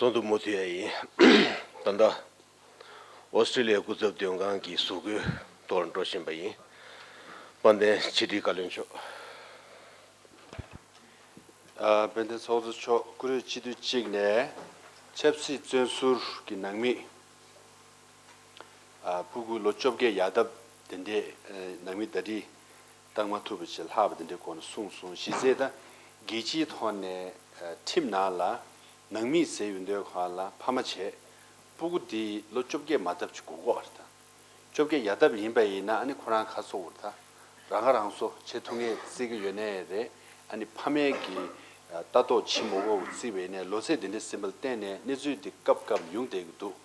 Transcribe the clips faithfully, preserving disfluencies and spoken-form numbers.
གསུང་དུ་མུ་མཐུད་ཡ་ཡིན། ད་ལྟ་ཨོ་སི་ཀྲི་ལི་ཡའི་སྐུ་ཚབ་དོན་ཁང་གི་ཟུར་བཀོལ་ཐོག་འགྲོ་བཞིན་པ་ཡིན། དཔལ་ལྡན་ཕྱི་དྲིལ་བཀའ་བློན་མཆོག་ཨ། དཔལ་ལྡན་ཚོགས་གཙོ་མཆོག་བཀུར་འོས་སྤྱི་འཐུས་གཅིག་ནས་ཆབ་སྲིད་བཙོན་ཟུར་གྱི་ནང་མི། ཨ། སྤུ་གུ་ལོ་བཅོ་བརྒྱད་ཡར་ལྡབ་དེ་འདྲས་ནང་མི་ཟླ་སྒྲིལ་བཏང་མ་ཐུབ་པ་བྱས་ལྷག་པ་དེ་འདྲའི་སྐོར་ནས་གསུངས་སོང་། གཞི་རྩའི་ད་རྒྱལ་སྤྱིའི་ཐོག་ནས་ཁྲིམས་ནང་ལ་ནང་མི་ཟེར་ཡོང་དུས་སྒང་ལ་ཕ་མ་བྱས་སྤུ་གུ་དེ་ལོ་བཅོ་བརྒྱད་མ་ལྡབ་ཅིག་སྒུག་དགོས་པ་རེད། ད་བཅོ་བརྒྱད་ཡར་ལྡབ་ཡིན་པ་ཡིན་ན་ཨ་ནི་ཁོ་རང་ཁ་སོ་བར་ད་རང་ཁ་རང་གསོ་བྱེད་ཐུབ་མཁན་བརྩི་གི་ཡོད་ནའི་རེད། ཨ་ནི་ཕ་མའི་གི་ལྟ་རྟོག་བྱེད་མ་དགོས་པ་བརྩིས་པ་ཡིན་ནའི་ལོ་ཚད་དེ་འདྲ་ཟིན་པ་ལ་བརྟེན་ནས་གནས་ཚུལ་འདི་སྐབས་སྐབས་ཡོང་བསྡད་ཀྱི་འདུག་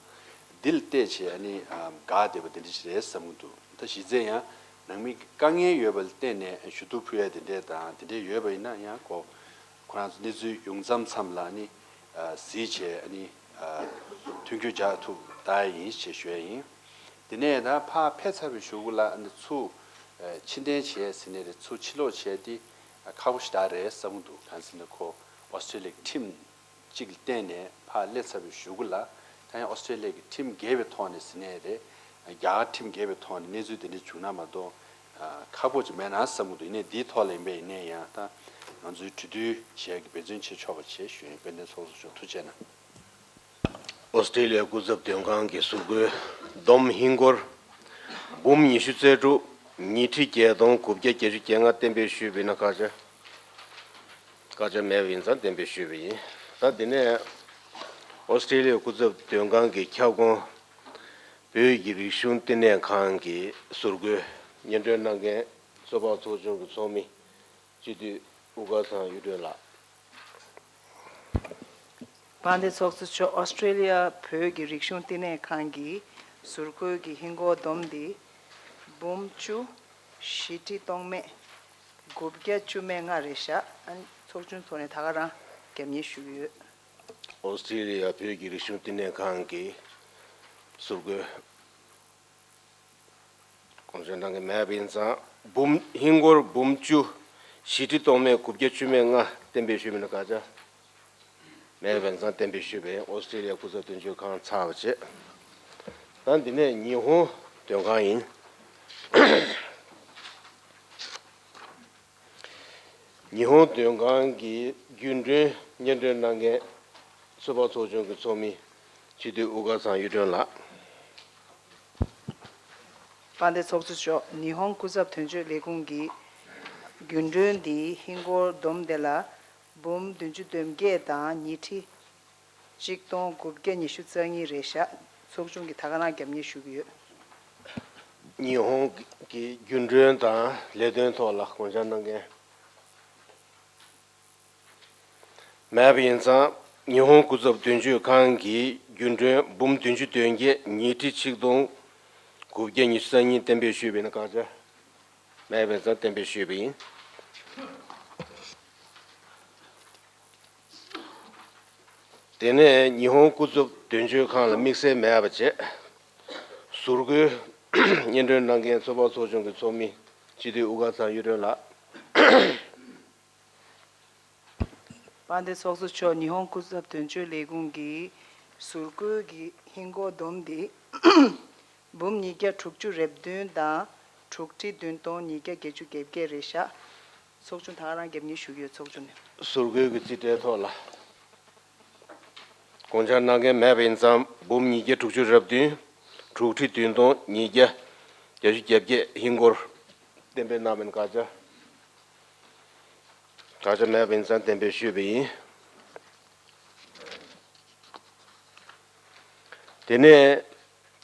འདི་ལ་བལྟས་བྱས་ཨ་ནི་དགའ་བདེ་པོ་དེ་འདྲ་ཞིག་རེད་བསམ་གྱི་འདུག་ད་གཞི་རྩའི་ཡང་ནང་མི་དཀའ་ངལ་ཡོད་པ་ལ་བརྟེན་ནས་ཞུ་གཏུག་ཕུལ་ཡ་དེ་འདྲས་དང་དེ་འདྲས་ཡོད་པ་ཡིན་ན་ཡང་ཁོ་ཁོ་རང་ཚོ་གནས་ཚུལ་ཡོང་མཚམས་མཚམས་ལ་ཨ་ནི་གཟིགས་བྱས་ཨ་ནི་མཐུན་འགྱུར་རྒྱག་ཐུབ་ད་ཡིན་ཞེས་ཞུ་ཡ་ཡིན། དེ་ནས་ད་ཕར་ཕེབས་ཚར་བའི་གཞུག་གུ་ལ་ཨ་ནི་ཚུར་ཕྱིར་འཐེན་བྱས་ཟིན་ནས་རེད། ཚུར་ཕྱིར་ལོག་བྱས་ཏེ་ཁག་པོ་ཞེ་དྲག་རེད་བསམ་གྱི་འདུག་གང་ཟེར་ན་ཁོ་ཨོ་སི་ཀྲི་ལི་ཡའི་ཁྲིམས་གཅིག་ལ་བརྟེན་ནས་ཕར་སླེབས་ཚར་བའི་གཞུག་གུ་ལ་ད་ཡང་ཨོ་སི་ཀྲི་ལི་ཡ་གི་ཁྲིམས་འགལ་བའི་ཐོག་ནས་ཟིན་ནའི་རེད། རྒྱ་གར་ཁྲིམས་འགལ་བའི་ཐོག་ནས་གནས་ཚུལ་དེ་འདྲ་བྱུང་ན་མ་གཏོགས་ཁག་པོ་ཅིག་མེད་ན་བསམ་གྱི་འདུག་ཡིན་ནའི་འདིའི་ཐོག་ལ་ཡིན་པས་ཡིན་ནའི་ཡང་ད་ང་ཚོའི་གྲོས་བསྡུར་བྱས་ཀྱི་འབད་བརྩོན་བྱེད་ཆོག་པ་བྱས་ཞུ་ཡིན། དཔལ་ལྡན་ཚོགས་གཙོ་མཆོག་ཐུགས་རྗེ་གནང་། ཨོ་སི་ཀྲི་ལི་ཡའི་སྐུ་ཚབ་དོན་ཁང་གི་ཟུར་བཀོལ་བསྡོམས་ཧིན་སྒོར་འབུམ་ཉི་ཤུ་རྩ་དྲུག་ཉིས་ཁྲི་བརྒྱད་སྟོང་དགུ་བརྒྱ་བརྒྱད་ཅུ་གྱ་ལྔ་གཏན་འབེབས་ཞུས་པ་ཡིན་ན་བཀག་ཆ། བཀག་ཆ་མེད་པ་ཡིན་ཙང་གཏན་འབེབས་ཞུས་པ་ཡིན། ད་འདི་ནས་ཨོ་སི་ཀྲི་ལི་ཡའི་སྐུ་ཚབ་དོན་ཁང་གི་ཁྱབ་ཁོངས་བོད་ཀྱི་རིག་གཞུང་བསྟི་གནས་ཁང་གི་ཟུར་བཀོལ་སྙན་སྒྲོན་གནང་མཁན་ཚོད་དཔག་ཚོགས་ཆུང་གི་ཚོགས་མི་སྤྱི་འཐུས་དབུ་དཀར་ཚང་གཡུ་སྒྲོན་ལགས། དཔལ་ལྡན་ཚོགས་གཙོ་མཆོག་ཨོ་སི་ཀྲི་ལི་ཡ་བོད་ཀྱི་རིག་གཞུང་བསྟི་གནས་ཁང་གི་ཟུར་བཀོལ་གྱི་ཧིན་སྒོར་བསྡོམས་འདི་འབུམ་བཅུ་བཞི་ཁྲི་སྟོང་མེད་དགུ་བརྒྱ་བཅུ་མེད་ལྔ་རེད་ཤག་ཨ་ནི་ཚོགས་ཆུང་ཐོག་ནས་ད་ག་རང་རྒྱབ་གཉེར་ཞུ་གི་ཡོད། ཨོ་སི་ཀྲི་ལི་ཡ་བོད་ཀྱི་རིག་གཞུང་བསྟི་གནས་ཁང་གི་ཟུར་བཀོལ། གོང་བརྗོད་གནང་གི་མེད་པ་ཡིན་ཙང་འབུམ་ཧིན་སྒོར་འབུམ་བཅུ་བཞི་ཁྲི་སྟོང་མེད་དགུ་བརྒྱ་བཅུ་མེད་ལྔ་གཏན་འབེབས་ཞུས་པ་ཡིན་ན་བཀག་ཆ་མེད་པ་ཡིན་ཙང་གཏན་འབེབས་ཞུས་པས་ཨོ་སི་ཀྲི་ལི་ཡ་སྐུ་ཚབ་དོན་གཅོད་ཁང་ཚར་བ་བྱས། ད་འདི་ནས་ཉི་ཧོང་དོན་ཁང་ཡིན། ཉི་ཧོང་དོན་ཁང་གི་རྒྱུན་གྲོན་སྙན་སྒྲོན་གནང་མཁན་ཚོད་དཔག་ཚོགས་ཆུང་གི་ཚོགས་མི་སྤྱི་འཐུས་དབུ་དཀར་ཚང་གཡུ་སྒྲོན་ལགས། དཔལ་ལྡན་ཚོགས་གཙོ་མཆོག་ཉི་ཧོང་སྐུ་ཚབ་དོན་གཅོད་ལས་ཁུངས་ཀྱི་རྒྱུན་གྲོན་འདིའི་ཧིན་སྒོར་བསྡོམས་དེ་ལ་འབུམ་བདུན་ཅུ་དོན་བརྒྱད་དང་ཉིས་ཁྲི་གཅིག་སྟོང་དགུ་བརྒྱ་ཉི་ཤུ་རྩ་གཉིས་རེད་ཤག་ཚོགས་ཆུང་གིས་ད་ག་རང་རྒྱབ་གཉེར་ཞུ་གི་ཡོད། ཉི་ཧོང་གི་རྒྱུན་གྲོན་དང་ལས་དོན་ཐོག་ལ་དགོངས་འཆར་གནང་མཁན་མེད་པ་ཡིན་ཙང་ཉི་ཧོང་སྐུ་ཚབ་དོན་གཅོད་ཁང་གིས་རྒྱུན་གྲོན་འབུམ་བདུན་ཅུ་དོན་བརྒྱད་ཉིས་ཁྲི་ཆིག་སྟོང་དགུ་བརྒྱ་ཉི་ཤུ་རྩ་གཉིས་གཏན་འབེབས་ཞུས་པ་ཡིན་ན་བཀག་ཆ་མེད་པ་ཡིན་ཙང་གཏན་འབེབས་ཞུས་པ་ཡིན། དེ་ནས་ཉི་ཧོང་སྐུ་ཚབ་དོན་གཅོད་ཁང་ལ་དམིགས་བསལ་མེད་པ་བྱས། ཟུར་བཀོལ་སྙན་སྒྲོན་གནང་མཁན་ཚོད་དཔག་ཚོགས་ཆུང་གི་ཚོགས་མི་སྤྱི་འཐུས་དབུ་དཀར་ཚང་གཡུ་སྒྲོན་ལགས། དཔལ་ལྡན་ཚོགས་གཙོ་མཆོག་ཉི་ཧོང་སྐུ་ཚབ་དོན་གཅོད་ལས་ཁུངས་ཀྱི་ཟུར་བཀོལ་གྱི་ཧིན་སྒོར་བསྡོམས་འདི་འབུམ་ཉིས་བརྒྱ་དྲུག་ཅུ་རེ་བདུན་དང་དྲུག་ཁྲི་བདུན་སྟོང་ཉིས་བརྒྱ་བརྒྱད་ཅུ་གྱ་བརྒྱད་རེད་ཤག་ཚོགས་ཆུང་ད་ག་རང་རྒྱབ་གཉེར་ཞུ་གི་ཡོད། ཚོགས་ཆུང་ནས། ཟུར་བཀོལ་གྱི་རྩིས་ཁྲའི་ཐོག་ལ་དགོངས་འཆར་གནང་མཁན་མེད་པ་ཡིན་ཙང་འབུམ་ཉིས་བརྒྱ་དྲུག་ཅུ་རེ་བདུན་དྲུག་ཁྲི་བདུན་སྟོང་ཉིས་བརྒྱ་བརྒྱད་ཅུ་གྱ་བརྒྱད་ཧིན་སྒོར་གཏན་འབེབས་གནང་མིན་བཀག་ཆ་བཀག་ཆ་མེད་པ་ཡིན་ཙང་གཏན་འབེབས་ཞུས་པ་ཡིན། དེ་ནས་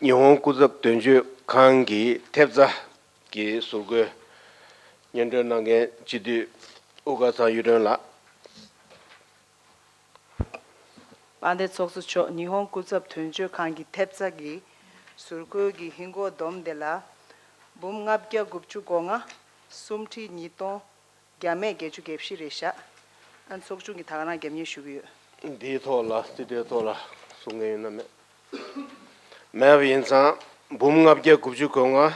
ཉི་ཧོང་སྐུ་ཚབ་དོན་གཅོད་ཁང་གི་ཐེབས་རྩ་གི་ཟུར་བཀོལ་སྙན་སྒྲོན་གནང་མཁན་སྤྱི་འཐུས་དབུ་དཀར་ཚང་གཡུ་སྒྲོན་ལགས། དཔལ་ལྡན་ཚོགས་གཙོ་མཆོག་ཉི་ཧོང་སྐུ་ཚབ་དོན་གཅོད་ཁང་གི་ཐེབས་རྩ་གི་ཟུར་བཀོལ་གྱི་ཧིན་སྒོར་བསྡོམས་དེ་ལ་འབུམ་ལྔ་བརྒྱ་དགུ་བཅུ་གོ་ལྔ་སུམ་ཁྲི་ཉིས་སྟོང་བརྒྱ་མེད་བརྒྱད་ཅུ་གྱ་བཞི་རེད་ཤག་ཨ་ཚོགས་ཆུང་གིས་ད་ག་རང་རྒྱབ་གཉེར་ཞུ་གི་ཡོད། འདིའི་ཐོག་ལ་རྩིས་ཁྲའི་ཐོག་ལ་གསུང་མཁན་ཡོད་ན་མེད། མེད་པ་ཡིན་ཙང་འབུམ་ལྔ་བརྒྱ་དགུ་བཅུ་གོ་ལྔ་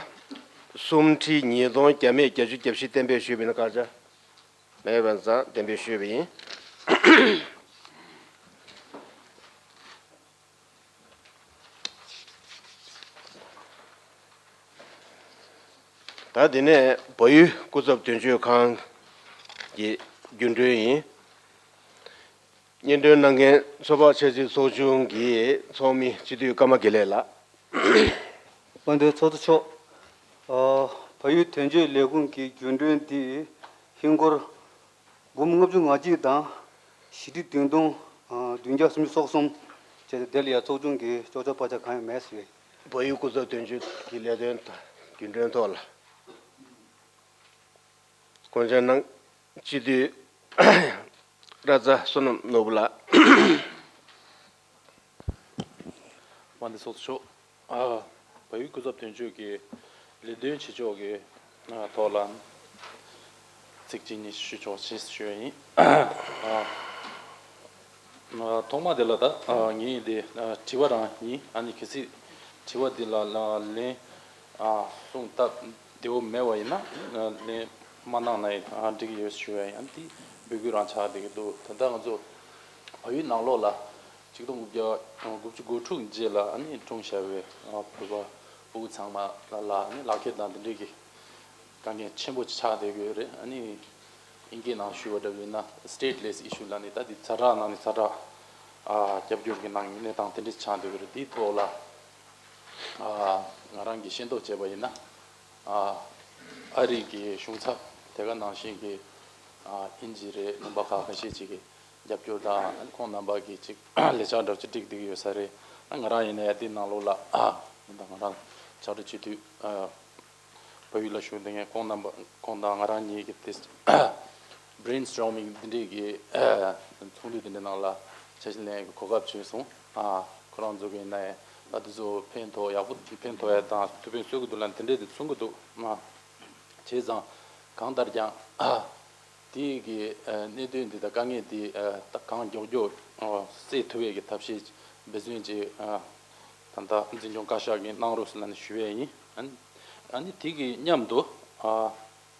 སུམ་ཁྲི་ཉིས་སྟོང་བརྒྱ་མེད་བརྒྱད་ཅུ་གྱ་བཞི་གཏན་འབེབས་ཞུས་པ་ཡིན་ན་བཀག་ཆ་མེད་པ་ཡིན་ཙང་གཏན་འབེབས་ཞུས་པ་ཡིན། ད་དེ་ནས་བལ་ཡུལ་སྐུ་ཚབ་དོན་གཅོད་ཁང་གི་རྒྱུན་གྲོན་ཡིན། སྙན་སྒྲོན་གནང་མཁན་ཚོད་དཔག་ཆབ་སྲིད་ཚོགས་ཆུང་གི་ཚོགས་མི་སྤྱི་འཐུས་ཀརྨ་དགེ་ལེགས་ལགས། དཔལ་ལྡན་ཚོགས་གཙོ་མཆོག་ཨ། བལ་ཡུལ་དོན་གཅོད་ལས་ཁུངས་ཀྱི་རྒྱུན་གྲོན་འདི་ཧིན་སྒོར་འབུམ་ལྔ་བཅུ་ང་གཅིག་དང་བཞི་ཁྲི་བདུན་སྟོང་ཨ། བདུན་བརྒྱ་སུམ་ཅུ་སོ་གསུམ་བྱས་ཏེ། དེ་ལ་ཡང་ཚོགས་ཆུང་གི་ཅོག་ཆོག་པ་ཆ་གང་ཡང་མེད་ཟེར་བས། བལ་ཡུལ་སྐུ་ཚབ་དོན་གཅོད་ཀྱི་ལས་དོན་དང་རྒྱུན་གྲོན་ཐོག་ལ། སྐུ་མཁྱེན་གནང་། སྤྱི་འཐུས་ར་ཙ་བསོད་ནམས་ནོར་བུ་ལགས། དཔལ་ལྡན་ཚོགས་གཙོ་མཆོག་ཨ། བལ་ཡུལ་སྐུ་ཚབ་དོན་གཅོད་ཀྱི་ལས་དོན་བྱེད་ཕྱོགས་ཀྱི་ཨ། ཐོག་ལ་ཚིག་གཅིག་གཉིས་ཞུ་ཆོག་ཅེས་ཞུ་ཡ་ཡིན། ཨ། ཐོག་མ་དེ་ལ་ད་ངས་འདི་དྲི་བ་རང་ཡིན། ཨ་ནི་གལ་སྲིད་དྲི་བ་འདི་ལ་ལན་གསུང་སྟབས་བདེ་བོ་མེད་པ་ཡིན་ན་ལན་མ་གནང་ན་ཡང་འགྲིག་གི་ཡོད་ཞུ་ཡ་ཡིན། ཨ་ནི་འདི་འབོད་སྐུལ་རང་ཆགས་བསྡད་ཀྱི་འདུག་ད་ལྟ་ང་ཚོ་བལ་ཡུལ་ནང་ལོགས་ལ་ཆིག་སྟོང་དགུ་བརྒྱ་དགུ་བཅུ་གོ་དྲུག་རྗེས་ལ་ཨ་ནི་འཁྲུངས་བཞག་པའི་བོད་པ་ཕྲུ་གུ་ཚང་མ་ལ་ལ་ཨ་ནི་ལག་ཁྱེར་དང་འདི་འདྲའི་གི་དཀའ་ངལ་ཆེན་པོ་ཆགས་བསྡད་ཀྱི་ཡོད་རེད། ཨ་ནི་དབྱིན་སྐད་ནང་ཞུས་པ་འདྲ་བོ་ཡིན་ན་stateless issue ལབ་ནས། ད་འདི་ཛ་དྲག་ནང་ནས་ཛ་དྲག་ཨ། རྒྱབ་སྐྱོར་གྱི་ནང་གནས་སྟངས་དེ་འདྲ་ཆགས་བསྡད་ཀྱི་རེད། དེའི་ཐོག་ལ་ཨ། ང་རང་གིས་ཤེས་རྟོགས་བྱས་པ་ཡིན་ན་ཨ། ཨ་རི་གི་གཞུང་ཚབ་དེ་ག་ནང་བཞིན་གྱི་ཨ། དབྱིན་ཇི་རེད། ལུང་པ་ཁག་ཁ་ཤས་ཅིག་གི་རྒྱབ་སྐྱོར་དང་། ཁོང་རྣམ་པ་གིས་ཅིག་ལས་འཆར་འདྲ་བོ་ཅིག་བསྒྲིགས་བསྡད་ཀྱི་ཡོད་ས་རེད། ང་རང་ཡིན་ན་ཡང་དེའི་ནང་ལོགས་ལ་ཨ། ད་ང་རང་ཕྱག་རོགས་སྤྱི་འཐུས་ཨ། བལ་ཡུལ་ལ་བཞུགས་བསྡད་མཁན་ཁོང་རྣམ་པ་ཁོང་དང་ང་རང་གཉིས་ཀྱིས་དེ་brainstorming འདི་འདྲས་ཀྱི་ཚོགས་འདུ་འདི་འདྲའི་ནང་ལ་ཆ་ཤས་ལེན་ཡག་གི་གོ་སྐབས་བྱུང་སོང་། ཨ། ཁོ་རང་ཚོ་གིས་ཡིན་ན་ཡང་ད་དེ་ཚོ་ཕན་ཐོགས་ཡག་པོ་ཕན་ཐོགས་ཡག་དང་ཐུགས་ཕན་གསོས་ཀྱི་འདུག་ལབ་དེ་འདྲས་དེ་གསུང་གི་འདུག་ཨ། བྱས་ཙང་གང་ལྟར་ཀྱང་ཨ། དེ་གི་ཨ། གནད་དོན་འདི་དང་དཀའ་ངལ་འདི་ཨ། ད་གང་མགྱོགས་མགྱོགས་ཨ། སེལ་ཐུབ་ཡས་ཀྱི་ཐབས་ཤེས་འབད་བརྩོན་ཅིག་ཨ། ད་ལྟ་འཛིན་སྐྱོང་བཀའ་ཤག་གིས་གནང་རོགས་ཟེར་ལབ་ནས་ཞུ་ཡས་ཡིན། ཨ་ནི་ཨ་ནི་དེ་གི་མཉམ་དུ་ཨ།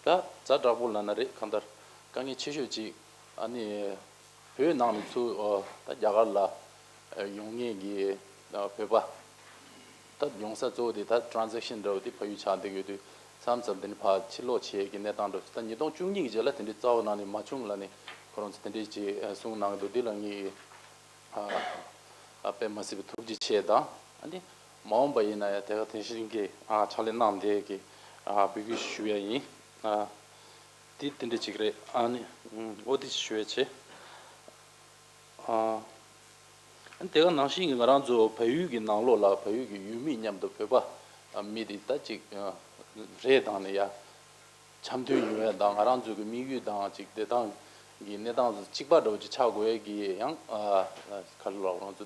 ད་ཛ་དྲག་པོ་ལབ་ན་རེད། གང་ལྟར་དཀའ་ངལ་ཆེ་ཤོས་ཅིག་ཨ་ནི་བོད་ནང་ནས་ཚུར་ཨ། ད་རྒྱ་གར་ལ་ཨ། ཡོང་མཁན་གྱི་ཨ། བོད་པ། ད་ཡོང་ས་གཙོ་བོ་དེ་ད་transaction འདྲ་བོ་དེ་ཕ་ཡུལ་ཆགས་བསྡད་ཡོད་དུས། མཚམས་མཚམས་དེ་འདྲ་ཕར་ཕྱིར་ལོག་བྱེད་ཀྱི་གནས་སྟངས་འདྲ་བོ་ད་ཉིས་སྟོང་བཅུ་གཉིས་ཀྱི་རྗེས་ལ་དེ་འདྲའི་རྩ་བ་ནང་ནས་མ་བྱུང་ལབ་ནས་ཁོ་རང་ཚོ་དེ་འདྲའི་ཅིག་གསུངས་གནང་གི་འདུག་འདི་ལ་ངས་ཨ། ཨ། དཔེ་མ་སྲིད་པའི་ཐུགས་རྗེ་ཆེ་དང་། ཨ་ནི་མ་འོངས་པ་ཡིན་ན་ཡང་དེ་ག་དེ་བཞིན་གྱི་ཨ། ཕྱག་ལས་གནང་བསྡད་ཀྱི་ཨ། འབོད་སྐུལ་ཞུ་ཡ་ཡིན། ཨ། དེ་དེ་འདྲ་ཅིག་རེད། ཨ་ནི་ཨོ་དེ་ཞུ་ཡ་བྱེད། ཨ། དེ་ག་ནང་བཞིན་གྱི་ང་རང་ཚོ་བལ་ཡུལ་གྱི་ནང་ལོགས་ལ་བལ་ཡུལ་གྱི་ཡུལ་མི་མཉམ་དུ་བོད་པ་མི་དེ་ད་ཅིག་རེད་དང་ནས་ཡ་འཆམ་མཐུན་ཡོང་ཡ་དང་། ང་རང་ཚོ་གི་དམིགས་ཡུལ་དང་ཅིག་བདེ་ཐང་གི་གནས་སྟངས་ཚོ་གཅིག་པ་འདྲ་བོ་ཅིག་ཆགས་དགོས་ཡ་གི་ཡང་ཨ། ག་རེ་ལབ། ང་ཚོ་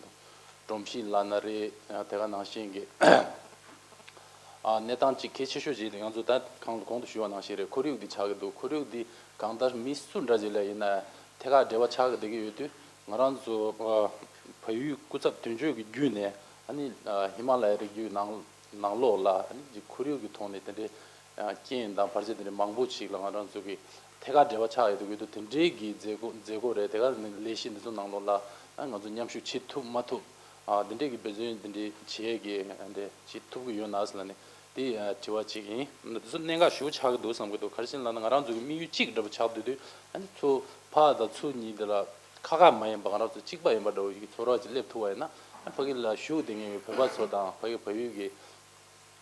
སྒྲོམ་གཞི་ལབ་ན་རེད། དེ་ག་ནང་བཞིན་གྱི་ཨ། གནས་སྟངས་གཅིག་གལ་ཆེ་ཤོས་ཅིག་དེ་ང་ཚོ་ད་གང་གོང་དུ་ཞུས་པ་ནང་བཞིན་རེད། ཁོར་ཡུག་འདི་ཆགས་ཀྱི་འདུག་ཁོར་ཡུག་འདི་གང་ལྟར་མི་སུ་འདྲ་ཅིག་ལ་ཡིན་ན་ཐད་ཀར་འབྲེལ་བ་ཆགས་ཀྱི་བསྡད་ཀྱི་ཡོད་དུས། ང་རང་ཚོ་ཨ། བལ་ཡུལ་སྐུ་ཚབ་དོན་གཅོད་ཀྱི་བརྒྱུད་ནས་ཨ་ནི་ཨ། ཧི་མ་ལ་ཡའི་རི་རྒྱུད་ནང་ནང་ལོགས་ལ་ཨ་ནི་ཁོར་ཡུག་གི་ཐོག་ནས་དེ་འདྲའི་ཨ། རྐྱེན་དང་བར་ཆད་དེ་འདྲའི་མང་པོ་ཞིག་ལ་ང་རང་ཚོ་གི་ཐད་ཀར་འབྲེལ་བ་ཆགས་ཡོད་དུས། དེ་འདྲའི་གི་མཛད་སྒོ་མཛད་སྒོ་རེད། དེ་ག་ནས་ལས་གཞི་འདི་ཚོ་ནང་ལོགས་ལ་ཨ། ང་ཚོ་མཉམ་ཞུགས་བྱེད་ཐུབ་མ་ཐུབ་ཨ། འདི་འདྲའི་གི་འབད་བརྩོན་འདི་འདྲའི་བྱེད་ཀྱི་འདྲ་བྱེད་ཐུབ་ཀྱི་ཡོད་ན་ཟེར་ལབ་ནས་དེ་ཨ། དྲི་བ་གཅིག་ཡིན། འདི་ཚོ་གནད་འགག་ཞེ་པོ་ཆགས་ཀྱི་འདུག་བསམ་གྱི་འདུག་ག་རེ་ཡིན་ལབ་ན་ང་རང་ཚོ་གི་དམིགས་ཡུལ་གཅིག་འདྲ་པོ་ཆགས་བསྡད་དུས། ཨ་ནི་ཚུར་ཕར་དང་ཚུར་གཉིས་དེ་ལ་ཁ་ཁ་མ་ཡིན་པ་ང་རང་ཚོ་གཅིག་པ་ཡིན་པ་འདྲ་བོ་ཞིག་གི་ཚོར་བ་ཅིག་སླེབས་ཐུབ་པ་ཡིན་ན། ཨ། ཕ་གི་ལ་བཞུགས་བསྡད་མཁན་གྱི་བོད་པ་ཚོ་དང་ཕ་གི་བལ་ཡུལ་གྱི་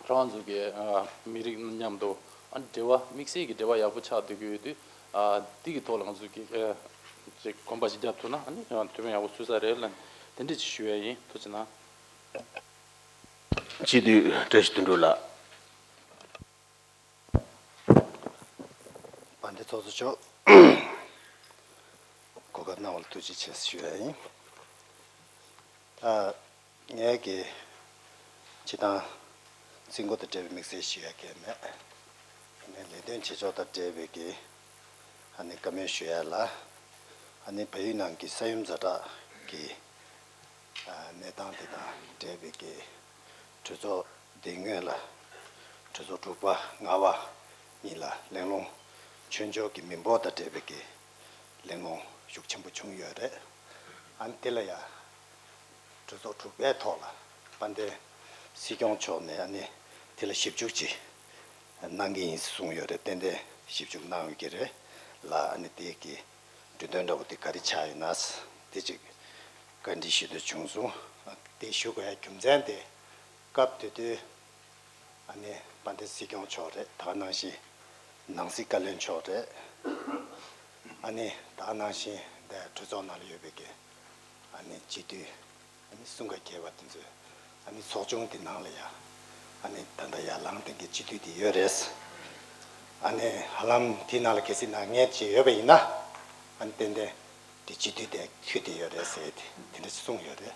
རང་ཚོ་གི་ཨ། མི་རིགས་མཉམ་དུ་ཨ། འབྲེལ་བ་དམིགས་བསལ་གྱི་འབྲེལ་བ་ཡག་པོ་ཆགས་བསྡད་ཀྱི་ཡོད་དུས། ཨ། འདི་གི་ཐོག་ལ་ང་ཚོ་གི་ཨ། ཅིག་གོམ་པ་ཞིག་རྒྱབ་ཐུབ་ན་ཨ་ནི་ཡང་ཐུགས་ཕན་ཡག་པོ་གསོས་ས་རེད་ལབ་དེ་འདྲ་ཅིག་ཞུ་ཡ་ཡིན། ཐུགས་རྗེ་གནང་། སྤྱི་འཐུས་བཀྲ་ཤིས་དོན་གྲུབ་ལགས། དཔལ་ལྡན་ཚོགས་གཙོ་མཆོག་གོ་སྐབས་གནང་བ་ལ་ཐུགས་རྗེ་ཆེ་ཞུ་ཡ་ཡིན། ཨ། ངས་ཀྱི་སྤྱི་བཏང་རྩིས་འགོ་དང་འབྲེལ་བའི་དམིགས་བསལ་ཞུ་ཡ་གང་ཡང་མེད། ཨ་ནི་ལས་དོན་བྱེད་ཕྱོགས་དང་འབྲེལ་བའི་གི་ཨ་ནི་བཀའ་མོལ་ཞུ་ཡ་ལ། ཨ་ནི་བལ་ཡུལ་ནང་གི་ས་ཡོམ་ཛ་དྲག་གི་ཨ། གནས་སྟངས་དེ་དང་འབྲེལ་བའི་གི་གྲོས་ཚོགས་འདིའི་སྔོན་ལ་གྲོས་ཚོགས་དྲུག་པ་ལྔ་པ་གཉིས་ལ་གླེང་སློང་། ཆོས་ཕྱོགས་ཀྱི་མི་འབོར་དང་འབྲེལ་བའི་གི་གླེང་སློང་ཤུགས་ཆེན་པོ་བྱུང་ཡོད་རེད། ཨ་ནི་དེ་ལ་ཡང་གྲོས་ཚོགས་དྲུག་པའི་ཐོག་ལ་དཔལ་ལྡན་སྲིད་སྐྱོང་མཆོག་ནས་ཨ་ནི་དེ་ལ་ཞིབ་འཇུག་ཅིག་ གནང་གི་ཡིན་གསུངས་ཡོད་རེད། ཏན་ཏན་ཞིབ་འཇུག་གནང་ཡོད་ཀྱི་རེད་ལ། ཨ་ནི་དེ་གི་འབྲུ་དོན་འདྲ་བོ་དེ་ག་རེ་ཆགས་ཡོད་ན་དེ་ཅིག་བཀའ་འདྲི་ཞུ་འདོད་བྱུང་སོང་། དེ་ཞུ་དགོས་ཡ་རྒྱུ་མཚན་དེ་སྐབས་དེ་དུས་ཨ་ནི་དཔལ་ལྡན་སྲིད་སྐྱོང་མཆོག་རེད། ད་ག་ནང་བཞིན་ནང་སྲིད་བཀའ་བློན་མཆོག་རེད། ཨ་ནི་ད་ག་ནང་བཞིན་འདི་གྲོས་ཚོགས་ནང་ལ་ཡོད་པའི་གི་ཨ་ནི་སྤྱི་འཐུས་ཨ་ནི་གསུམ་ཀ་བརྒྱད་པ་དེ་ཚོས་ཨ་ནི་ཚོགས་ཆུང་དེ་ནང་ལ་ཡ་ཨ་ནི་ད་ལྟ་ཡར་ལངས་དེ་གི་སྤྱི་འཐུས་དེ་ཡོད་རེད། ཨ་ནི་ཧ་ལམ་དེ་ནང་ལ་གལ་སྲིད་ནག་ཉེས་ཅིག་ཡོད་པ་ཡིན་ན་ཨ་ནི་ཏན་ཏན་དེ་སྤྱི་འཐུས་དེ་ཁུར་དེ་ཡོད་རེད་ཟེར་དེ་དེ་འདྲ་གསུངས་ཡོད་རེད།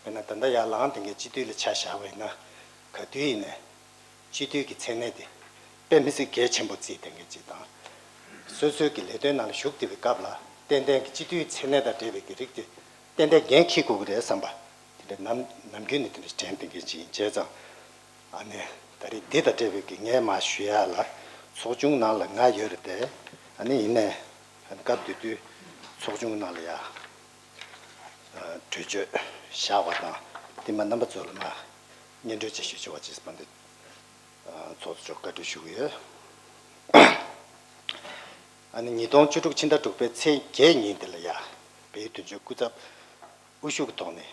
དཔེར་ན་ད་ལྟ་ཡར་ལངས་དེ་གི་སྤྱི་འཐུས་ལ་ཆ་བཞག་པ་ཡིན་ན་ག་དུས་ཡིན་ནའི་སྤྱི་འཐུས་ཀྱི་མཚན་གནས་དེ་དཔེ་མི་སྲིད་གལ་ཆེན་པོ་བརྩིས་དེ་གི་ཅིག་དང་། སོ་སོའི་གི་ལས་དོན་ནང་ལ་ཞུགས་བསྡད་པའི་སྐབས་ལ་ཏན་ཏན་གྱི་སྤྱི་འཐུས་མཚན་གནས་དང་འབྲེལ་བའི་གི་རིགས་དེ་ཏན་ཏན་འགན་འཁྱེར་དགོས་ཀྱི་རེད་བསམ་པ་དེ་འདྲ་ནམ་ནམ་རྒྱུན་ནས་དེ་འདྲ་དྲན་བསྡད་མཁན་ཅིག་ཡིན། བྱས་ཙང་ཨ་ནི་ད་རེས་འདི་དང་འབྲེལ་བའི་གི་ངས་མར་ཞུ་ཡ་ལ་ཚོགས་ཆུང་ནང་ལ་ང་ཡོད་རེད་དེ། ཨ་ནི་ཡིན་ནའི་ཨ་ནི་སྐབས་དེ་དུས་ཚོགས་ཆུང་ནང་ལ་ཡ་གྲོས་ཆོད་བཞག་པ་དང་དེ་མ་རྣམ་པ་ཚོ་ལ་མ་སྙན་སྒྲོན་ཅིག་ཞུ་ཆོག་པ་ཅིག་སྤང་འདི་ཚོགས་གཙོ་མཆོག་བཀའ་འདྲི་ཞུ་གི་ཡོད། ཨ་ནི་ཉིས་སྟོང་བཅུ་དྲུག་ཕྱི་ཟླ་དྲུག་པའི་ཚེས་བརྒྱད་ཉིན་དེ་ལ་ཡ་བལ་ཡུལ་དོན་གཅོད་སྐུ་ཚབ་དབུ་བཞུགས་ཐོག་ནས་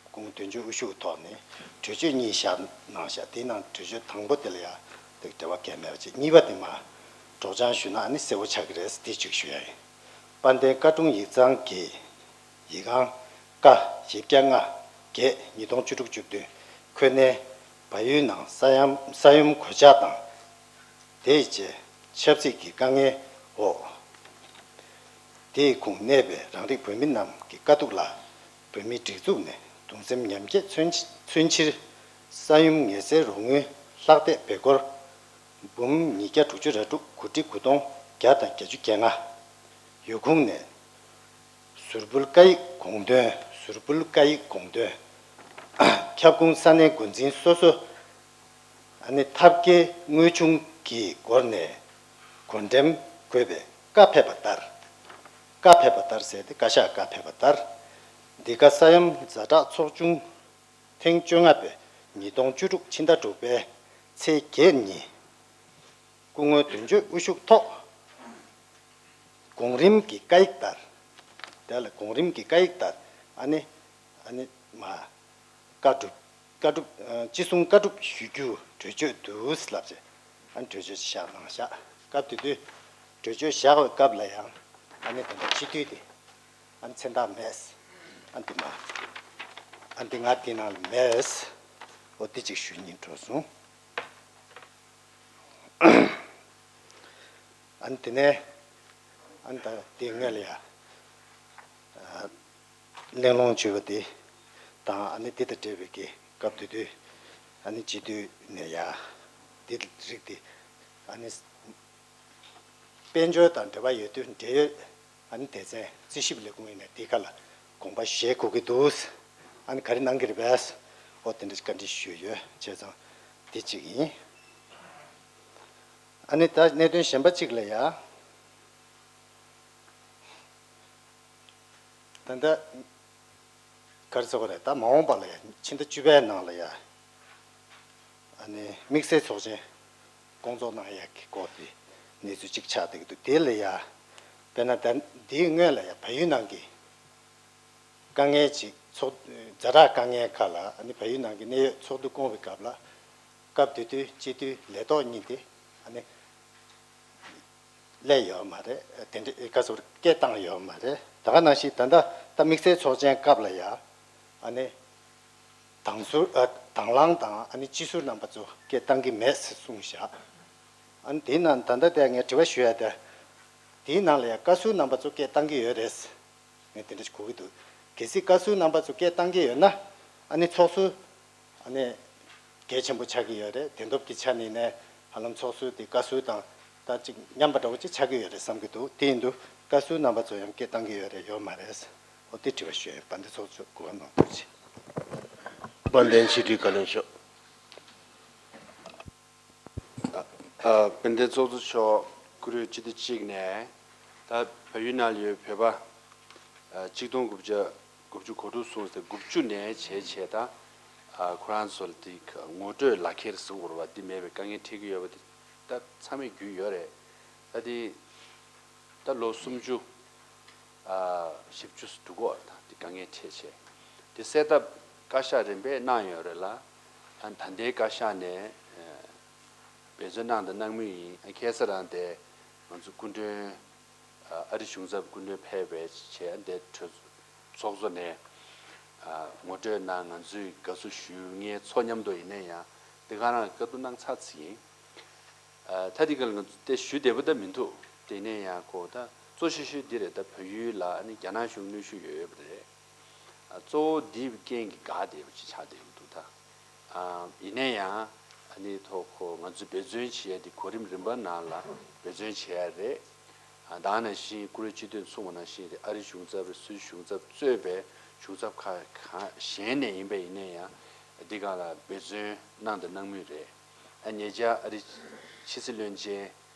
སྐུ་ངོ་དོན་གཅོད་དབུ་བཞུགས་ཐོག་ནས་གྲོས་ཆོད་གཉིས་བཞག་གནང་བཞག་དེའི་ནང་གྲོས་ཆོད་དང་པོ་དེ་ལ་ཡ་དེ་འབྲེལ་བ་གལ་མེད་པ་བྱས། གཉིས་པ་དེ་མ་སྒྲོག་སྦྱང་ཞུས་ན་ཨ་ནི་གསལ་པོ་ཆགས་ཀྱི་རེད། དེ་གཅིག་ཞུ་ཡ་ཡིན། དཔལ་ལྡན་བཀའ་དྲུང་ཡིག་ཚང་གི་ཡིག་ཨང་ཀ་བཞི་བརྒྱ་ལྔ་བརྒྱད་ཉིས་སྟོང་བཅུ་དྲུག་བཅུ་བདུན། ཁོ་ནའི་བལ་ཡུལ་ནང་ས་ཡོམ་ས་ཡོམ་གོད་ཆག་དང་དེའི་རྗེས་ཆབ་སྲིད་ཀྱི་དཀའ་ངལ་འོག་དེའི་ཁུངས་གནས་པའི་རང་རིགས་བོད་མི་རྣམས་ཀྱི་དཀའ་སྡུག་ལ་བོད་མིའི་སྒྲིག་འཛུགས་ནས་གདུང་སེམས་མཉམ་སྐྱེད་མཚོན་མཚོན་ཕྱིར་ས་ཡོམ་ངལ་སེལ་རོགས་དངུལ་ལྷག་བསྡད་འབད་སྒོར་འབུམ་ཉིས་བརྒྱ་དྲུག་ཅུ་རེ་དྲུག་དགུ་ཁྲི་དགུ་སྟོང་བརྒྱ་དང་བརྒྱད་ཅུ་གྱ་ལྔ། ཡུལ་ཁུངས་ནས་ཟུར་ཕུལ་བཀའ་ཡིག་དགོངས་དོན། ཟུར་ཕུལ་བཀའ་ཡིག་དགོངས་དོན། ཁྱབ་ཁོངས་ས་གནས་འགོ་འཛིན་སོ་སོ་ཨ་ནི་ཐབས་མཁས་དངོས་བྱུང་གི་སྒོ་ནས་བགོ་འགྲེམས་དགོས་པའི་བཀའ་ཕེབས་པ་ལྟར། བཀའ་ཕེབས་པ་ལྟར་ཟེར་ཏེ་བཀའ་ཤག་བཀའ་ཕེབས་པ་ལྟར། འདི་ག་ས་ཡོམ་ཛ་དྲག་ཚོགས་ཆུང་ཐེངས་བཅོ་ལྔ་པའི་ཉིས་སྟོང་བཅུ་དྲུག་ཕྱི་ཟླ་དྲུག་པའི་ཚེས་བརྒྱད་ཉིན། སྐུ་ངོ་དོན་གཅོད་དབུ་བཞུགས་ཐོག་གོང་རིམ་གྱི་བཀའ་ཡིག་ལྟར། དེ་ལ་གོང་རིམ་གྱི་བཀའ་ཡིག་ལྟར་ཨ་ནི་ཨ་ནི་མ་བཀའ་སྒྲུབ་བཀའ་སྒྲུབ་ཨ་ཅི་གསུང་བཀའ་སྒྲུབ་ཞུ་རྒྱུ་གྲོས་ཆོད་འདུག་ལབ་ཅེས་ཨ་ནི་གྲོས་ཆོད་བཞག་གནང་བཞག་སྐབས་དེ་དུས་གྲོས་ཆོད་བཞག་པའི་སྐབས་ལ་ཡང་ཨ་ནི་དེ་འདྲ་སྤྱི་འཐུས་དེ་ཨ་ནི་མཚན་རྟགས་མེད། ཨ་ནི་དེ་མ་ཨ་ནི་དེ་ང་དེ་ནང་ལ་མེད། འོ་དེ་ཅིག་ཞུ་སྙིང་བྲོ་སོང་། ཨ་ནི་དེ་ནས་ཨ་ནི་ད་དེ་སྔོན་ལ་ཡ་གླེང་སློང་བྱས་པ་དེ་དང་ཨ་ནི་དེ་དང་འབྲེལ་བའི་གི་སྐབས་དེ་དུས་ཨ་ནི་སྤྱི་འཐུས་ནས་ཡ་དེ་རིགས་དེ་ཨ་ནི་དཔལ་འབྱོར་དང་འབྲེལ་བ་ཡོད་དུས་འབྲེལ་ཡོད་ཨ་ནི་སྡེ་ཚན་རྩིས་ཞིབ་ལས་ཁུངས་ཡིན་ནས་དེ་ག་ལ་དགོངས་པ་བཞེས་དགོས་ཀྱི་འདུག་ཨ་ནི་ག་རེ་གནང་གི་རེད་པས། འོ་དེ་འདྲ་བཀའ་འདྲི་ཞུས་ཡོད། བྱས་ཙང་དེ་གཅིག་ཡིན། ཨ་ནི་ད་གནད་དོན་གཞན་པ་གཅིག་ལ་ཡ། ད་ལྟ་ག་རེ་ཟེར་དགོས་རེད། ད་མ་འོངས་པ་ལ་ཡ་ཕྱི་ཟླ་བཅུ་པའི་ནང་ལ་ཡ་ཨ་ནི་དམིགས་བསལ་ཚོགས་ཆེན་སྐོང་ཚོགས་གནང་ཡག་གི་སྐོར་གྱི་གནས་ཚུལ་གཅིག་ཆགས་བསྡད་ཀྱི་འདུག་དེ་ལ་ཡ་དཔེར་ན་ད་འདིའི་སྔོན་ལ་ཡ་བལ་ཡུལ་ནང་གི་དཀའ་ངལ་ཅིག་ཚོགས་ཛ་དྲག་དཀའ་ངལ་ཁག་ལ་ཨ་ནི་བལ་ཡུལ་ནང་གི་གནད་ཡོད་ཚོགས་འདུ་བསྐོང་བའི་སྐབས་ལ་སྐབས་དེ་དུས་སྤྱི་འཐུས་ལས་ཐོག་གཉིས་དེ་ཨ་ནི་སླེབས་ཡོད་མ་རེད། དེ་འདྲའི་ག་ཚོད་སྐད་བཏང་ཡོད་མ་རེད། ད་ག་ནང་བཞིན་ད་ལྟ་ད་དམིགས་བསལ་ཚོགས་ཆེན་སྐབས་ལ་ཡ་ཨ་ནི་དང་ཟུར་ཨ་དང་བླངས་དང་ཨ་ནི་སྤྱི་ཟུར་རྣམ་པ་ཚོ་སྐད་བཏང་གི་མེད་ཟེར་གསུངས་བཞག་ཨ་ནི་དེའི་ནང་ད་ལྟ་དེ་ངས་དྲི་བ་ཞུ་ཡ་དེ་དེའི་ནང་ལ་ཡ་བཀའ་ཟུར་རྣམ་པ་ཚོ་སྐད་བཏང་གི་ཡོད་རེད། ངས་དེ་འདྲ་ཞིག་གོ་གི་འདུག་གལ་སྲིད་བཀའ་ཟུར་རྣམ་པ་ཚོ་སྐད་བཏང་གི་ཡོད་ན་ཨ་ནི་ཚོགས་ཟུར་ཨ་ནི་གལ་ཆེན་པོ་ཆགས་ཀྱི་ཡོད་རེད། བདེན་སྟོབས་ཀྱི་ཆ་ནས་ནས་ཧ་ལམ་ཚོགས་ཟུར་དེ་བཀའ་ཟུར་དང་ད་ཅིག་མཉམ་པ་འདྲ་བོ་ཅིག་ཆགས་ཀྱི་ཡོད་རེད་བསམ་གྱི་འདུག་དེ་ཡིན་དུས་བཀའ་ཟུར་རྣམ་པ་ཚོ་ཡང་སྐད་བཏང་གི་ཡོད་རེད་ཡོད་མ་རེད། འོ་དེ་དྲི་བ་ཞུ་ཡིན། དཔལ་ལྡན་ཚོགས་གཙོ་གོ་བ་གནང་ཐུགས་རྗེ་ཆེ། དཔལ་ལྡན་ཕྱི་དྲིལ་བཀའ་བློན་མཆོག་ཨ་དཔལ་ལྡན་ཚོགས་གཙོ་མཆོག་བཀུར་འོས་སྤྱི་ཟླ་གཅིག་ནས་ད་བལ་ཡུལ་ནང་ལ་ཡོད་བོད་པ་ཨ་གཅིག་སྟོང་དགུ་བརྒྱ་དགུ་བཅུ་གོ་དྲུག་སོང་སྟེ་དགུ་བཅུ་ནས་བྱས་བྱས་ད་ཨ་ཁོ་རང་ཚོ་ལ་དེ་ངོ་སྤྲོད་ལག་ཁྱེར་ཟེར་དགོས་རེད་པ། འདི་མེད་པའི་དཀའ་ངལ་འཕྲད་ཀྱི་ཡོད་པ་དེ་ ད་ཚང་མས་རྒྱུས་ཡོད་རེད། ད་དེ་ད་ལོ་སུམ་ཅུ་ཨ་བཞི་བཅུ་འགྲོ་གི་ཡོད་རེད། ད་དེ་དཀའ་ངལ་འཕྲད་བྱས་དེ་སེལ་ཐབས་བཀའ་ཤག་རིམ་པས་གནང་ཡོད་རེད་ལ། ཨ་ད་ལྟའི་བཀའ་ཤག་ནས་ཨ་འབད་བརྩོན་གནང་དང་གནང་མུས་ཡིན། ཨ་ཁ་སང་རང་དེ་ང་ཚོ་སྐུ་མགྲོན་ཨ་ཨ་རི་གཞུང་ཚབ་སྐུ་མགྲོན་ཕེབས་པའི་བྱས་དེ་གྲོས་ཚོགས་གཙོ་ནས་ཨ་ངོ་སྤྲོད་གནང་། ང་ཚོས་དགའ་བསུ་ཞུ། ངའི་ཚོགས་མཉམ་དུ་ཡིན་ན་ཡང་དེ་ག་རང་བཀའ་བསྡུར་གནང་ཚར་ཚར་ཡིན། ཨ་ད་དེ་ག་ལ་ང་ཚོ་དེ་ཞུ་བདེ་པོ་ད་མི་འདུག་དེ་ནས་ཡང་ཁོ་ད་གཙོ་ཆེ་ཤོས་འདི་རེད། ད་བལ་ཡུལ་ལ་ཨ་ནི་རྒྱ་ནག་གཞུང་གནོན་ཤུགས་ཡོད་ཡོད་པ་རེད། ཨ་གཙོ་བོ་འདིའི་རྐྱེན་གྱིས་འགག་བསྡད་པ་ཅིག་ཆགས་བསྡད་ཀྱི་འདུག་ད་ཨ་ཡིན་ན་ཡང་ཨ་ནི་ཐོག་ཁོ་ང་ཚོས་འབད་བརྩོན་བྱེད་ཡ་དེ་གོ་རིམ་རིམ་པ་ནང་ལ་འབད་བརྩོན་བྱེད་ཡ་རེད། ཨ་ད་ག་ནང་བཞིན་བཀུར་འོས་སྤྱི་འཐུས་གསུངས་པ་ནང་བཞིན་རེད། ཨ་རི་གཞུང་ཚབ་རེད། སུད་གཞུང་ཚབ་གཙོས་པའི་གཞུང་ཚབ་ཁག་གང་གཞན་ནས་ཡིན་པ་ཡིན་ན་ཡང་འདི་ག་ལ་འབད་བརྩོན་གནང་དང་གནང་མུས་རེད། ཨ་ཉེ་ཆར་ཨ་རི་ཕྱི་སྲིད་བློན་ཆེན་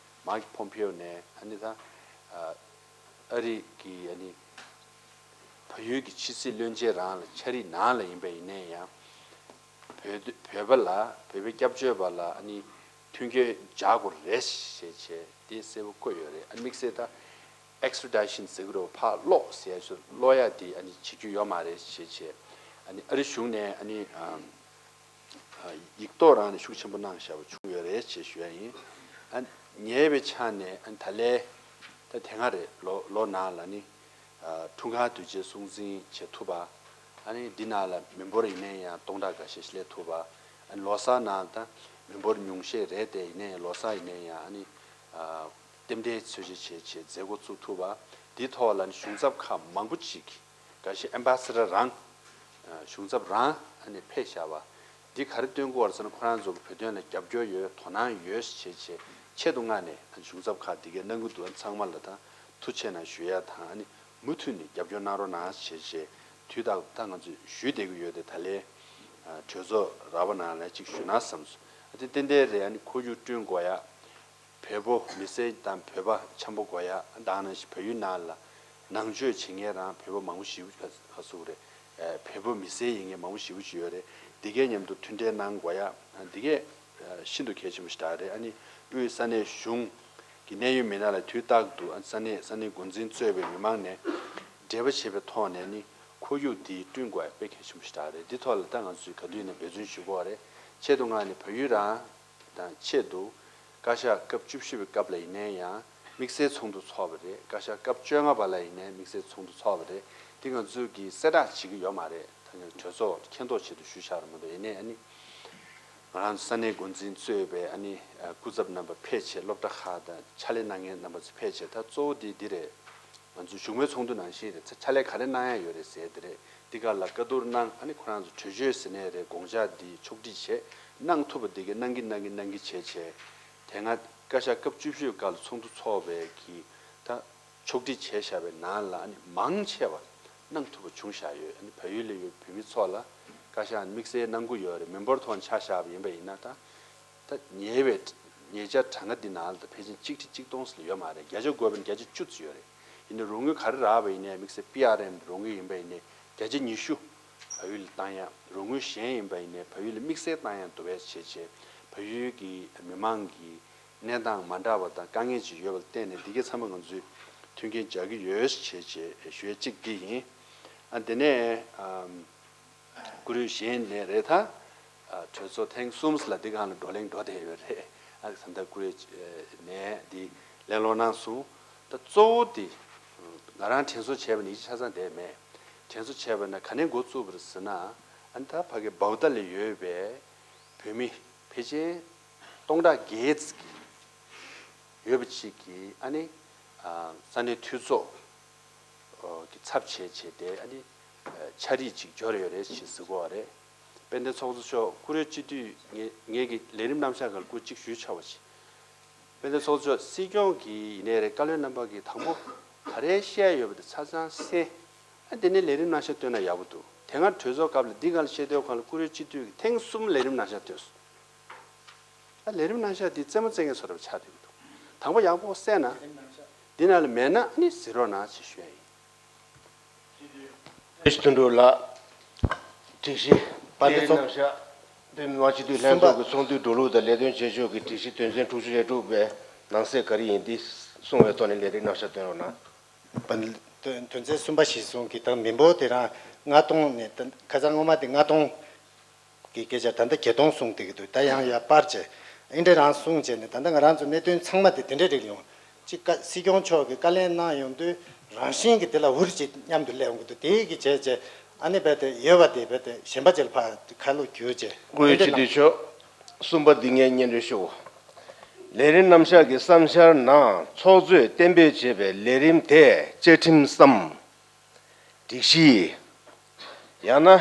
མཱིག་ཕོམ་ཕིའོ་ནས་ཨ་ནི་ད་ཨ་ཨ་རི་གི་ཨ་ནི་བལ་ཡུལ་གྱི་ཕྱི་སྲིད་བློན་ཆེན་རང་ལ་ཕྱག་རིས་ནང་ལ་ཡིན་པ་ཡིན་ན་ཡང་བོད་བོད་པ་ལ་བོད་པའི་སྐྱབས་བཅོལ་བ་ལ་ཨ་ནི་མཐུན་རྐྱེན་སྦྱར་དགོས་རེད་ཞེས་བྱས་དེ་གསལ་པོ་བཀོད་ཡོད་རེད། ཨ་དམིགས་བསལ་ད་ཨེག་སི་ཊི་ར་ཌི་ཤན་ཟེར་གི་རེད། ཕར་སློག་ཟེར་ཡ་ཞིག་སློག་ཡ་དེ་ཨ་ནི་བྱེད་རྒྱུ་ཡོད་མ་རེད་ཞེས་བྱས། ཨ་ནི་ཨ་རི་གཞུང་ནས་ཨ་ནི་ཨམ། ཡིག་ཐོག་རང་ནས་ཤུགས་ཆེན་པོ་གནང་བཞག་པ་བྱུང་ཡོད་རེད་ཅེས་ཞུ་ཡ་ཡིན། ཨ་ཉེ་བའི་ཆ་ནས་ཨ་ད་ལན་ད་དེ་སྔ་རེད། ལོ་ལོ་ནང་ལ་ནི་ཨ་འཁྲུངས་སྐར་དུས་ཆེན་སྲུང་བརྩི་བྱེད་ཐུབ་པ། ཨ་ནི་འདི་ནང་ལ་མི་འབོར་ཡིན་ན་ཡང་སྟོང་ཕྲག་འགའ་ཤས་སླེབས་ཐུབ་པ། ཨ་ནི་ལོ་གསར་ནང་ད་མི་འབོར་ཉུང་ཤས་རེད་དེ། ཡིན་ན་ཡང་ལོ་གསར་ཡིན་ན་ཡང་ཨ་ནི་ཨ་རྟེན་འབྲེལ་ཚོས་གཞི་བྱས་བྱས་མཛད་སྒོ་བཙུགས་ཐུབ་པ། འདིའི་ཐོག་ལ་ནི་གཞུང་ཚབ་ཁག་མང་པོ་ཅིག་འགའ་ཤས་ཨེམ་བྷ་སི་ཌར་རང་། ཨ་གཞུང་ཚབ་རང་ཨ་ནི་ཕེབས་བཞག་པ། འདི་ག་རེ་སྟོན་གྱི་ཡོད་རེད་ཟེར་ན། ཁོ་རང་ཚོ་གི་བོད་དོན་ལ་རྒྱབ་སྐྱོར་ཡོད། དོ་སྣང་ཡོད་ཞེས་བྱས་ཆེད་དུ་མངགས་ནས་ཨ་གཞུང་ཚབ་ཁག་འདི་གས་གནང་གི་འདུག་ཨ་ཚང་མ་ལ་ད་ཐུགས་རྗེ་ཆེ་གནང་ཞུ་ཡ་དང་། ཨ་ནི་མུ་མཐུད་ནས་རྒྱབ་སྐྱོར་གནང་རོགས་གནང་ཞེས་བྱས་དུས་རྟག་ཏུ་ད་ང་ཚོས་ཞུས་བསྡད་ཀྱི་ཡོད་དེ། ད་ལན་ཨ་གྲོས་ཚོགས་ར་བ་ནང་ལ་ཅིག་ཞུས་ན་བསམ་སོང་། ཨ་དེ་ཏན་ཏན་རེད། ཨ་ནི་ཁོར་ཡུག་བསྐྲུན་དགོས་ཡ། བོད་པ་མི་སེར་དང་བོད་པ་འཆམ་པོ་དགོས་ཡ། ད་ག་ནང་བཞིན་བལ་ཡུལ་ནང་ལ་ནང་ཆོས་བྱེད་མཁན་རང་བོད་པ་མང་པོ་ཞེ་པོ་ག་ག་ཚོད་རེད། ཨ་བོད་པ་མི་སེར་ཡིན་མཁན་མང་པོ་ཞེ་པོ་ཅིག་ཡོད་རེད། འདི་གའི་མཉམ་དུ་མཐུན་འབྲེལ་གནང་དགོས་ཡ། ཨ་འདི་གས་ཨ་ཤིན་ཏུ་གལ་ཆེན་པོ་ཞིག་རེད། ཨ་ནི་དབུས་ས་གནས་གཞུང་གི་གནད་ཡོད་མི་སྣ་ལ་དུས་རྟག་ཏུ་ཨ་ས་གནས་ས་གནས་འགོ་འཛིན་གཙོས་པའི་མི་མང་ནས་འབྲེལ་བ་བྱེད་པའི་ཐོག་ནས་ནི་ཁོར་ཡུག་འདི་བསྐྲུན་དགོས་ཡ་དཔེ་གལ་ཆེན་པོ་ཞིག་རེད། འདི་ཐོག་ལ་ད་ང་ཚོས་ག་དུས་ནས་འབད་བརྩོན་ཞུ་དགོས་པ་རེད། ཆེད་དུ་མངགས་ནས་བལ་ཡུལ་རང་དང་ཆེད་དུ་བཀའ་ཤག་སྐབས་བཅུ་བཞི་པའི་སྐབས་ལ་ཡིན་ནའི་ཡང་དམིགས་བསལ་ཚོགས་འདུ་ཚོགས་པ་རེད། བཀའ་ཤག་སྐབས་བཅོ་ལྔ་པ་ལ་ཡིན་ནའི་དམིགས་བསལ་ཚོགས་འདུ་ཚོགས་པ་རེད། འདི་ང་ཚོས་ཀྱིས་གསལ་བསྒྲགས་བྱེད་ཀྱི་ཡོད་མ་རེད། ད་ངས་གྲོས་ཚོགས་མཁྱེན་རྟོགས་ཆེད་དུ་ཞུས་བཞག་རེད་མ་གཏོགས། ཡིན་ནའི་ཨ་ནི་ང་རང་ཚོ་ས་གནས་འགོ་འཛིན་གཙོས་པའི་ཨ་ནི་སྐུ་ཚབ་རྣམ་པ་ཕེབས་བྱས། སློབ་གྲྭ་ཁག་དང་ཕྱག་ལས་གནང་མཁན་རྣམ་པ་ཚོ་ཕེབས་བྱས། ད་གཙོ་བོ་འདི་འདི་རེད། ང་ཚོ་བཞུགས་མོལ་ཚོགས་འདུ་ནང་བཞིན་རེད། ཚ་ཕྱག་ལས་ག་རེ་གནང་ཡ་ཡོད་རེད་ཟེར་དེ་རེད། འདི་ག་ལ་བཀའ་བསྡུར་གནང་། ཨ་ནི་ཁོ་རང་ཚོ་གྲོས་ཆོད་ཟེར་ནའི་རེད། དགོངས་འཆར་འདི་ཕྱོགས་སྒྲིག་བྱས། གནང་ཐུབ་པ་འདི་གའི་གནང་གི་གནང་གི་གནང་གི་བྱས་བྱས། དེ་སྔ་བཀའ་ཤག་སྐབས་བཅུ་བཞི་པའི་སྐབས་ལ་ཚོགས་འདུ་ཚོགས་པའི་གི་ད་ཕྱོགས་སྒྲིག་བྱས་བཞག་པའི་ནང་ལ་ཨ་ནི་མང་ཆེ་བ་གནང་ཐུབ་པ་བྱུང་བཞག་ཡོད། ཨ་ནི་བལ་ཡུལ་ལ་ཡོད་བོད་མི་ཚོ་ལ་བཀའ་ཤག་དམིགས་བསལ་གནང་གི་ཡོད་རེད། མི་འབོར་ཐོག་ནས་ཆ་བཞག་པ་ཡིན་པ་ཡིན་ན་ད། ད་ཉེ་བའི་ཉེ་ཆར་གྲངས་ཀ་འདི་ནང་ལ་ད་ཕལ་ཆེར་གཅིག་ཁྲི་གཅིག་སྟོང་ཙམ་ལས་ཡོད་མ་རེད། བརྒྱ་ཆ་བགོས་པ་ཡིན་ན་བརྒྱ་ཆ་བཅུ་ཙམ་ཡོད་རེད། ཡིན་ནའི་རོགས་དངུལ་ག་རེ་རག་པ་ཡིན་ནའི་དམིགས་བསལ་པི་ཨར་ཨེམ་རོགས་དངུལ་ཡིན་པ་ཡིན་ནའི་བརྒྱ་ཆ་ཉི་ཤུ་བལ་ཡུལ་ལ་བཏང་ཡ། རོགས་དངུལ་གཞན་ཡིན་པ་ཡིན་ནའི་བལ་ཡུལ་ལ་དམིགས་བསལ་བཏང་ཡ་འདུག་པས་བྱས་བྱས། བལ་ཡུལ་གྱི་མི་མང་གི་གནས་སྟངས་མ་འདྲ་བ་དང་དཀའ་ངལ་ཅིག་ཡོད་པ་ལ་བརྟེན་ནས་འདི་གའི་ཚང་མ་ང་ཚོས་མཐུན་རྐྱེན་སྦྱར་གྱི་ཡོད་བྱས་བྱས་ཞུ་ཡ་གཅིག་འདི་ཡིན། ཨ་དེ་ནས་ཨམ། བཀུར་འོས་གཞན་ནས་རེད་ད། ཨ་གྲོས་ཚོགས་ཐེངས་གསུམ་ལ་འདི་སྒང་ལ་བགྲོ་གླེང་འགྲོ་བསྡད་ཡོད་རེད། ཨ་ད་ལྟ་བཀུར་འོས་ནས་འདི་ལན་སློག་གནང་སོང་། ད་གཙོ་བོ་འདི་ང་རང་དྲན་གསོ་བྱས་པ་ནི་ཆ་ཚང་བསྡད་མེད། དྲན་གསོ་བྱས་པ་ན་ག་ནས་འགོ་བཙུགས་པ་རེད་ཟེར་ན། ཨ་ནི་ད་ཕ་གི་བའུ་ཏ་ལ་ཡོད་པའི་བོད་མི་ཕལ་ཆེར་སྟོང་ཕྲག་བརྒྱད་ཅིག་ཡོད་པ་ཅིག་གིས་ཨ་ནི་ཨ་ས་གནས་འཐུས་ཚོགས་ཀྱི་ཚབ་བྱས་བྱས་ཏེ་ཨ་ནི་ཕྱག་བྲིས་ཅིག་འབྱོར་ཡོད་རེད་ཅེས་ཟེར་གོ་བ་རེད། དཔལ་ལྡན་ཚོགས་གཙོ་མཆོག་བཀུར་འོས་སྤྱི་འཐུས་ངེད་ངེད་ཀྱི་ལས་རིམ་རྣམ་གཞག་སྒང་སྐུ་གཅིག་ཞུས་ཆོག་པ་ཅིག་དཔལ་ལྡན་ཚོགས་གཙོ་མཆོག་སྲིད་སྐྱོང་གི་ཡིན་ནའི་རེད། བཀའ་བློན་རྣམ་པ་གིས་དང་པོ་ག་རེ་བཤད་ཡོད་པ་དེ་ཆ་ཚང་གསན། ཨ་དེ་ནས་ལས་རིམ་རྣམ་གཞག་བཏོན་ན་ཡག་པོ་འདུག་དེ་སྔ་གྲོས་ཚོགས་སྐབས་ལ་འདི་སྒང་ལ་བཤད་དུས་སྒང་ལ་བཀུར་འོས་སྤྱི་འཐུས་ཀྱིས་ཐེངས་གསུམ་ལས་རིམ་རྣམ་གཞག་བཏོན་སོང་། ད་ལས་རིམ་རྣམ་གཞག་འདི་རྩེད་མོ་རྩེ་མཁན་བཟོ་འདྲ་ཆགས་བསྡད་ཀྱི་འདུག་དང་པོ་ཡག་པོ་གསན་ན། འདི་ནང་ལ་མེད་ན་ཨ་ནི་གཟིགས་རོགས་གནང་ཞེས་ཞུ་ཡ་ཡིན། བཀྲ་ཤིས་དོན་གྲུབ་ལགས། སྒྲིག་གཞི་དཔལ་ལྡན་ཚོགས། བོད་མི་མང་སྤྱི་འཐུས་ལྷན་ཚོགས་ཀྱི་ཚོགས་འདུའི་འགྲོ་ལུགས་དང་ལས་དོན་བྱེད་ཕྱོགས་ཀྱི་སྒྲིག་གཞི་དོན་ཚན་དྲུག་ཅུ་རེ་དྲུག་པའི་ནང་གསེས་ག་རེ་ཡིན་འདི་གསུངས་པའི་ཐོག་ནས་ལས་རིམ་རྣམ་གཞག་སྟོན་རོགས་གནང་། དོན་ཚན་གསུམ་པ་གཞིར་བཟུང་གིས་ད་མི་འབོར་དེ་རང་ལྔ་སྟོང་ནས་ད་ཁ་སང་སྔོན་མ་དེ་ལྔ་སྟོང་གི་སྐད་ཆ་ད་ལྟ་བརྒྱད་སྟོང་གསུངས་བསྡད་ཀྱི་འདུག་ད་ཡང་ཡར་སྤར་བྱས་ཨིན་འདྲ་རང་གསུངས་བྱས་ནས་ད་ལྟ་ང་རང་ཚོ་གནད་དོན་ཚང་མ་དེ་དེ་འདྲའི་རིགས་ཡོང་། གཅིག་བཀའ་སྲིད་སྐྱོང་མཆོག་གིས་བཀའ་ལན་གནང་ཡོང་དུས་རང་བཞིན་གྱིས་དེ་ལ་འུར་ཅིག་མཉམ་དུ་སླེབས་ཡོང་གི་འདུག་དེའི་གི་བྱས་བྱས་ཨ་ནི་རྦད་དེ་ཡོད་པ་དེ་རྦད་དེ་གཞན་པ་ཅིག་ལ་ཕར་ཁ་ལོ་བསྒྱུར་བྱས་སྐུ་ངོ་སྤྱི་འཐུས་མཆོག་གསུམ་པ་འདི་ངས་སྙན་སྒྲོན་ཞུ། ལས་རིམ་རྣམ་གཞག་གི་བསམ་འཆར་ནང་ཚོགས་གཙོས་གཏན་འབེབས་བྱས་པའི་ལས་རིམ་དེ་བཅའ་ཁྲིམས་སམ། སྒྲིག་གཞི། ཡང་ན་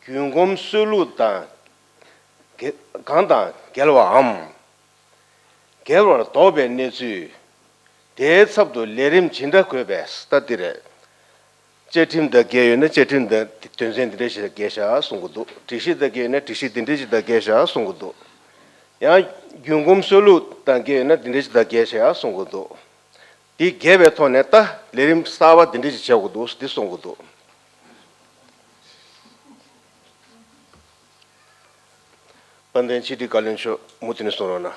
རྒྱུན་གོམས་སྲོལ་ལུགས་དང་འགལ་གང་དང་འགལ་བའམ། འགལ་བར་དོགས་པའི་གནས་ཚུལ། དེའི་ཚབ་ཏུ་ལས་རིམ་ཇི་འདྲ་དགོས་པའི་ལྟ་འདི་རེད། བཅའ་ཁྲིམས་དང་འགལ་ཡོད་ན་བཅའ་ཁྲིམས་དང་དོན་ཚན་འདི་འདྲ་ཞིག་དང་འགལ་བཞག་གསུང་གི་འདུག་སྒྲིག་གཞི་དང་འགལ་ཡོད་ན་སྒྲིག་གཞི་འདི་འདྲ་ཞིག་དང་འགལ་བཞག་གསུང་གི་འདུག་ཡང་རྒྱུན་གོམས་སྲོལ་ལུགས་དང་འགལ་ཡོད་ན་འདི་འདྲ་ཞིག་དང་འགལ་བཞག་གསུང་གི་འདུག་འདི་འགལ་བའི་ཐོག་ནས་ད་ལས་རིམ་གསར་པ་འདི་འདྲ་ཞིག་བྱེད་དགོས་འདུག་འདི་གསུང་གི་འདུག་དཔལ་ལྡན་ཕྱི་དྲིལ་བཀའ་བློན་མཆོག་མུ་མཐུད་ནས་གསུང་རོགས་གནང་།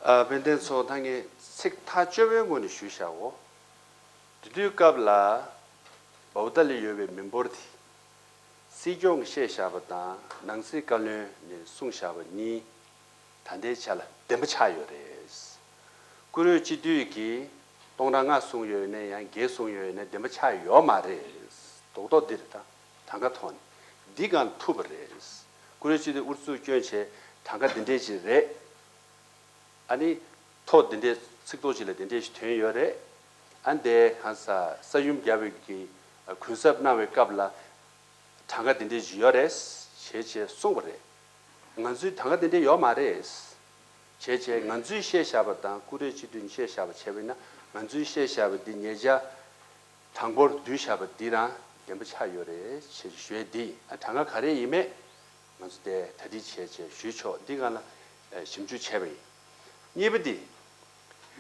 ཨ། དཔལ་ལྡན་ཚོགས་ད་ངས་ཚིག་ཐག་གཅོད་པའི་ངོས་ནས་ཞུས་བཞག་གོ། དེ་དུས་སྐབས་ལ་བའུ་ཏཱ་ལ་ཡོད་པའི་མི་འབོར་དེ་སྲིད་སྐྱོང་གིས་བཤད་བཞག་པ་དང་ནང་སྲིད་བཀའ་བློན་ནས་གསུངས་བཞག་པ་གཉིས་ད་ལྟའི་ཆ་ལ་བདེན་པ་ཆགས་ཡོད་རེད། བཀུར་འོས་སྤྱི་འཐུས་ཀྱིས་སྟོང་ཕྲག་ལྔ་གསུངས་ཡོད་ན་ཡང་བརྒྱད་གསུངས་ཡོད་ན་བདེན་པ་ཆགས་ཡོད་མ་རེད། རྡོག་རྡོག་འདི་རེད་ད། གྲངས་ཀ་ཐོག་ནས་འདི་གང་ཐུབ་པ་རེད། བཀུར་འོས་སྤྱི་འཐུས་ཨུ་ཚུགས་སྐྱོན་བྱས་གྲངས་ཀ་འདི་འདྲས་ཅིག་རེད། ཨ་ནི་ཐོ་འདི་འདྲས་ཚིག་ཐོ་ཅིག་ལ་འདི་འདྲས་ཤིག་ཐོན་ཡོད་རེད། ཨ་འདས་གང་ས་ས་ཡོམ་བརྒྱབ་པའི་གི་གུན་གསབ་གནང་བའི་སྐབས་ལ་གྲངས་ཀ་འདི་འདྲས་ཤིག་ཡོད་རེད་བྱས་བྱས་གསུངས་པ་རེད། ང་ཚོའི་གྲངས་ཀ་འདི་འདྲས་ཡོད་མ་རེད། བྱས་བྱས་ང་ཚོས་བཤད་བཞག་པ་དང་བཀུར་འོས་སྤྱི་འཐུས་བཤད་བཞག་པ་བྱས་པ་ཡིན་ན་ང་ཚོས་བཤད་བཞག་པ་འདི་ཉེ་ཆར་གྲངས་འབོར་བསྡུས་བཞག་པ་འདི་རང་བདེན་པ་ཆགས་ཡོད་རེད་ཅེས་ཞུ་ཡས་འདི་ཡིན། ཨ་གྲངས་ཀ་ག་རེ་ཡིན་མེད་ང་ཚོ་དེ་གྲ་སྒྲིག་བྱས་བྱས་ཞུས་ཆོག་འདི་སྒང་ལ་ཞིབ་འཇུག་བྱས་པ་ཡིན། གཉིས་པ་འདི་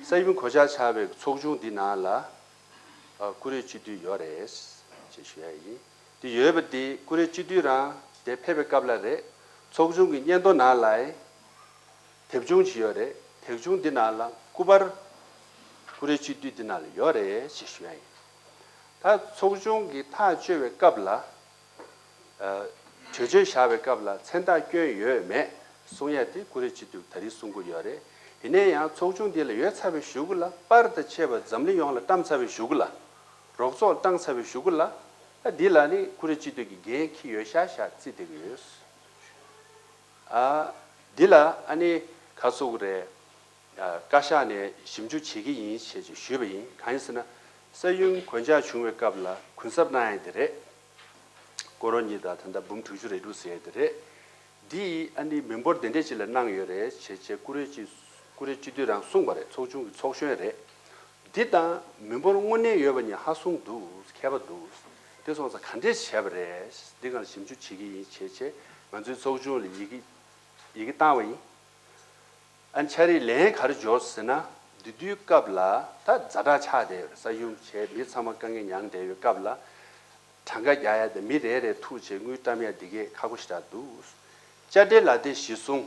ས་ཡོམ་གོད་ཆག་ཆགས་པའི་ཚོགས་ཆུང་འདི་ནང་ལ་བཀུར་འོས་སྤྱི་འཐུས་ཡོད་རེད་ཅེས་ཞུ་ཡས་ཡིན། འདི་ཡོད་པ་འདི་བཀུར་འོས་སྤྱི་འཐུས་རང་དེ་ཕེབས་པའི་སྐབས་ལ་རེད། ཚོགས་ཆུང་གི་སྙན་ཐོ་ནང་ལ་དེབ་ཆུང་ཅིག་ཡོད་རེད། དེབ་ཆུང་འདི་ནང་ལ་སྐུ་པར་བཀུར་འོས་སྤྱི་འཐུས་འདི་ནང་ལ་ཡོད་རེད་ཅེས་ཞུ་ཡ་ཡིན། ད་ཚོགས་ཆུང་གི་ཐག་གཅོད་པའི་སྐབས་ལ་ཨ་གྲོས་ཆོད་བཞག་པའི་སྐབས་ལ་མཚན་རྟགས་བསྐྱོན་ཡོད་མེད་གསུང་ཡ་དེ་བཀུར་འོས་སྤྱི་འཐུས་ད་རེས་གསུང་གི་ཡོད་རེད། ཡིན་ན་ཡང་ཚོགས་ཆུང་འདི་ལ་ཡོད་ཚར་བའི་གཞུག་གུ་ལ་པར་དང་བཅས་པ་འཛམ་གླིང་ཡོངས་ལ་བཀྲམ་ཚར་བའི་གཞུག་གུ་ལ་རོགས་ཚོགས་བཏང་ཚར་བའི་གཞུག་གུ་ལ་ཨ་འདི་ལ་ནི་བཀུར་འོས་སྤྱི་འཐུས་ཀྱི་འགན་འཁྱེར་ཡོད་ཤག་ཤག་བརྩིས་བསྡད་ཀྱི་ཡོད། ཨ་འདི་ལ་ཨ་ནི་ག་ཚོད་རེད། ཨ་བཀའ་ཤག་ནས་ཞིབ་འཇུག་བྱེད་ཀྱི་ཡིན་ཞེས་ཞུས་པ་ཡིན། གང་ཡིན་ཟེར་ན་ས་ཡོམ་གོད་ཆག་བྱུང་བའི་སྐབས་ལ་གུན་གསབ་གནང་ཡ་དེ་རེད། སྐོར་རོ་གཉིས་དང་ད་ལྟ་འབུམ་དྲུག་ཅུ་རེ་དྲུག་ཟེར་ཡ་དེ་རེད། འདི་ཡིས་ཨ་ནི་མི་འབོར་དེ་འདྲས་ཅིག་ལ་གནང་ཡོད་རེད་ཞེས་བྱས་བཀུར་འོས་ཀྱི་བཀུར་འོས་སྤྱི་འཐུས་རང་གསུངས་པ་རེད། ཚོགས་ཆུང་གི་ཚོགས་གཞོན་རེད། འདི་དང་མི་འབོར་དངོས་གནས་ཡོད་པ་གཉིས་ཧ་སུང་འདུག་ཁྱད་པར་འདུག་དེ་སོང་ཙང་ག་འདྲས་བྱས་པ་རེད། འདི་སྒང་ལ་ཞིབ་འཇུག་བྱེད་ཀྱི་ཡིན་བྱས་བྱས་ང་ཚོའི་ཚོགས་ཆུང་ལ་ཡི་གེ་ཡི་གེ་བཏང་བ་ཡིན། ཨ་ནི་ཕྱག་བྲིས་ལན་ག་རེ་འབྱོར་ཟེར་ན་འདི་དུས་སྐབས་ལ་ད་ཛ་དྲག་ཆགས་བསྡད་ཡོད་རེད། ས་ཡོམ་བྱས་མི་ཚང་མ་དཀའ་ངལ་མྱངས་བསྡད་ཡོད་སྐབས་ལ་གྲངས་ཀ་རྒྱག་ཡ་དང་མི་རེ་རེ་ཐུག་བྱས་དངུལ་བཀྲམ་ཡ་འདི་གས་ཁག་པོ་ཞེ་དྲག་འདུག་དཔྱ་ཁྲལ་ལག་དེབ་གཞིར་བཟུང་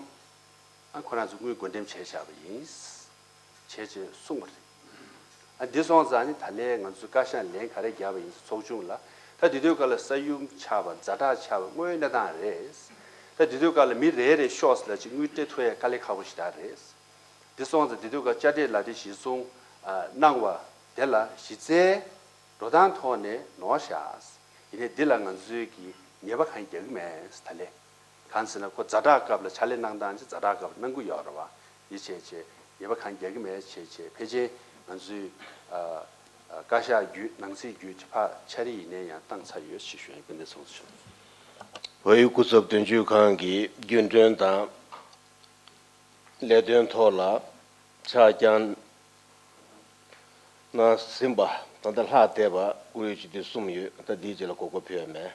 ཨ་ཁོ་རང་ཚོ་དངུལ་བགོ་འགྲེམས་བྱས་བཞག་པ་ཡིན། བྱས་བྱས་གསུངས་པ་རེད། ཨ་འདི་སོང་ཙང་ནི་ད་ལན་ང་ཚོས་བཀའ་ཤག་ལན་ག་རེ་བརྒྱབ་པ་ཡིན་ཚོགས་ཆུང་ལ། ད་དེ་དུས་སྐབས་ལ་ས་ཡོམ་ཆགས་པ་ཛ་དྲག་ཆགས་པ་དངོས་གནས་སྟངས་རེད། ད་དེ་དུས་སྐབས་ལ་མི་རེ་རེ་ཤོག་ལ་ཅིག་དངུལ་སྤྲད་ཐུབ་ཡ་དཀའ་ལས་ཁག་པོ་ཞིག་རེད། འདི་སོང་ཙང་དེ་དུས་སྐབས་དཔྱ་ཁྲལ་ལག་དེབ་གཞིར་བཟུང་ཨ་གནང་བ་དེ་ལ་གཞི་རྩའི་འགྲོ་སྟངས་ཐོག་ནས་ནོར་བཞག་ཡིན་ནའི་འདི་ལ་ང་ཚོས་ཀྱི་ཉེས་པ་གང་རྒྱག་གི་མེད་ད་ལན། གང་ཟེར་ན་ཁོ་ཛ་དྲག་སྐབས་ལ་ཕྱག་ལས་གནང་སྟངས་ཅིག་ཛ་དྲག་སྐབས་ལ་གནང་གི་ཡོད་རེད་བ། འདི་བྱས་བྱས་ཉེས་པ་གང་རྒྱག་གི་མེད་བྱས་བྱས་ཕལ་ཆེར་ང་ཚོའི་ཨ་ཨ་བཀའ་ཤག་བརྒྱུད་ནང་སྲིད་བརྒྱུད་ཀྱི་ཕར་ཕྱག་བྲིས་ཡིན་ནའི་ཡང་བཏང་ཚར་ཡོད་ཅེས་ཞུ་ཡ་ཡིན། སྐུ་ཚབ་ཚོ། བལ་ཡུལ་སྐུ་ཚབ་དོན་གཅོད་ཁང་གི་རྒྱུན་གྲོན་དང་ལས་དོན་ཐོག་ལ་ཕྱག་བརྐྱངས་གནང་ཟིན་པ་ད་ལྟ་ལྷག་བསྡད་པ་བཀུར་འོས་སྤྱི་འཐུས་གསུམ་ཡོད། ད་འདིའི་རྗེས་ལ་གོ་སྐབས་ཕུལ་ཡ་མེད།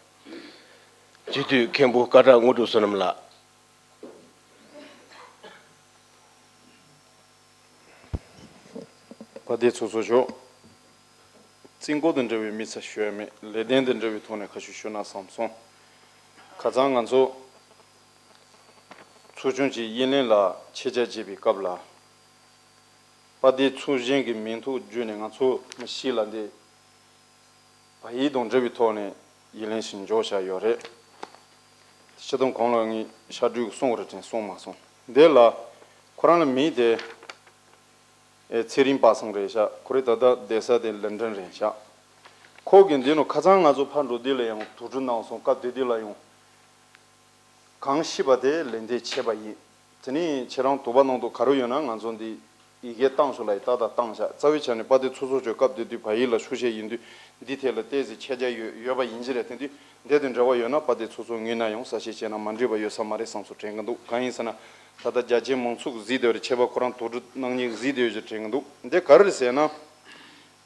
སྤྱི་འཐུས་མཁན་པོ་སྐད་གྲགས་དངོས་གྲུབ་བསོད་ནམས་ལགས། དཔལ་ལྡན་ཚོགས་གཙོ་མཆོག་རྩིས་འགོ་དང་འབྲེལ་བའི་དམིགས་བསལ་ཞུ་ཡ་མེད། ལས་དོན་དང་འབྲེལ་བའི་ཐོག་ནས་ཁ་ཤས་ཞུ་ན་བསམ་སོང་། ཁ་སང་ང་ཚོ་ ཚོགས་ཆུང་གི་དབྱིན་ལན་ལ་ཆེད་བཅར་བྱེད་པའི་སྐབས་ལ། དཔལ་ལྡན་ཚོགས་གཞོན་གྱི་མིང་ཐོ་བརྒྱུད་ནས་ང་ཚོ་མི་ཤི་ལ་འདི་བལ་ཡུལ་དང་འབྲེལ་བའི་ཐོག་ནས་དབྱིན་ལན་ཞིག་འཇོག་བྱ་ཡོད་རེད། སྤྱི་དང་གང་ལ་ངས་ཕྱག་སྦྲེལ་གསུང་བར་དྲན་གསུང་མ་སོང་འདི་ལ། ཁོ་རང་ལ་མིང་དེ་ཚེ་རིང་པ་སངས་རེད་ཤག་ཁོ་རེ་ད་ལྟ་བསྡད་ས་དེ་ལན་ཀྲན་རེད་ཤག་ཁོ་གི་འདི་ནང་ཁ་སང་ང་ཚོ་ཕར་འགྲོ་དུས་ལ་ཡང་དུག་སྦྲུལ་གནང་སོང་། སྐབས་དེ་དུས་ལ་ཡང་། གང་ཤེས་པ་དེ་ལན་འདེབས་བྱས་པ་ཡིན། དེ་ནས་ཁྱེད་རང་དོགས་པ་གནང་དོགས་ག་རེ་ཡོད་ན་ང་ཚོ་འདི་ཡི་གེ་བཏང་ཤོག་ལ་ཡི་ཏག་ཏག་བཏང་བཞག་རྩ་བའི་ཆ་ནས་དཔལ་ལྡན་ཚོགས་གཙོ་མཆོག་སྐབས་དེ་དུས་བལ་ཡུལ་ལ་ཆོག་ཤེས་ཡིན་དུས་འདི་ཐད་ལ་ཏོག་ཙམ་ཁྱེད་རྒྱ་ཡོད་ཡོད་པ་ཡིན་གྱི་རེད། དེ་དུས་འདི་དང་འབྲེལ་བ་ཡོད་ན་དཔལ་ལྡན་ཚོགས་གཙོ་ངོས་ན་ཡང་གསལ་བཤད་བྱས་ན་མ་འགྲིག་པ་ཡོད་ས་མ་རེད་བསམ་སོ་དྲན་གྱི་འདུག་གང་ཡིན་ཟེར་ན་ད་ལྟ་རྒྱ་ཆེའི་མང་ཚོགས་གཟིགས་བསྡད་པ་རེད། ཁྱད་པར་ཁོ་རང་དོགས་འདྲི་གནང་མཁན་གཟིགས་བསྡད་ཡོད་ཅེས་དྲན་གྱི་འདུག་འདི་ག་རེ་རེད་ཟེར་ན།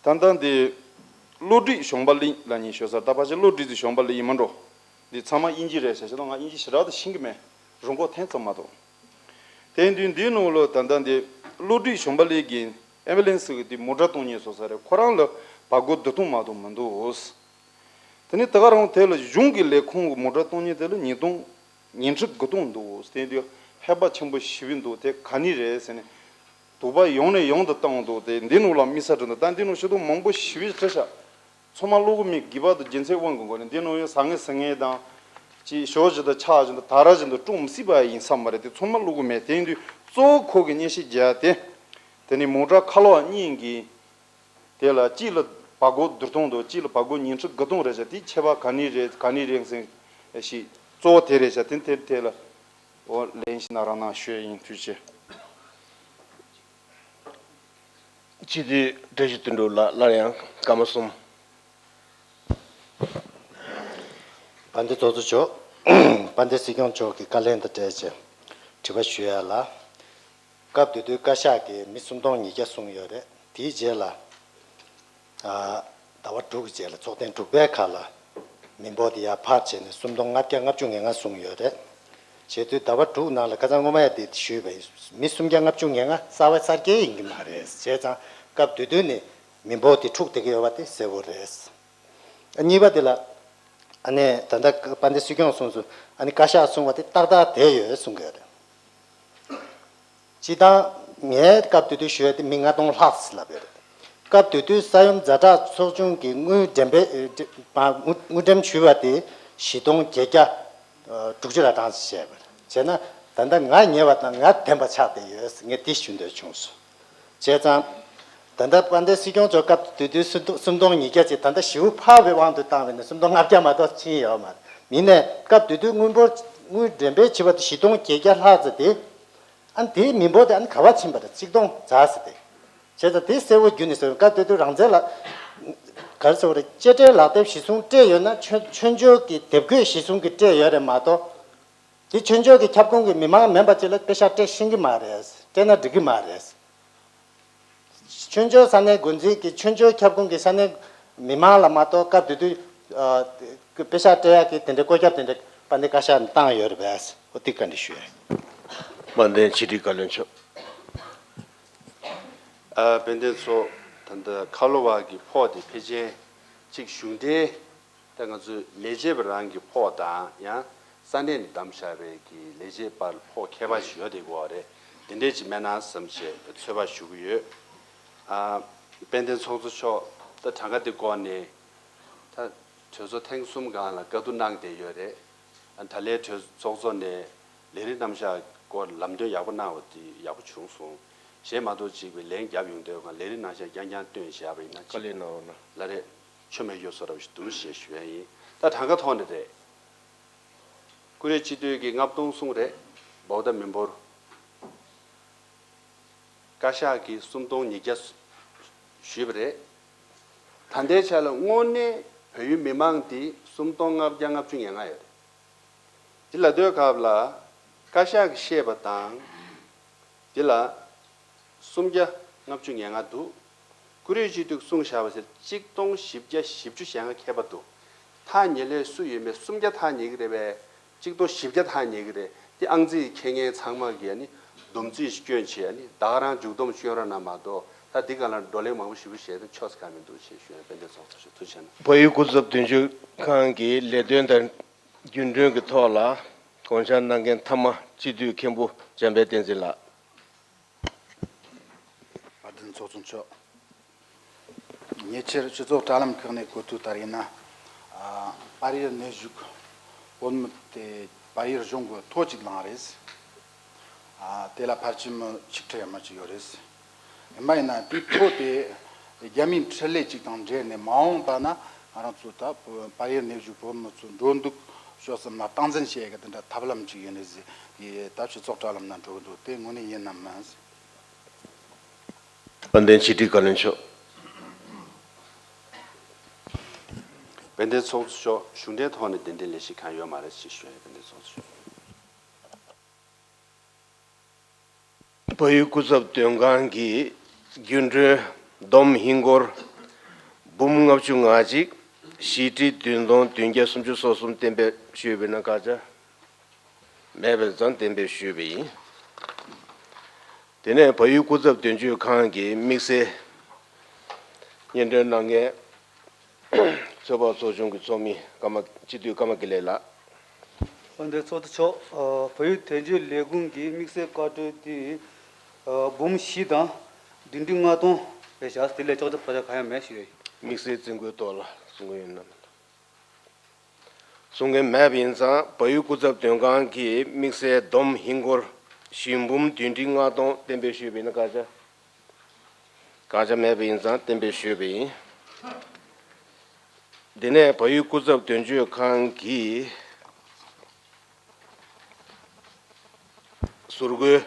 ད་ལྟ་འདི་བློ་གྲོས་གཞོན་པ་གླིང་ལ་ཉིན་ཞོ་སར་ད་ཕལ་ཆེར་བློ་གྲོས་ཀྱི་གཞོན་པ་གླིང་ཡིན་མ་འགྲོ། འདི་ཚང་མ་དབྱིན་ཇི་རེད་ཟེར་ཞེ་ད་ང་དབྱིན་ཇི་ཞེ་དྲག་ཏུ་ཤེས་ཀྱི་མེད། རུང་གོ་ཐེངས་ཙམ་མ་གཏོགས། དེ་དུས་འདིའི་ནང་ལ་ད་ལྟ་འདི་བློ་གྲོས་གཞོན་པ་གླིང་གི་ཨེམ་བུ་ལན་སི་གི་འདི་མོ་ཊ་གཏོང་མཁན་ཞོ་སར་རེད། ཁོ་རང་ལ་བ་གོ་བདུན་སྟོང་མ་གཏོགས་མི་འདུག་དེ་ནས་ད་ག་རང་དེ་ལ་གཞུང་གི་ལས་ཁུངས་ཀྱི་མོ་ཊ་གཏོང་མཁན་དེ་ལ་ཉིས་སྟོང་ཉིས་ཁྲི་དགུ་སྟོང་འདུག་དེ་དུས་ཧེ་བག་ཆེན་པོ་ཞེ་པོ་འདུག་དེ་ག་ནས་རེད་ཟེར་ནས། དུག་པ་ཡོང་ནས་ཡོང་དུ་བཏང་འདུག་དེ་འདི་ནང་ལ་དམིགས་བསལ་དྲན་འདུག་ད་འདི་ནང་ཤོད་དུ་མང་པོ་ཞེ་པོ་བྲིས་ཤག་ཚང་མ་ཀློག་གི་མེད། དགེ་བ་དང་རྒྱུ་མཚན་དབང་གི་སྒོ་ནས་འདི་ནང་ཡང་ཟང་ངེ་ཟིང་ངེ་དང་། ཅིག་ཞོ་བཞིན་དུ་ཆག་བཞིན་དུ་ད་ར་བཞིན་དུ་ཀྲུང་མི་སྲིད་པ་ཡིན་བསམ་པ་རེད། དེ་ཚང་མ་ཀློག་གི་མེད། དེ་ཡིན་དུས་གཙོ་བོ་ཁོ་གི་སྙན་ཞུ་རྒྱག་དེ། དེ་ནི་མོ་ཊ་ཁ་ལོ་བ་གཉིས་ཀྱི། དེ་ལ་གཅིག་ལ་བ་གོ་བདུན་སྟོང་འདུག་གཅིག་ལ་བ་གོ་ཉིས་ཁྲི་དགུ་སྟོང་རེད་ཤག་དེ་ཁྱད་པར་ག་ནས་རེད་ག་ནས་རེད་ཟེར་ཞིག་གཙོ་བོ་དེ་རེད་ཤག་དེ་དེ་དེ་ལ་འོ་ལན་ཞིག་ན་རང་ནང་ཞུ་ཡ་ཡིན། ཐུགས་རྗེ་ཆེ། སྤྱི་འཐུས་བཀྲ་ཤིས་དོན་གྲུབ་ལགས་སླར་ཡང་སྐར་མ་གསུམ། དཔལ་ལྡན་ཚོགས་གཙོ་མཆོག་དཔལ་ལྡན་སྲིད་སྐྱོང་མཆོག་གི་བཀའ་ལན་དང་འབྲེལ་བྱས་དྲི་བ་ཞུ་ཡ་ལ། སྐབས་དེ་དུས་བཀའ་ཤག་གིས་མི་སུམ་སྟོང་ཉིས་བརྒྱ་གསུངས་ཡོད་རེད། དེའི་རྗེས་ལ། ཟླ་བ་དྲུག་གི་རྗེས་ལ་ཚོགས་ཐེངས་དྲུག་པའི་ཁ་ལ་མི་འབོར་དེ་ཡར་འཕར་བྱས་ནས་སུམ་སྟོང་ལྔ་བརྒྱ་ལྔ་བཅུ་ང་ལྔ་བཟུང་ཡོད་རེད། བྱས་དུས་ཟླ་བ་དྲུག་ནང་ལ་ཁ་སང་སྔོན་མ་ཡང་དེ་ཞུས་པ་ཡིན། མི་སུམ་བརྒྱ་ལྔ་བཅུ་ང་ལྔ་གསར་བ་གསར་སྐྱེས་ཡིན་གྱི་མ་རེད། བྱས་ཙང་སྐབས་དེ་དུས་ནས་མི་འབོར་དེ་འཁྲུག་བསྡད་ཀྱི་ཡོད་པ་དེ་གསལ་པོ་རེད། གཉིས་པ་དེ་ལ་ཨ་ནི་ད་ལྟ་དཔལ་ལྡན་སྲིད་སྐྱོང་གསུངས་སོང་། ཨ་ནི་བཀའ་ཤག་གསུངས་པ་དེ་ཏག་ཏག་བསྡད་ཡོད་གསུང་གི་ཡོད་རེད། སྤྱིར་བཏང་ངས་སྐབས་དེ་དུས་ཞུས་ཏེ་མི་ལྔ་སྟོང་ལྷག་ཙམ་ལབ་ཡོད་རེད། སྐབས་དེ་དུས་ས་ཡོམ་ཛ་དྲག་ཚོགས་ཆུང་གི་དངུལ་འགྲེམས་སྤེལ་ཨེ་དངུལ་དངུལ་འགྲེམས་ཞུས་པ་དེ་བཞི་སྟོང་བརྒྱད་བརྒྱ་དྲུག་ཅུ་ལ་གྲངས་བྱས་པ་རེད། བྱས་ན་ད་ལྟ་ང་ཉེ་བ་དང་ང་བདེན་པ་ཆགས་བསྡད་ཡོད་ངས་འདི་ཞུ་འདོད་བྱུང་སོང་། བྱས་ཙང་། ད་ལྟ་དཔལ་ལྡན་སྲིད་སྐྱོང་མཆོག་སྐབས་དེ་དུས་སུམ་སྟོང་སུམ་སྟོང་ཉིས་བརྒྱ་ཅིག་ད་ལྟ་ཞེ་པོ་འཕར་བའི་དབང་དུ་བཏང་བས་ན་སུམ་སྟོང་ལྔ་བརྒྱ་མ་གཏོགས་ཕྱིན་ཡོད་མ་རེད། མིན་ནས་སྐབས་དེ་དུས་དངུལ་འབོར་དངུལ་འགྲེམས་སྤེལ་བྱས་པ་དེ་བཞི་སྟོང་བརྒྱད་བརྒྱ་ལྷག་ཙམ་དེ། ཨ་ནི་དེའི་མི་འབོར་དེ་ཨ་ནི་ག་བ་ཕྱིན་པ་རེད། ཆིག་སྟོང་ཙམ་ཟེར་ཏེ། བྱས་ཙང་དེ་གསལ་བོ་བརྒྱུད་ནས་ཟེར་བའི་སྐབས་དེ་དུས་རང་བཙན་ལ། ག་རེ་ཟེར་བ་རེད། གཅེས་སྤྲས་ལག་དེབ་གཞི་བཟུང་སྤྲད་ཡོད་ན་ཆོས་ཆོས་འབྱོར་གྱི་དེབ་འགོད་གཞི་བཟུང་གི་སྤྲད་ཡོད་རེད་མ་གཏོགས། དེ་ཆོས་འབྱོར་གྱི་ཁྱབ་ཁོངས་ཀྱི་མི་མང་མིན་པ་ཅིག་ལ་པེ་ཤག་སྤྲད་ཤེས་ཀྱི་མ་རེད། སྤྲད་ན་འགྲིག་གི་མ་རེད། ཆོས་འབྱོར་ས་གནས་འགོ་འཛིན་གྱི་ཆོས་འབྱོར་ཁྱབ་ཁོངས་ཀྱི་ས་གནས་མི་མང་ལ་མ་གཏོགས་སྐབས་དེ་དུས་ཨ་པེ་ཤག་སྤྲད་ཡག་གི་དེ་འདྲའི་བཀོད་ཁྱབ་དེ་འདྲ་དཔལ་ལྡན་བཀའ་ཤག་ནས་བཏང་ཡོད་རེད་པས། འོ་དེ་བཀའ་འདྲི་ཞུ་ཡ་ཡིན། དཔལ་ལྡན་ཕྱི་དྲིལ་བཀའ་བློན་མཆོག་ཨ་དཔལ་ལྡན་མཆོག་ད་ལྟ་ཁ་ལོ་བ་གི་ཕོགས་དེ་ཕལ་ཆེར་གཅིག་གཞུང་འབྲེལ། ད་ང་ཚོའི་ལས་བྱེད་པ་རང་གི་ཕོགས་དང་ཡང་ས་གནས་ནས་བདམས་བཞག་པའི་གི་ལས་བྱེད་པར་ཕོགས་ཁྱད་པར་ཞིག་ཡོད་དེ་གོ་རེད། དེ་འདྲས་ཅིག་མེད་ན་བསམ་བྱས་ཚོད་དཔག་ཞུ་གི་ཡོད། ཨ་དཔལ་ལྡན་ཚོགས་གཙོ་མཆོག་ད་གྲངས་ཀ་དེ་སྐོར་ནས་ད་གྲོས་ཚོགས་ཐེངས་གསུམ་སྒང་ལ་བཀའ་བསྡུར་གནང་བསྡད་ཡོད་རེད། ཨ་ད་ལན་གྲོས་ཚོགས་གཙོ་ནས་ལས་རིམ་རྣམ་གཞག་སྐོར་ལམ་སྟོན་ཡག་པོ་གནང་བ་དེ་ཡག་པོ་བྱུང་སོང་། གཞན་མ་གཏོགས་གཅིག་པའི་ལན་རྒྱབ་ཡོང་དུས་ལས་རིམ་རྣམ་གཞག་རྐྱང་རྐྱང་སྟོན་བཞག་པ་ཡིན་ན་བཀའ་ལན་གནང་རོགས་གནང་། ལགས་རེད། ཆོ་མེད་ཡོད་བཟོ་འདྲ་བ་ཞིག་འདུག་ཞེས་ཞུ་ཡ་ཡིན། ད་གྲངས་ཀ་ཐོག་ནས་རེད། ཀུ་རེ་སྤྱི་འཐུས་ཀྱིས་ལྔ་སྟོང་གསུངས་རེད། འབོག་ད་མི་འབོར། བཀའ་ཤག་གིས་སུམ་སྟོང་ཉིས་བརྒྱ་ཞུས་པ་རེད། ད་ལྟའི་ཆ་ལ་དངོས་གནས་བལ་ཡུལ་མི་མང་འདི་སུམ་སྟོང་ལྔ་བརྒྱ་ལྔ་བཅུ་ང་ལྔ་ཡོད་རེད། འདི་ལབ་དུས་སྐབས་ལ་བཀའ་ཤག་གིས་བཤད་པ་དང་། འདི་ལ་སུམ་བརྒྱ་ལྔ་བཅུ་ང་ལྔ་འདུག་ཀུ་རེ་སྤྱི་འཐུས་གསུངས་བཞག་པ་ཟེར་གཅིག་སྟོང་བཞི་བརྒྱ་བཞི་བཅུ་ཞེ་ལྔ་ཁྱད་པར་འདུག་ཐག་ཉེ་ལོས་སུ་ཡོད་མེད་སུམ་བརྒྱ་ཐག་ཉེ་གི་རེད་པས། གཅིག་སྟོང་བཞི་བརྒྱ་ཐག་ཉེ་གི་རེད། འདི་ཨང་རྩིས་ཁྱེར་མཁན་ཚང་མ་གིས་ཨ་ནི་སྡོམ་རྩིས་སྐྱོན་བྱས་ཨ་ནི་ད་ག་རང་མཇུག་སྡོམ་སྐྱོན་རོགས་གནང་མ་གཏོགས་ད་འདི་ག་ལ་བགྲོ་གླེང་མང་པོ་ཞེ་པོ་བྱས་ཏེ་ཆོག་ས་གང་མི་འདུག་ཅེས་ཞུ་ཡ། དཔལ་ལྡན་ཚོགས་གཙོ་མཆོག་ཐུགས་རྗེ་གནང་། བལ་ཡུལ་སྐུ་ཚབ་དོན་གཅོད་ཁང་གི་ལས་དོན་དང་རྒྱུན་གྲོན་གྱི་ཐོག་ལ་ དགོངས་འཆར་གནང་མཁན་མཐའ་མ་སྤྱི་འཐུས་མཁན་པོ་འཇམ་དཔལ་བསྟན་འཛིན་ལགས། དཔལ་ལྡན་ཚོགས་གཙོ་མཆོག་ཉེ་ཆར་སྤྱི་ཚོགས་དྲ་ལམ་ཁག་ནས་གོ་ཐོས་ལྟར་ཡིན་ན། ཨ། པར་ཡུལ་གནས་བཞུགས་བོད་མི་དེ་པར་ཡུལ་གཞུང་གི་ཐོ་གཅིག་བླངས་རེད། ཨ། དེ་ལ་ཕལ་ཆེར་མི་ཆིག་ཁྲི་ཡར་མར་ཅིག་ཡོད་རེད། ཡིན་པ་ཡིན་ན་དེའི་ཐོ་དེ་རྒྱ་མིའི་འཕྲིན་ལས་ཅིག་དང་འབྲེལ་ནས་མ་འོངས་པ་ན་ང་རང་ཚོ་ད་པར་ཡུལ་གནས་བཞུགས་བོད་མི་ཚོ་འགྲོ་འདུག་ཕྱོགས་གསུམ་ལ་སྟངས་འཛིན་བྱེད་ཡག་གི་དེ་འདྲ་ཐབས་ལམ་ཅིག་ཡིན་རེད་ཟེར་ཡི་ད་སྤྱི་ཚོགས་དྲ་ལམ་ན་འགྲོ་གི་འདུག་དེ་དངོས་གནས་ཡིན་ནམ་མིན། དཔལ་ལྡན་ཕྱི་དྲིལ་བཀའ་བློན་མཆོག་དཔལ་ལྡན་ཚོགས་གཙོ་མཆོག་གཞུང་འབྲེལ་ཐོག་ནས་གདན་འདྲེན་ལས་གཞི་གང་ཡོད་མ་རེད་ཅེས་ཞུ་ཡ་ཡིན། དཔལ་ལྡན་ཚོགས་གཙོ་མཆོག་བལ་ཡུལ་སྐུ་ཚབ་དོན་ཁང་གིས་རྒྱུན་གྲོན་བསྡོམས་ཧིན་སྒོར་འབུམ་ལྔ་བཅུ་ང་གཅིག་བཞི་ཁྲི་བདུན་སྟོང་བདུན་བརྒྱ་སུམ་ཅུ་སོ་གསུམ་གཏན་འབེབས་ཞུས་པ་ཡིན་ན་བཀའ་རྒྱ་མེད་པ་ཙམ་གཏན་འབེབས་ཞུས་པ་ཡིན། དེ་ནས་བལ་ཡུལ་སྐུ་ཚབ་དོན་གཅོད་ཁང་གི་དམིགས་བསལ་སྙན་སྒྲོན་གནང་མཁན་ཚོད་དཔག་ཚོགས་ཆུང་གི་ཚོགས་མི་ཀརྨ་སྤྱི་འཐུས་ཀརྨ་དགེ་ལེགས་ལགས། དཔལ་ལྡན་ཚོགས་གཙོ་མཆོག་ཨ། བལ་ཡུལ་དོན་གཅོད་ལས་ཁུངས་ཀྱི་དམིགས་བསལ་བཀའ་འཁྲོལ་དེ་ཨ། འབུམ་བཞི་དང་བདུན་ཁྲི་ལྔ་སྟོང་རེད་བཞག་དེ་ལས་ལྕོགས་གྲུབ་ཕལ་ཆེར་གང་ཡང་མེད་ཞུ་ཡ་ཡིན། དམིགས་བསལ་བཙན་སྐུལ་ཐོག་ལ་གསུང་གི་ཡོད་ན་མིན། གསུང་མཁན་མེད་པ་ཡིན་ཙང་བལ་ཡུལ་སྐུ་ཚབ་དོན་ཁང་གིས་དམིགས་བསལ་བསྡོམས་ཧིན་སྒོར་བཞི་འབུམ་བདུན་ཁྲི་ལྔ་སྟོང་གཏན་འབེབས་ཞུས་པ་ཡིན་ན་བཀའ་རྒྱ། བཀའ་རྒྱ་མེད་པ་ཡིན་ཙང་གཏན་འབེབས་ཞུས་པ་ཡིན། འདི་ནས་བལ་ཡུལ་སྐུ་ཚབ་དོན་གཅོད་ཁང་གི་ཟུར་བཀོད་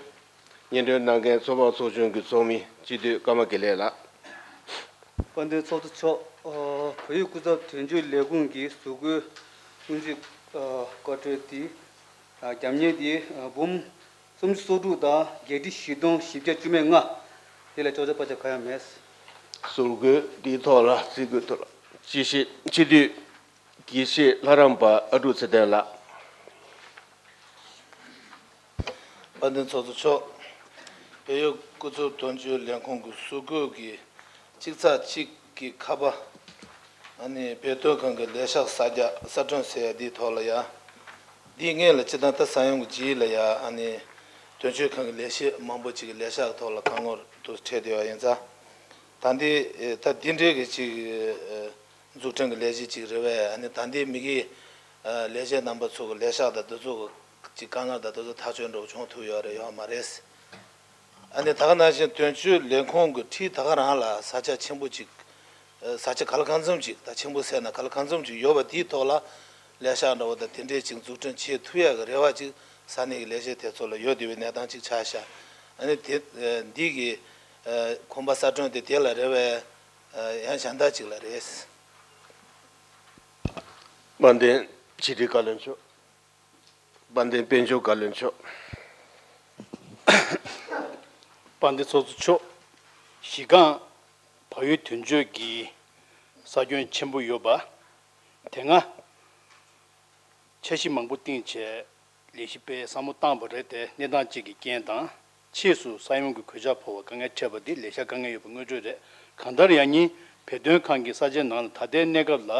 སྙན་སྒྲོན་གནང་མཁན་ཚོད་དཔག་ཚོགས་ཆུང་གི་ཚོགས་མི་སྤྱི་འཐུས་ཀརྨ་དགེ་ལེགས་ལགས། དཔལ་ལྡན་ཚོགས་གཙོ་མཆོག་ཨ། བལ་ཡུལ་སྐུ་ཚབ་དོན་གཅོད་ལས་ཁུངས་ཀྱི་ཟུར་བཀོད་སྔོན་རྩིས་ཨ། བཀའ་འཁྲོལ་དེ་ཨ། རྒྱབ་གཉེར་དེ་ཨ། འབུམ་སུམ་ཅུ་སོ་དྲུག་དང་བརྒྱད་ཁྲི་བཞི་སྟོང་བཞི་བརྒྱ་བཅུ་མེད་ལྔ། དེ་ལས་ལྕོགས་གྲུབ་ཕལ་ཆེར་གང་ཡང་མེད། ཟུར་བཀོད་འདིའི་ཐོག་ལ་རྩིས་བཀོད་ཐོག་ལ་སྤྱི་བཤད་སྤྱི་འཐུས་དགེ་བཤེས་ལྷ་རམས་པ་ཨ་ཀྲུག་ཚེ་བརྟན་ལགས། དཔལ་ལྡན་ཚོགས་གཙོ་མཆོག་བལ་ཡུལ་སྐུ་ཚབ་དོན་གཅོད་ལས་ཁུངས་ཀྱི་ཟུར་བཀོད་ཀྱི་གཅིག་ཚེག་གཅིག་གི་ཁ་པ། ཨ་ནི་བོད་དོན་ཁང་གི་ལས་ཤག་གསར་རྒྱག་གསར་སྐྲུན་ཟེར་ཡ་འདིའི་ཐོག་ལ་ཡ། འདིའི་སྔོན་ལ་སྤྱི་བཏང་ད་ས་ཡོམ་གྱི་རྗེས་ལ་ཡ་ཨ་ནི་དོན་གཅོད་ཁང་གི་ལས་བྱེད་མང་པོ་ཅིག་གི་ལས་ཤག་ཐོག་ལ་ཁ་ངོ་དུ་འཕྲད་བསྡད་པ་ཡིན་ཙང་། ད་འདི་ད་འདི་འདྲའི་གི་ཅིག་འཛུགས་སྐྲུན་གྱི་ལས་གཞི་ཅིག་རེད་པས། ཨ་ནི་ད་འདི་མི་གི་ལས་བྱེད་རྣམ་པ་ཚོ་གི་ལས་ཤག་དང་འདི་ཚོ་གི་ཅིག་དཀའ་ངལ་དང་འདི་ཚོ་ཐག་གཅོད་འདྲ་བོ་བྱུང་ཐུབ་ཡོད་རེད་ཡོད་མ་རེད། ཨ་ནི་ད་ག་ནང་བཞིན་དོན་གཅོད་ལས་ཁུངས་ཀྱི་འཁྲིས་ད་ག་རང་ལ་ས་ཆ་ཆེན་པོ་ཅིག་ས་ཆ་ག་ལ་གང་འཚམ་ཅིག་ད་ཆེན་པོ་ཟེར་ན་ག་ལ་གང་འཚམ་ཅིག་ཡོད་པ་དེའི་ཐོག་ལ་ལས་ཤག་འདྲ་བོ་དང་དེ་འདྲས་ཅིག་འཛུགས་སྐྲུན་བྱེད་ཐུབ་ཡག་གི་རེ་བ་ཅིག་ས་གནས་ཀྱི་ལས་བྱེད་དེ་ཚོ་ལ་ཡོད་བསྡད་པའི་གནས་སྟངས་ཅིག་ཆགས་ཤག་ཨ་ནི་དེ་འདི་གི་གོམ་པ་གསར་སྐྲུན་དེ་དེ་ལ་རེ་བའི་ཡང་གཞན་དག་ཅིག་ལ་རེད། དཔལ་ལྡན་ཕྱི་དྲིལ་བཀའ་བློན་མཆོག་དཔལ་ལྡན་དཔལ་འབྱོར་བཀའ་བློན་མཆོག་དཔལ་ལྡན་ཚོགས་གཙོ་མཆོག་གཞི་རྐང་བལ་ཡུལ་དོན་གཅོད་ཀྱི་ས་ཁྱོན་ཆེན་པོ་ཡོད་པ། དེ་སྔ་འཆར་གཞི་མང་པོ་བཏིང་བྱས་ལས་གཞི་སྤེལ་བསམ་བློ་བཏང་བ་རེད་དེ། གནས་སྟངས་གཅིག་གི་རྐྱེན་དང་། ཕྱིས་སུ་ས་ཡོམ་གྱི་གོད་ཆག་ཕོག་པར་དཀའ་ངལ་འཕྲད་པ་འདི་ལས་ཤག་དཀའ་ངལ་ཡོད་པ་དངོས་འབྲེལ་རེད། གང་ལྟར་ཡང་སྙིང་བོད་དོན་ཁང་གི་ས་ཆའི་ནང་ལ་ད་ལྟའི་གནས་སྐབས་ལ་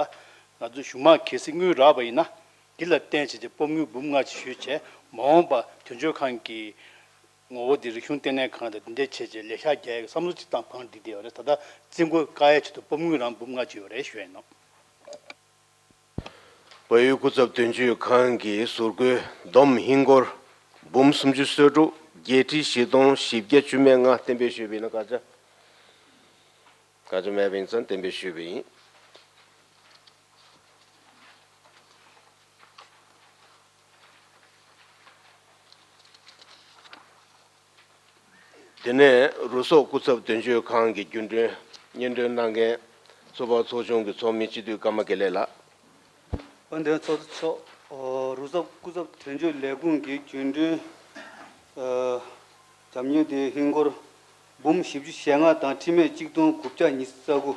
ང་ཚོ་གཞུང་མང་གལ་སྲིད་དངུལ་རག་པ་ཡིན་ན། འདི་ལ་བརྟེན་བྱས་ཀྱི་སྤོབས་དངུལ་འབུམ་ལྔ་ཅིག་ཞུས་བྱས། མ་འོངས་པ་དོན་གཅོད་ཁང་གི་ངོ་བོ་འདི་རིག་གཞུང་ལྟེ་གནས་ཁང་དང་འདི་འདྲས་བྱས་བྱས་ལས་ཤག་རྒྱག་ཡག་གི་བསམ་བློ་ཅིག་བཏང་བཏང་བསྡད་ཡོད་རེད། ད་ལྟ་རྩིས་འགོ་བཀག་ཡའི་ཆེད་དུ་སྤོབས་དངུལ་རང་འབུམ་ལྔ་ཅིག་ཡོད་རེད་ཞུ་ཡ་ཡིན་ནོ། བལ་ཡུལ་སྐུ་ཚབ་དོན་གཅོད་ཁང་གི་ཟུར་བཀོད་བསྡོམས་ཧིན་སྒོར་འབུམ་སུམ་ཅུ་སོ་དྲུག་བརྒྱད་ཁྲི་བཞི་སྟོང་བཞི་བརྒྱ་བཅུ་མེད་ལྔ་གཏན་འབེབས་ཞུས་པ་ཡིན་ན་བཀའ་རྒྱ། བཀའ་རྒྱ་མེད་པ་ཡིན་ཙང་གཏན་འབེབས་ཞུས་པ་ཡིན། དེ་ནས་རུ་སོག་སྐུ་ཚབ་དོན་གཅོད་ཁང་གི་རྒྱུན་གྲོན་སྙན་སྒྲོན་གནང་མཁན་ཚོད་དཔག་ཚོགས་ཆུང་གི་ཚོགས་མི་སྤྱི་འཐུས་ཀརྨ་དགེ་ལེགས་ལགས། དཔལ་ལྡན་ཚོགས་གཙོ་མཆོག་རུ་སོག་སྐུ་ཚབ་དོན་གཅོད་ལས་ཁུངས་ཀྱི་རྒྱུན་གྲོན་རྒྱབ་གཉེར་དེ་ཧིན་སྒོར་འབུམ་བཞི་བཅུ་ཞེ་ལྔ་དང་ཁྲི་མེད་གཅིག་སྟོང་དགུ་བརྒྱ་ཉི་ཤུ་རྩ་དགུ་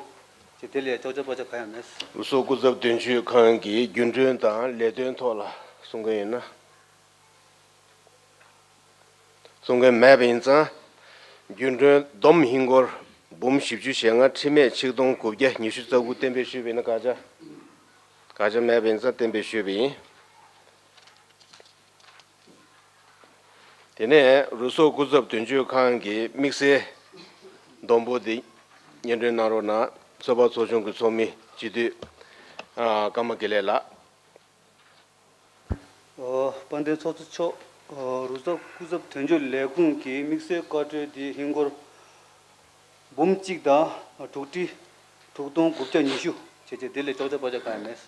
བྱས། དེ་ལས་ལྕོགས་གྲུབ་ཕལ་ཆེར་གང་ཡང་མེད། རུ་སོག་སྐུ་ཚབ་དོན་གཅོད་ཁང་གི་རྒྱུན་གྲོན་དང་ལས་དོན་ཐོག་ལ་གསུང་མཁན་ཡོད་ན། གསུང་མཁན་མེད་པ་ཡིན་ཙང་། རྒྱུན་གྲོན་བསྡོམས་ཧིན་སྒོར་འབུམ་བཞི་བཅུ་ཞེ་ལྔ་ཁྲི་མེད་ཆིག་སྟོང་དགུ་བརྒྱ་ཉི་ཤུ་རྩ་དགུ་གཏན་འབེབས་ཞུས་པ་ཡིན་ན་བཀའ་རྒྱ། བཀའ་རྒྱ་མེད་པ་ཡིན་ཙང་གཏན་འབེབས་ཞུས་པ་ཡིན། དེ་ནས་རུ་སོག་སྐུ་ཚབ་དོན་གཅོད་ཁང་གི་དམིགས་བསལ་བསྡོམས་འབོར་འདི་སྙན་སྒྲོན་གནང་རོགས་གནང་། ཚོད་དཔག་ཚོགས་ཆུང་གི་ཚོགས་མི་སྤྱི་འཐུས་ཨ་ཀརྨ་དགེ་ལེགས་ལགས། ཨོ། དཔལ་ལྡན་ཚོགས་གཙོ་མཆོག་ཨོ། རུ་སོག་སྐུ་ཚབ་དོན་གཅོད་ལས་ཁུངས་ཀྱི་དམིགས་བསལ་བཀའ་འཁྲོལ་འདི་ཧིན་སྒོར་འབུམ་གཅིག་དང་དྲུག་ཁྲི་དྲུག་སྟོང་དགུ་བརྒྱ་ཉི་ཤུ་བྱས་རྗེས་དེ་ལས་ཅོག་ཅོག་པ་ཅོག་གང་ཡང་མེད།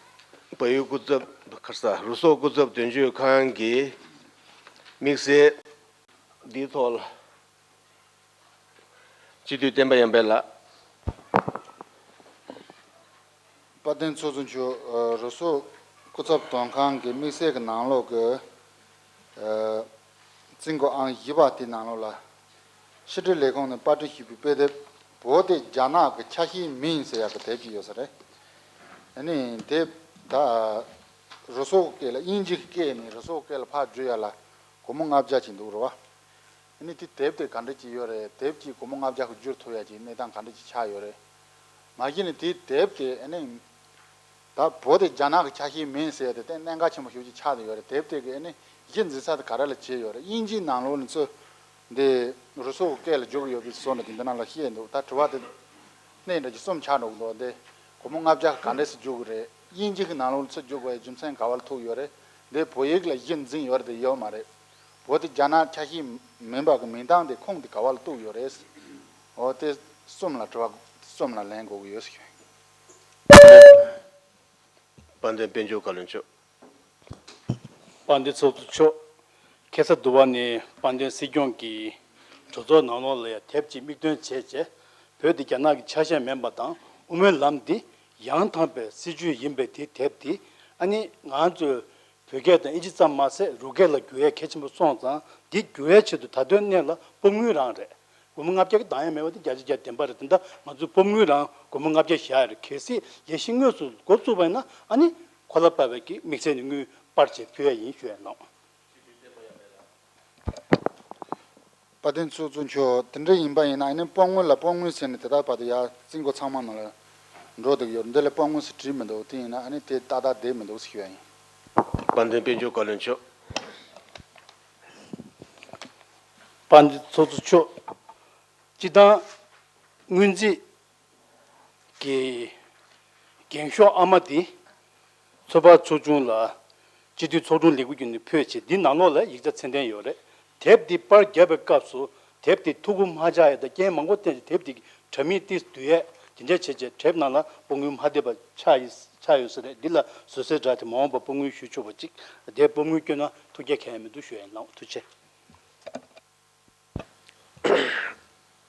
བལ་ཡུལ་སྐུ་ཚབ་ཁར་ས་རུ་སོག་སྐུ་ཚབ་དོན་གཅོད་ཁང་གི་དམིགས་བསལ་འདིའི་ཐོག་ལ། སྤྱི་འཐུས་བསྟན་པ་ཡར་འཕེལ་ལགས། དཔལ་ལྡན་ཚོགས་གཙོ་མཆོག་ཨ། རུ་སོག་སྐུ་ཚབ་དོན་ཁང་གི་དམིགས་བསལ་གྱི་ནང་ལོགས་ཀྱི་ཨ། རྩིས་འགོ་ཨང་བཞི་པ་དེའི་ནང་ལོགས་ལ། ཕྱི་དྲིལ་ལས་ཁུངས་ནས་པར་སྐྲུན་ཞུས་པའི་དཔེ་དེབ་བོད་དེ་རྒྱ་ནག་གི་ཆ་ཤས་མིན་ཟེར་ཡག་གི་དེབ་ཅིག་ཡོད་ས་རེད། ཨ་ནི་དེབ་ད་རུ་སོག་སྐད་ལ་དབྱིན་ཇི་གི་སྐད་ནས་རུ་སོག་སྐད་ལ་ཕར་བསྒྱུར་ཡག་ལ་སྒོར་མོ་ལྔ་བརྒྱ་ཅིག་འདུག་རེད་བ། ཨ་ནི་དེ་དེབ་དེ་ག་འདྲ་ཅིག་ཡོད་རེད། དེབ་ཅིག་སྒོར་མོ་ལྔ་བརྒྱ་གི་བསྒྱུར་ཐུབ་ཡ་ཅིག་གནས་སྟངས་ག་འདྲ་ཅིག་ཆགས་ཡོད་རེད། མ་གཞི་ནས་དེ་དེབ་དེ་ཨ་ནི་ད་བོད་དེ་རྒྱ་ནག་གི་ཆ་ཤས་མིན་ཟེར་ཡ་དེ་ཏན་གནད་འགག་ཆེན་པོ་ཞེ་པོ་ཅིག་ཆགས་བསྡད་ཡོད་རེད། དེབ་དེ་གི་ཨ་ནི་གཞི་འཛིན་ས་དེ་ག་རེ་ལ་བྱས་ཡོད་རེད། དབྱིན་ཇིའི་ནང་ལོགས་ནས་ཚུར་འདི་རུ་སོག་སྐད་ལ་བསྒྱུར་གི་ཡོད་པའི་བཟོ་འདྲ་དེ་འདི་ནང་ལ་བཤད་འདུག་ད་དྲི་བ་དེ་གནད་འདྲ་ཅིག་གསུམ་ཆགས་འགྲོ་གི་འདུག་འདི་སྒོར་མོ་ལྔ་བརྒྱ་ག་འདྲས་སེ་བསྒྱུར་གི་རེད། དབྱིན་ཇི་གི་ནང་ལོགས་ནས་ཚུར་བསྒྱུར་དགོས་པའི་རྒྱུ་མཚན་ག་བ་ལ་ཐུག་ཡོད་རེད། འདི་བོད་ཡིག་ལ་གཞི་འཛིན་ཡོད་རེད་དེ་ཡོད་མ་རེད། བོད་དེ་རྒྱ་ནག་ཆ་ཤས་མིན་པ་གི་མིང་བཏགས་དེ་ཁུངས་དེ་ག་བ་ལ་གཏུགས་ཡོད་རེད། འོ་དེ་གསུམ་ལ་དྲི་བ་གསུམ་ལ་ལན་དགོས་ཀྱི་ཡོད་ཟེར། དཔལ་ལྡན་དཔལ་འབྱོར་བཀའ་བློན་མཆོག་དཔལ་ལྡན་ཚོགས་གཙོ་མཆོག་ཁ་སང་དུ་བ་ནས་དཔལ་ལྡན་སྲིད་སྐྱོང་གིས་གྲོས་ཚོགས་ནང་ལོགས་ལ་ཡང་དེབ་ཅིག་མིག་སྟོན་བྱས་རྗེས། བོད་དེ་རྒྱ་ནག་གི་ཆ་ཤས་མིན་པ་དང་དབུ་མའི་ལམ་འདི་ཡང་དག་པའི་སྲིད་བྱུས་ཡིན་པའི་དེ་དེབ་དེ་ཨ་ནི་ང་ཚོས་བོད་སྐད་དང་ཨིན་ཇི་ཙམ་མ་ཟད་རུ་སྐད་ལ་བསྒྱུར་ཡས་གལ་ཆེན་པོ་སོང་ཙང་འདི་བསྒྱུར་ཡས་ཆེད་དུ་ད་ལྟའི་གནས་ལ་སྤོབས་དངུལ་རང་རེད། སྒོར་མོ་ལྔ་བརྒྱ་གི་འདང་ཡང་མེད་པ་དེ་བརྒྱ་ཆ་བརྒྱ་བདེན་པ་རེད། དེ་འདྲ་ང་ཚོས་སྤོབས་དངུལ་རང་སྒོར་མོ་ལྔ་བརྒྱ་བཞག་ཡ་རེད། གལ་སྲིད་ལས་གཞི་དངོས་སུ་འགོ་བཙུགས་པ་ཡིན་ན་ཨ་ནི་གོ་ལ་སྤར་བའི་གི་དམིགས་བསལ་ནས་དངུལ་སྤར་བྱས་ཕུལ་ཡ་ཡིན་ཞུ་ཡ་ནོ། དཔལ་ལྡན་ཚོགས་གཙོ་མཆོག་དེ་འདྲ་ཡིན་པ་ཡིན་ན་ཨ་ནི་སྤོབས་དངུལ་ལ་སྤོབས་དངུལ་ཟེར་ནས་དེ་དག་བར་དུ་ཡ་རྩིས་འགོ་ཚང་མ་ནང་ལ་འགྲོ་འདུག་ཡོད། འདི་ལ་སྤོབས་དངུལ་ཟེར་བྲིས་མི་འདུག་དེ་ཡིན་ན་ཨ་ནི་དེ་ཏག་ཏག་བསྡད་མི་འདུག་ཟེར་ཞུ་ཡ་ཡིན། དཔལ་ལྡན་དཔལ་འབྱོར་བཀའ་བློན་མཆོག་དཔལ་ལྡན་ཚོགས་གཙོ་མཆོག་སྤྱི་བཏང་སྔོན་རྩིས་ཀྱི་འགེངས་ཤོག་ཨ་མ་འདི་ཚོད་དཔག་ཚོགས་ཆུང་ལ་སྤྱི་འཐུས་ཚོགས་དྲུང་ལས་ཁུངས་བརྒྱུད་ནས་ཕུལ་བྱས་འདི་ནང་ལོགས་ལ་ཡིག་ཆ་ཚད་ལྡན་ཡོད་རེད། དེབ་འདི་པར་བརྒྱབ་པའི་སྐབས་སུ་དེབ་འདི་མཐུག་པོ་མ་ཆགས་ཡ་དང་རྐྱེན་མང་པོ་བསྟན་ཅིང་དེབ་འདི་དྲ་མིག་ཏིས་བསྡུ་ཡས་དེ་འདྲ་བྱས་རྗེས་དེབ་ནང་ལ་སྤོ་དངུལ་མ་བསྡད་པ་ཆགས་ཡི་ཆགས་ཡོད་ས་རེད། འདི་ལ་བཟོད་གསོལ་འདྲ་དེ་མ་འོངས་པ་སྤོ་དངུལ་ཞུ་ཆོག་པ་ཅིག་དེབ་སྤོ་དངུལ་བསྐྱོན་ན་ཐུགས་རྒྱལ་གང་ཡང་མི་འདུག་ཞུ་ཡ་ཡིན་ལགས། ཐུགས་རྗེ་ཆེ།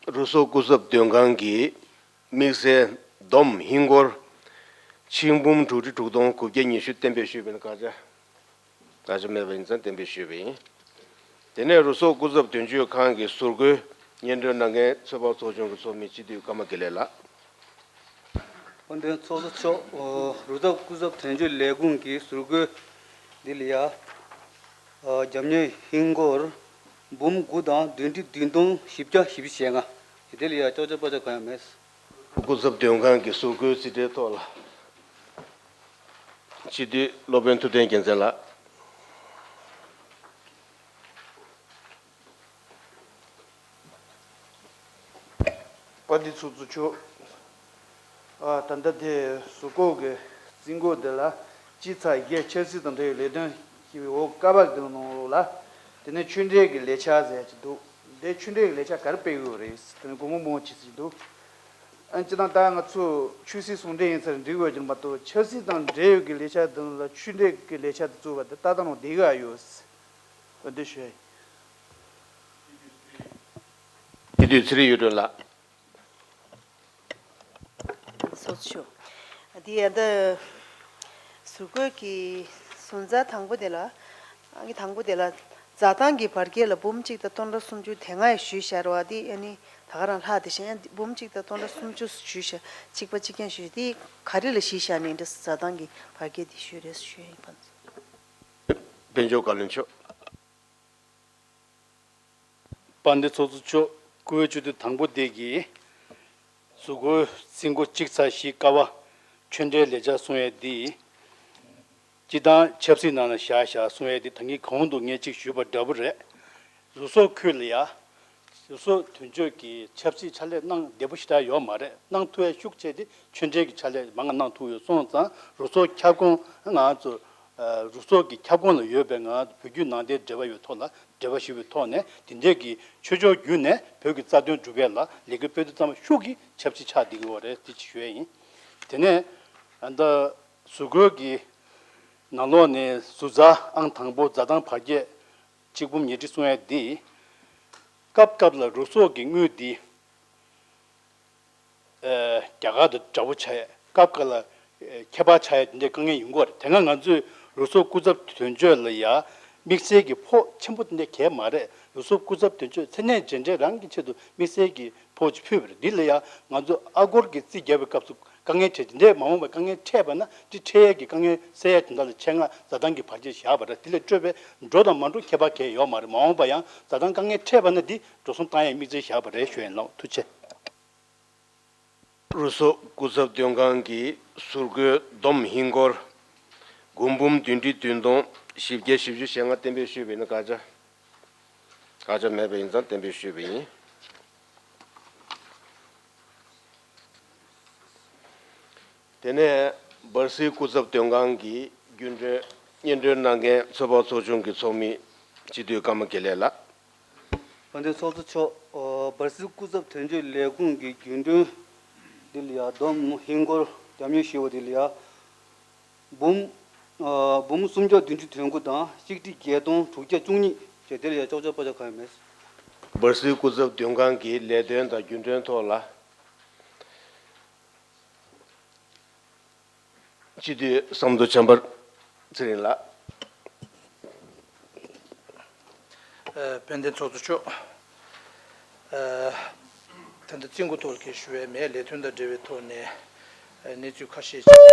རུ་སོག་སྐུ་ཚབ་དོན་ཁང་གི་དམིགས་བསལ་བསྡོམས་ཧིན་སྒོར་ཆིག་འབུམ་དྲུག་ཁྲི་དྲུག་སྟོང་དགུ་བརྒྱ་ཉི་ཤུ་གཏན་འབེབས་ཞུས་པ་ཡིན། བཀག་ཆ་བཀག་ཆ་མེད་པ་ཡིན་ཙང་གཏན་འབེབས་ཞུས་པ་ཡིན། དེ་ནས་རུ་སོག་སྐུ་ཚབ་དོན་གཅོད་ཁང་གི་ཟུར་བཀོད་སྙན་སྒྲོན་གནང་མཁན་ཚོད་དཔག་ཚོགས་ཆུང་གི་ཚོགས་མི་སྤྱི་འཐུས་ཀརྨ་དགེ་ལེགས་ལགས། དཔལ་ལྡན་ཚོགས་གཙོ་མཆོག་རུ་སོག་སྐུ་ཚབ་དོན་གཅོད་ལས་ཁུངས་ཀྱི་ཟུར་བཀོད་འདི་ལ་ཡ། རྒྱབ་གཉེར་ཧིན་སྒོར་འབུམ་དགུ་དང་བདུན་ཁྲི་བདུན་སྟོང་བཞི་བརྒྱ་བཞི་བཅུ་ཞེ་ལྔ། དེ་ལ་ཡ་ཅོག་ཅོག་པ་ཅོག་གང་ཡང་མེད། སྐུ་ཚབ་དོན་ཁང་གི་ཟུར་བཀོད་རྩིས་ཁྲའི་ཐོག་ལ་སྤྱི་འཐུས་སློབ་དཔོན་ཐུབ་བསྟན་རྒྱལ་མཚན་ལགས། དཔལ་ལྡན་ཚོགས་གཙོ་མཆོག་ཨ། ད་ལྟ་དེ་ཟུར་བཀོད་ཀྱི་རྩིས་འགོ་འདི་ལ་སྤྱི་ཚེས་བརྒྱད་ཆབ་སྲིད་དང་འབྲེལ་བའི་ལས་དོན་ཞེས་པའི་འོག་ཀ་བ་གི་ནང་ལོགས་ལ། དེ་ནས་ཆོས་འབྲེལ་གྱི་ལས་འཆར་ཟེར་ཡ་ཅིག་འདུག་དེ་ཆོས་འབྲེལ་གྱི་ལས་འཆར་ག་རེ་སྤེལ་གྱི་ཡོད་རེད། དེ་ནས་དགོངས་པ་མང་པོ་བྱེད་ཀྱི་འདུག་ཨ། སྤྱིར་བཏང་ད་ང་ཚོ་ཆོས་སྲིད་ཟུང་འབྲེལ་ཡིན་ཚར་འགྲིག་ཡོད་ཀྱི་མ་གཏོགས་ཆབ་སྲིད་དང་འབྲེལ་ཡོད་ཀྱི་ལས་འཆར་དང་ལ་ཆོས་འབྲེལ་གྱི་ལས་འཆར་དུ་བཙུགས་པ་དེ་ལྟ་སྟངས་ནང་བསྡད་ཀྱི་ཡོད། འོ་འདི་ཞུ་ཡ་ཡིན། དེ་དུས་ཚེ་རིང་གཡུ་སྒྲོན་ལགས། སོགས་ཞུ། འདི་ཡ་འདི་ཟུར་བཀོད་ཀྱི་ཟུར་འཛར་དང་པོ་དེ་ལ། ཨང་ཀི་དང་པོ་དེ་ལ་འཛར་ཐང་གི་བར་བརྒལ་ལ་འབུམ་གཅིག་དང་སྟོང་ཕྲག་སུམ་ཅུ་དེ་སྔ་ཡང་ཞུས་བཞག་རེད་བ། འདི་ཨ་ནི་ད་ག་རང་ལྷག་དེ་བཞིན་འབུམ་གཅིག་དང་སྟོང་ཕྲག་སུམ་ཅུ་ཞུས་བཞག་གཅིག་པ་གཅིག་རྐྱང་ཞུས། འདི་ག་རེ་ལ་གཞི་བཞག་ནས་འདི་འཛར་ཐང་གི་བར་བརྒལ་འདི་ཞུས་རེད་ཞུས་ཡིན་པ། དཔལ་འབྱོར་བཀའ་བློན་མཆོག་དཔལ་ལྡན་ཚོགས་གཙོ་མཆོག་སྐུ་བོད་སྤྱི་འཐུས་དང་པོ་དེ་གིས་ཟུར་བཀོད་རྩིས་འགོ་གཅིག་ཚེས་བཞི་ཀ་བ་ཆོས་འབྲེལ་ལས་འཆར་གསུང་ཡས་འདི། སྤྱི་བཏང་ཆབ་སྲིད་ནང་ལ་བཞག་བཞག་གསུང་ཡས་འདི་ད་གིན་གོང་དུ་ངས་གཅིག་ཞུས་པ་འདྲ་པོ་རེད། རུ་སོག་ཁུལ་ལ་ཡ། རུ་སོག་དོན་གཅོད་ཀྱི་ཆབ་སྲིད་ཕྱག་ལས་གནང་བདེ་པོ་ཞེ་དྲག་ཡོད་མ་རེད། གནང་ཐུབ་ཡ་ཤུགས་ཆེ་དེ་ཆོས་འབྲེལ་གྱི་ཕྱག་ལས་མང་ང་གནང་ཐུབ་ཡོད་སོང་ཙང་རུ་སོག་ཁྱབ་ཁོངས་ང་ཚོ་རུ་སོག་གི་ཁྱབ་ཁོངས་ལ་ཡོད་པའི་ང་བོད་བརྒྱུད་ནང་བསྟན་འབྲེལ་བ་ཡོད་ཐོག་ལ་འབྲེལ་བ་ཞུ་བའི་ཐོག་ནས་དེ་འདྲས་ཀྱི་ཆོས་ཕྱོགས་བརྒྱུད་ནས་བོད་ཀྱི་རྩ་དོན་སྒྲུབ་ཡ་ལ་ལས་འགུལ་སྤེལ་དུས་ཙམ་ཤུགས་ཀྱིས་ཆབ་སྲིད་ཆགས་བསྡད་ཀྱི་ཡོད་རེད། དེ་ཅིག་ཞུ་ཡ་ཡིན། དེ་ནས་ཨ་ད་ཟུར་བཀོལ་གྱི་ནང་ལོགས་ནས་ཟུར་འཛར་ཨང་དང་པོ་འཛར་ཐང་བར་ཆད། གཅིག་འབུམ་ཉེར་དྲུག་གསུང་ཡ་འདི། སྐབས་སྐབས་ལ་རུ་སོག་གི་དངུལ་འདི། ཨ་རྒྱ་གར་དང་འདྲ་པོ་ཆགས་ཡ། སྐབས་འགའ་ལ་ཨ་ཁྱད་པར་ཆགས་ཡ་དེ་འདྲའི་དཀའ་ངལ་ཡོང་གི་ཡོད་རེད། དེ་སྔ་ང་ཚོས་རུ་སོག་སྐུ་ཚབ་དོན་གཅོད་ལ་ཡ་དམིགས་བསལ་གྱི་ཕོགས་ཆེན་པོ་དེ་འདྲ་གང་ཡང་མ་རེད། རུ་སོག་སྐུ་ཚབ་དོན་གཅོད་མཚན་གནས་རྗེས་དྲན་རང་གི་ཆེད་དུ་དམིགས་བསལ་གྱི་ཕོགས་ཅིག་ཕུལ་བ་རེད། འདི་ལ་ཡ་ང་ཚོ་ཨ་སྒོར་གྱི་རྩིས་རྒྱག་པའི་སྐབས་སུ་དཀའ་ངལ་འཕྲད། དེ་འདྲའི་མ་འོངས་པར་དཀའ་ངལ་འཕྲད་པ་ན་དེ་འཕྲད་ཡས་ཀྱི་དཀའ་ངལ་སེལ་ཡས་དོན་དག་ལ་ཆེད་མངགས་འཛར་ཐང་གི་བར་ཆད་བཞག་པ་རེད། དེ་ལས་སྤྲོད་པའི་འགྲོ་དང་མ་འགྲོ་ཁྱད་པར་གང་ཡང་ཡོད་མ་རེད། མ་འོངས་པ་ཡང་འཛར་ཐང་དཀའ་ངལ་འཕྲད་པ་ན་འདི་འགྲོ་སོང་བཏང་ཡས་དམིགས་བརྩེ་བཞག་པ་རེད་ཞུ་ཡིན་ལགས། ཐུགས་རྗེ་ཆེ། རུ་སོག་སྐུ་ཚབ་དོན་ཁང་གི་ཟུར་བཀོལ་བསྡོམས་ཧིན་སྒོར་དགུ་འབུམ་བདུན་ཁྲི་བདུན་སྟོང་བཞི་བརྒྱ་བཞི་བཅུ་ཞེ་ལྔ་གཏན་འབེབས་ཞུས་པ་ཡིན་ན་བཀག་ཆ། བཀག་ཆ་མེད་པ་ཡིན་ཙང་གཏན་འབེབས་ཞུས་པ་ཡིན། དེ་ནས་སྦར་སིལ་སྐུ་ཚབ་དོན་ཁང་གི་རྒྱུན་གྲོན་སྙན་སྒྲོན་གནང་མཁན་ཚོད་དཔག་ཚོགས་ཆུང་གི་ཚོགས་མི་སྤྱི་འཐུས་ཀརྨ་དགེ་ལེགས་ལགས། དཔལ་ལྡན་ཚོགས་གཙོ་མཆོག་ཨོ་སྦར་སིལ་སྐུ་ཚབ་དོན་གཅོད་ལས་ཁུངས་ཀྱི་རྒྱུན་གྲོན་འདི་ལ་ཡ་བསྡོམས་ཧིན་སྒོར་རྒྱབ་གཉེར་ཞུས་པ་འདི་ལ་ཡ་འབུམ། ཨོ་འབུམ་སུམ་བརྒྱ་བདུན་ཅུ་དོན་དགུ་དང་གཅིག་ཁྲི་བརྒྱད་སྟོང་དྲུག་བརྒྱ་བཅུ་གཉིས་བྱས། དེ་ལ་ཡ་ཅོག་ཅོག་པ་ཅོག་གང་ཡང་མེད། སྦར་སིལ་སྐུ་ཚབ་དོན་ཁང་གི་ལས་དོན་དང་རྒྱུན་གྲོན་ཐོག་ལ། སྤྱི་འཐུས་བསམ་མདོ་བྱམས་པ་ཚེ་རིང་ལགས། ཨ་དཔལ་ལྡན་ཚོགས་གཙོ་མཆོག་ཨ་ད་ལྟ་རྩིས་འགོ་ཐོག་ལ་ཁྱེད་ཞུ་བའི་མེད། ལས་དོན་དང་འབྲེལ་བའི་ཐོག་ནས་ཨ་གནས་ཚུལ་ཁ་ཤས་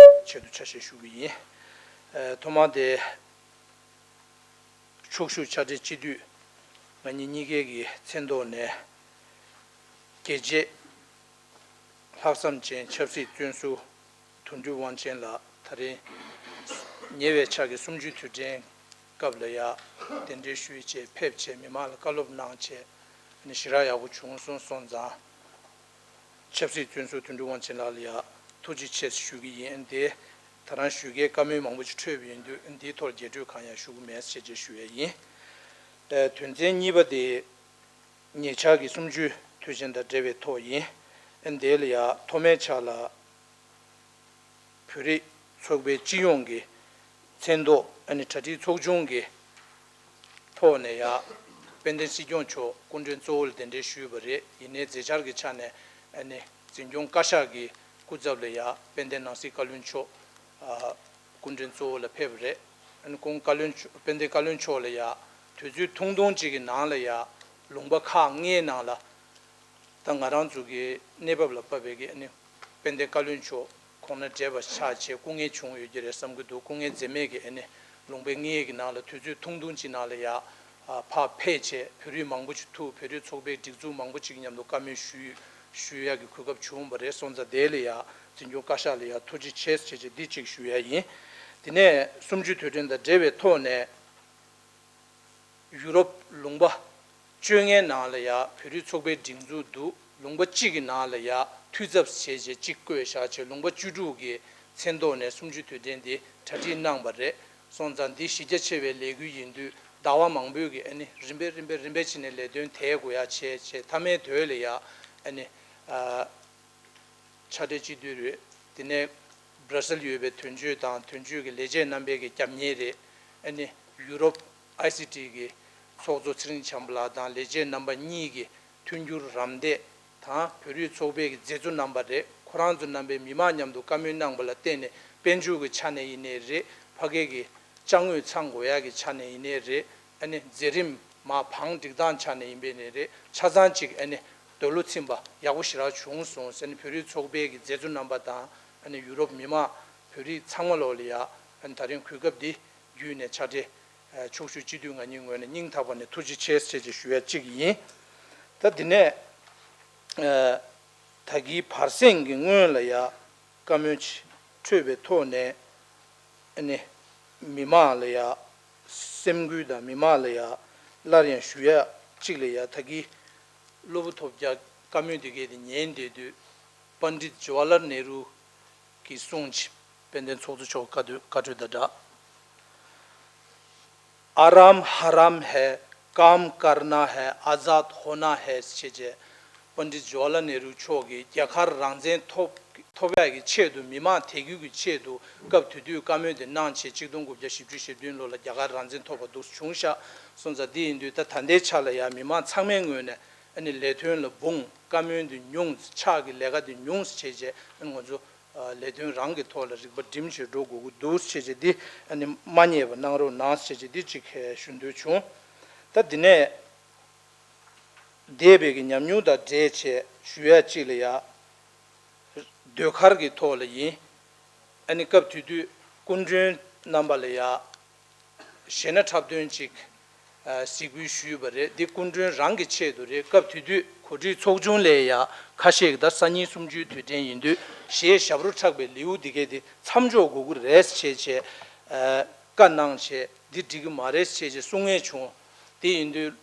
ཆེད་དུ་ཆ་ཤས་ཞུ་གི་ཡིན། ཨ་ཐོག་མར་དེ། ཕྱོགས་བཞུགས་ཕྱག་སྦྲེལ་སྤྱི་འཐུས་ང་གཉིས་གཉིས་ཀའི་གི་མཚན་ཐོག་ནས་རྒྱལ་གཅེས་ལྷག་བསམ་ཅན་ཆབ་སྲིད་བཙོན་ཟུར་དོན་གྲུབ་དབང་ཆེན་ལགས་ད་རེས་ཉེ་བའི་ཆར་གྱི་གསུམ་བཅུའི་དུས་དྲན་སྐབས་ལ་ཡ་གདན་འདྲེན་ཞུས་བྱས་ཕེབས་བྱས་མི་མང་ལ་བཀའ་སློབ་གནང་བྱས་ནས་ཞེ་དྲག་ཡག་པོ་བྱུང་སོང་སོང་ཙང་། ཆབ་སྲིད་བཙོན་ཟུར་དོན་གྲུབ་དབང་ཆེན་ལགས་ལ་ཡ་ཐུགས་རྗེ་ཆེ་ཞུ་གི་ཡིན། དེ་ད་རང་ཞུ་མཁན་བཀའ་མོལ་མང་པོ་ཅིག་འཕྲོས་པ་ཡིན་དུས་འདིའི་ཐོག་རྒྱས་སྤྲོས་གང་ཡང་ཞུ་གི་མེད་ཅེས་བཅས་ཞུ་ཡས་ཡིན། ཨ་དོན་ཚན་གཉིས་པ་དེ་ཉེ་ཆར་གྱི་གསུམ་བཅུའི་དུས་ཆེན་དང་འབྲེལ་བའི་ཐོག་ཡིན། ཨ་དེ་ལ་ཡ་ཐོག་མའི་ཆ་ལ་བོད་རིགས་ཚོགས་པའི་སྤྱི་ཡོངས་ཀྱི་མཚན་ཐོག་ཨ་ནི་གྲ་སྒྲིག་ཚོགས་ཆུང་གི་ཐོག་ནས་ཡ་དཔལ་ལྡན་སྲིད་སྐྱོང་མཆོག་སྐུ་མགྲོན་གཙོ་བོ་ལ་གདན་འདྲེན་ཞུས་པ་རེད། ཡིན་ནའི་མཛད་འཆར་གྱི་ཆ་ནས་ཨ་ནི་འཛིན་སྐྱོང་བཀའ་ཤག་གི་སྐུ་ཚབ་ལ་ཡ་དཔལ་ལྡན་ནང་སྲིད་བཀའ་བློན་མཆོག་ཨ་སྐུ་མགྲོན་གཙོ་བོ་ལ་ཕེབས་པ་རེད། ཨ་ནི་སྐུ་ངོ་བཀའ་བློན་མཆོག་དཔལ་ལྡན་བཀའ་བློན་མཆོག་ལ་ཡ་དུས་ཚོད་ཐུང་ཐུང་ཅིག་གི་ནང་ལ་ཡ་ལུང་པ་ཁག་ལྔའི་ནང་ལ་ད་ང་རང་ཚོ་གི་གནས་བབ་ལ་བབས་པའི་གི་ཨ་ནི་དཔལ་ལྡན་བཀའ་བློན་མཆོག་ཁོང་ན་བགྲེས་པ་ཆགས་བྱས་སྐུ་ངལ་བྱུང་ཡོད་ཀྱི་རེད་བསམ་གྱི་འདུག་སྐུ་ངལ་འཛེམས་མེད་ཀྱི་ཨ་ནི་ལུང་པའི་ངེད་ཀྱི་ནང་ལ་དུས་ཚོད་ཐུང་ཐུང་ཅིག་ནང་ལ་ཡ་ཨ་ཕར་ཕེབས་བྱས་བོད་རིགས་མང་པོ་ཅིག་ཐུག་བོད་རིགས་ཚོགས་པའི་སྒྲིག་འཛུགས་མང་པོ་ཅིག་མཉམ་དུ་བཀའ་མོལ་ཞུས་ཞུ་ཡག་གི་གོ་སྐབས་བྱུང་བ་རེད། སོང་ཙང་དེ་ལ་ཡ་འཛིན་སྐྱོང་བཀའ་ཤག་ལ་ཡ་ཐུགས་རྗེ་ཆེ་ཟེར་བྱས་འདི་གཅིག་ཞུ་ཡ་ཡིན། དེ་ནས་གསུམ་བཅུའི་དུས་དྲན་དང་འབྲེལ་བའི་ཐོག་ནས། ཡུ་རོབ་ལུང་པ་བཅོ་ལྔའི་ནང་ལ་ཡ་བོད་རིགས་ཚོགས་པའི་སྒྲིག་འཛུགས་འདུག་ལུང་པ་གཅིག་གི་ནང་ལ་ཡ་འཐུས་ཚབ་བྱས་རྗེས་གཅིག་བསྐོས་བཞག་བྱས་ལུང་པ་བཅུ་དྲུག་གི་མཚན་ཐོག་ནས་གསུམ་བཅུའི་དུས་དྲན་འདི་གྲ་སྒྲིག་གནང་བ་རེད། སོང་ཙང་འདི་གཞི་རྒྱ་ཆེ་བའི་ལས་འགུལ་ཡིན་དུས་ཟླ་བ་མང་པོའི་གི་ཨ་ནི་རིམ་པས་རིམ་པས་རིམ་པས་བྱས་ནས་ལས་དོན་དེ་དགོས་ཡ་བྱས་བྱས་མཐའ་མའི་དོན་ལ་ཡ་ཨ་ནི་ཨ། ཕྱག་སྦྲེལ་སྤྱི་འཐུས་རེད། དེ་ནས་སྦྲ་སིལ་ཡོད་པའི་དོན་གཅོད་དང་དོན་གཅོད་ཀྱི་ལས་བྱེད་རྣམ་པའི་གི་རྒྱབ་གཉེར་རེད། ཨ་ནི་ཡུ་རོབ་ཨའི་སི་ཊི་གི་ཚོགས་གཙོ་ཚེ་རིང་བྱམས་པ་ལགས་དང་ལས་བྱེད་རྣམ་པ་གཉིས་ཀྱི་མཐུན་འགྱུར་རམ་འདེགས་དང་བོད་རིགས་ཚོགས་པའི་གི་མཛད་གཙོ་རྣམ་པ་རེད། ཁོ་རང་ཚོ་རྣམ་པས་མི་མང་མཉམ་དུ་བཀའ་མོལ་གནང་བ་ལ་བརྟེན་ནས་དཔལ་འབྱོར་གྱི་ཆ་ནས་ཡིན་ནའི་རེད། ཕ་གི་གི་ཅ་དངོས་ཚང་དགོས་ཡག་གི་ཆ་ནས་ཡིན་ནའི་རེད། ཨ་ནི་མཛད་རིམ་མ་བང་སྒྲིག་སྟངས་ཆ་ནས་ཡིན་པའི་ནི་རེད། ཆ་ཚང་གཅིག་ཨ་ནི་འདོད་བློ་ཚིམ་པ་ཡག་པོ་ཞེ་དྲག་བྱུང་སོང་ཟེར་ནས་བོད་རིགས་ཚོགས་པའི་གི་མཛད་གཙོ་རྣམ་པ་དང་ཨ་ནི་ཡུ་རོབ་མི་མང་བོད་རིགས་ཚང་མ་ལོག་ལ་ཡ་ཨ་ནི་ད་རིང་གོ་སྐབས་འདི་བརྒྱུད་ནས་ཕྱག་སྦྲེལ་ཕྱོགས་བཞུགས་སྤྱི་འཐུས་ང་གཉིས་ངོས་ནས་སྙིང་ཐག་པ་ནས་ཐུགས་རྗེ་ཆེ་ཟེར་ཅིག་ཞུ་ཡ་གཅིག་ཡིན། ད་འདི་ནས་ད་གིན་བར་གསེང་གི་སྔོན་ལ་ཡ་བཀའ་མོལ་ཅིག་འཕྲོས་པའི་ཐོག་ནས་ཨ་ནི་མི་མང་ལ་ཡ་སེམས་འགུལ་དང་མི་མང་ལ་ཡ་སླར་ཡང་ཞུ་ཡ་ གཅིག་ལ་ཡ་ད་གི་གློ་བུར་ཐོལ་རྒྱག་བཀའ་མོལ་དེ་གས་དེ་ཉན་བསྡད་དུས། པཎྜིཏ་ཇ་ཝ་ལར་ནེ་རུ་གི་གསུང་ཅིག་དཔལ་ལྡན་ཚོགས་གཙོ་མཆོག་བཀའ་འཁྲོལ་བཀའ་འཁྲོལ་དང་སྦྲགས། आराम हराम है, काम करना है, आज़ाद होना है ཞེས་བྱས། པཎྜིཏ་ཇ་ཝ་ལར་ནེ་རུ་མཆོག་གིས་རྒྱ་གར་རང་བཙན་ཐོབ་ཐོབ་ཡག་གི་ཆེད་དུ། མི་མང་དད་གུས་ཀྱི་ཆེད་དུ་སྐབས་དེ་དུས་བཀའ་མོལ་དེ་གནང་བྱས། ཆིག་སྟོང་དགུ་བརྒྱ་བཞི་བཅུ་ཞེ་བདུན་ལོ་ལ་རྒྱ་གར་རང་བཙན་ཐོབ་པ་འདུག་བྱུང་ཤག་སོང་ཙང་། འདི་ཡིན་དུས་ད་ད་ལྟའི་ཆ་ལ་ཡང་མི་མང་ཚང་མའི་ངོས་ནས་ཨ་ནི་ལས་དོན་ལ་འབུངས། བཀའ་མོལ་འདི་ཉུང་། ཕྱག་གི་ལས་ཀ་འདི་ཉུང་ཟེར་བྱས་བྱས། ཨ་ནི་ང་ཚོ་ལས་དོན་རང་གི་ཐོག་ལ་རིག་པ་སྒྲིམ་བྱས་འགྲོ་དགོས་ཀྱི་འདུག་ཟེར་བྱས་བྱས། འདི་ཨ་ནི་མ་བསྙེལ་བ་གནང་རོགས་གནང་ཟེར་བྱས་བྱས། འདི་གཅིག་ཞུ་འདོད་བྱུང་། ད་འདི་ནས་འདས་པའི་གི་ཉམས་མྱོང་དང་འབྲེལ་བྱས་ཞུ་ཡ་གཅིག་ལ་ཡ། ཟློས་གར་གྱི་ཐོག་ལ་ཡིན། ཨ་ནི་སྐབས་དེ་དུས་སྐུ་མགྲོན་རྣམ་པ་ལ་ཡ་གཞས་སྣ་འཁྲབ་སྟོན་ཅིག་ཨ་གཟིགས་འབུལ་ཞུས་པ་རེད། འདི་སྐུ་མགྲོན་རང་གི་ཆེད་དུ་རེད། སྐབས་དེ་དུས་གོ་སྒྲིག་ཚོགས་ཆུང་ལས་ཡ་ཁ་ཤས་ཀྱིས་ད་སང་ཉིན་གསུམ་བཅུའི་དུས་དྲན་ཡིན་དུས་གཞས་ཞབས་བྲོ་འཁྲབ་པའི་ལེའུ་འདི་གས་འདི་མཚམས་འཇོག་དགོས་ཀྱི་རེད་ཟེར་བྱས་བྱས་ཨ་བཀའ་གནང་བྱས། འདི་འགྲིག་གི་མ་རེད་ཟེར་བྱས་བྱས་གསུང་མཁན་བྱུང་། དེ་ཡིན་དུས།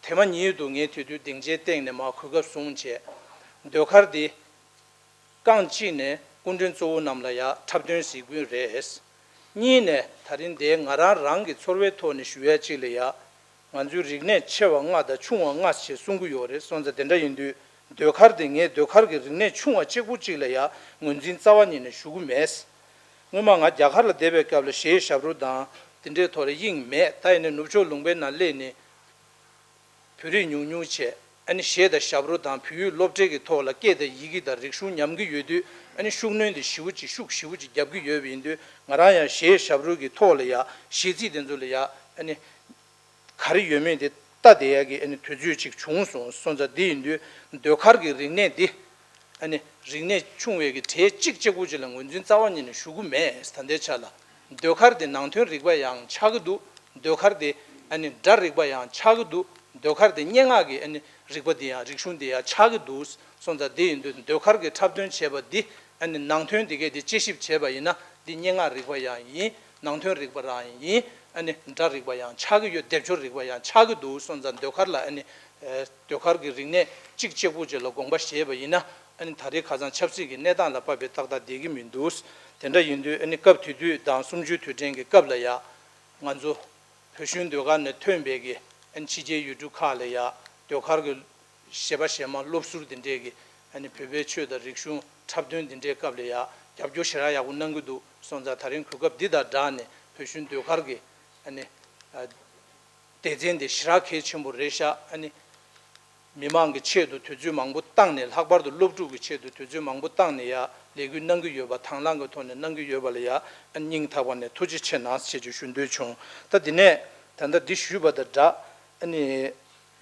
དེ་མ་ཉིད་དུ་ངས་དེ་དུས་སྡིངས་ཆའི་སྟེང་ནས་མར་གོ་སྐབས་བཟུང་བྱས། ཟློས་གར་འདི་རྐང་གཅིག་ནས་སྐུ་མགྲོན་གཙོ་བོ་རྣམས་ལ་ཡ་འཁྲབ་སྟོན་གཟིགས་འབུལ་རེད། གཉིས་ནས་ད་རིང་འདིར་ང་རང་རང་གི་ཚོར་བའི་ཐོག་ནས་ཞུ་ཡ་གཅིག་ལ་ཡ། ང་ཚོའི་རིག་གནས་ཆེ་བ་ལྔ་དང་ཆུང་བ་ལྔ་ཞེས་གསུང་གི་ཡོད་རེད། སོང་ཙང་དེ་འདྲ་ཡིན་དུས་ཟློས་གར་འདི་ངས་ཟློས་གར་གྱི་རིག་གནས་ཆུང་བ་གཅིག་པུ་གཅིག་ལ་ཡ་ངོས་འཛིན་རྩ་བ་ཉིད་ནས་ཞུ་གི་མེད། སྔོན་མ་ང་རྒྱ་གར་ལ་བསྡད་པའི་སྐབས་ལ་གཞས་ཞབས་བྲོ་དང་དེ་འདྲའི་ཐོག་ལ་དབྱིངས་མེད། ད་ཡིན་ནའི་ནུབ་ཕྱོགས་ལུང་པའི་ནང་སླེབས་ནས། བོད་རིགས་ཉུང་ཉུང་བྱས། ཨ་ནི་གཞས་དང་ཞབས་བྲོ་དང་བོད་ཡིག་སློབ་གྲྭའི་གི་ཐོག་ལ་སྐད་དང་ཡི་གེ་དང་རིག་གཞུང་ཉམས་ཀྱི་ཡོད་དུས། ཨ་ནི་ཤུགས་སྣོན་དེ་ཞེ་པོ་ཅིག་ཤུགས་ཞེ་པོ་ཅིག་རྒྱབ་ཀྱི་ཡོད་པ་ཡིན་དུས། ང་རང་ཡང་གཞས་ཞབས་བྲོ་གི་ཐོག་ལ་ཡ་གཞས་ཚིག་དེ་ཚོ་ལ་ཡ་ཨ་ནི་ག་རེ་ཡོད་མེད་དེ་ལྟ་བསྡད་ཡ་གི་ཨ་ནི་དུས་ཚོད་ཅིག་བྱུང་སོང་། སོང་ཙང་འདི་ཡིན་དུས་ཟློས་གར་གྱི་རིག་གནས་འདི། ཨ་ནི་རིག་གནས་ཆུང་བའི་གི་གྲས་གཅིག་གཅིག་པུ་ཅིག་ལ་ངོས་འཛིན་རྩ་བ་ཉིད་ནས་ཞུ་གི་མེད། ད་ལྟའི་ཆ་ལ་ཟློས་གར་དེ་ནང་དོན་རིག་པ་ཡང་ཆགས་ཀྱི་འདུག་ཟློས་གར་དེ་ཨ་ནི་སྒྲ་རིག་པ་ཡང་ཆགས་ཀྱི་འདུག་ཟློས་གར་དེ་སྙན་ངག་གི་ཨ་ནི་རིག་པ་དེ་ཡང་རིག་གཞུང་དེ་ཡང་ཆགས་ཀྱི་འདུག་སོང་ཙང་། དེ་ཡིན་དུས་ཟློས་གར་གྱི་འཁྲབ་སྟོན་བྱས་པ་འདི་ཨ་ནི་ནང་དོན་དེ་གས་དེ་དཔྱད་ཞིབ་བྱས་པ་ཡིན་ན། འདི་སྙན་ངག་རིག་པ་ཡང་ཡིན། ནང་དོན་རིག་པ་རང་ཡིན། ཨ་ནི་སྒྲ་རིག་པ་ཡང་ཆགས་ཀྱི་ཡོད། སྡེབ་སྦྱོར་རིག་པ་ཡང་ཆགས་ཀྱི་འདུག་སོང་ཙང་། ཟློས་གར་ལ་ཨ་ནི། ཨེ། ཟློས་གར་གྱི་རིག་གནས་གཅིག་གཅིག་པུ་ཅིག་ལ་དགོངས་པ་བཞེས་པ་ཡིན་ན། ཨ་ནི་ད་རེས་ཁ་སང་ཆབ་སྲིད་ཀྱི་གནས་སྟངས་ལ་དཔག་པའི་ཏག་ཏག་བསྡད་ཀྱི་མི་འདུག་དེ་འདྲ་ཡིན་དུས་ཨ་ནི་སྐབས་དེ་དུས་དང་གསུམ་བཅུའི་དུས་དྲན་གྱི་སྐབས་ལ་ཡ། ང་ཚོ་བོད་གཞུང་ཟློས་གར་ནས་ཐོན་པའི་གི་ཨ་ནི་ཕྱི་རྒྱལ་ཡུལ་གྲུ་ཁག་ལ་ཡ་ཟློས་གར་གྱི་གཞས་པ་གཞས་མ་སློབ་ཟུར་དེ་འདྲས་ཀྱི་ཨ་ནི་བོད་པའི་ཆོས་དང་རིག་གཞུང་འཁྲབ་སྟོན་དེ་འདྲའི་སྐབས་ལ་ཡ་རྒྱབ་སྐྱོར་ཞེ་དྲག་ཡག་པོ་གནང་གི་འདུག་སོང་ཙང་། ད་རིང་གོ་སྐབས་འདི་དང་སྦྲགས་ནས་བོད་གཞུང་ཟློས་གར་གྱི་ཨ་ནི། ཨ། སྡེ་ཚན་དེ་ཞེ་དྲག་གལ་ཆེན་པོ་རེད་ཤག་ཨ་ནི། མི་མང་གི་ཆེད་དུ་དུས་ཚོད་མང་པོ་བཏང་ནས། ལྷག་པར་དུ་སློབ་ཕྲུག་གི་ཆེད་དུ་དུས་ཚོད་མང་པོ་བཏང་ནས་ཡ་ལས་འགུལ་གནང་གི་ཡོད་པ། དང་བླངས་ཀྱི་ཐོག་ནས་གནང་གི་ཡོད་པ་ལ་ཡ་ཨ་ནི་སྙིང་ཐག་པ་ནས་ཐུགས་རྗེ་ཆེ་གནང་ཞེས་ཅིག་ཞུ་འདོད་བྱུང་། ད་འདི་ནས་ད་ལྟ་འདི་ཞུས་པ་དང་སྦྲགས་ཨ་ནི།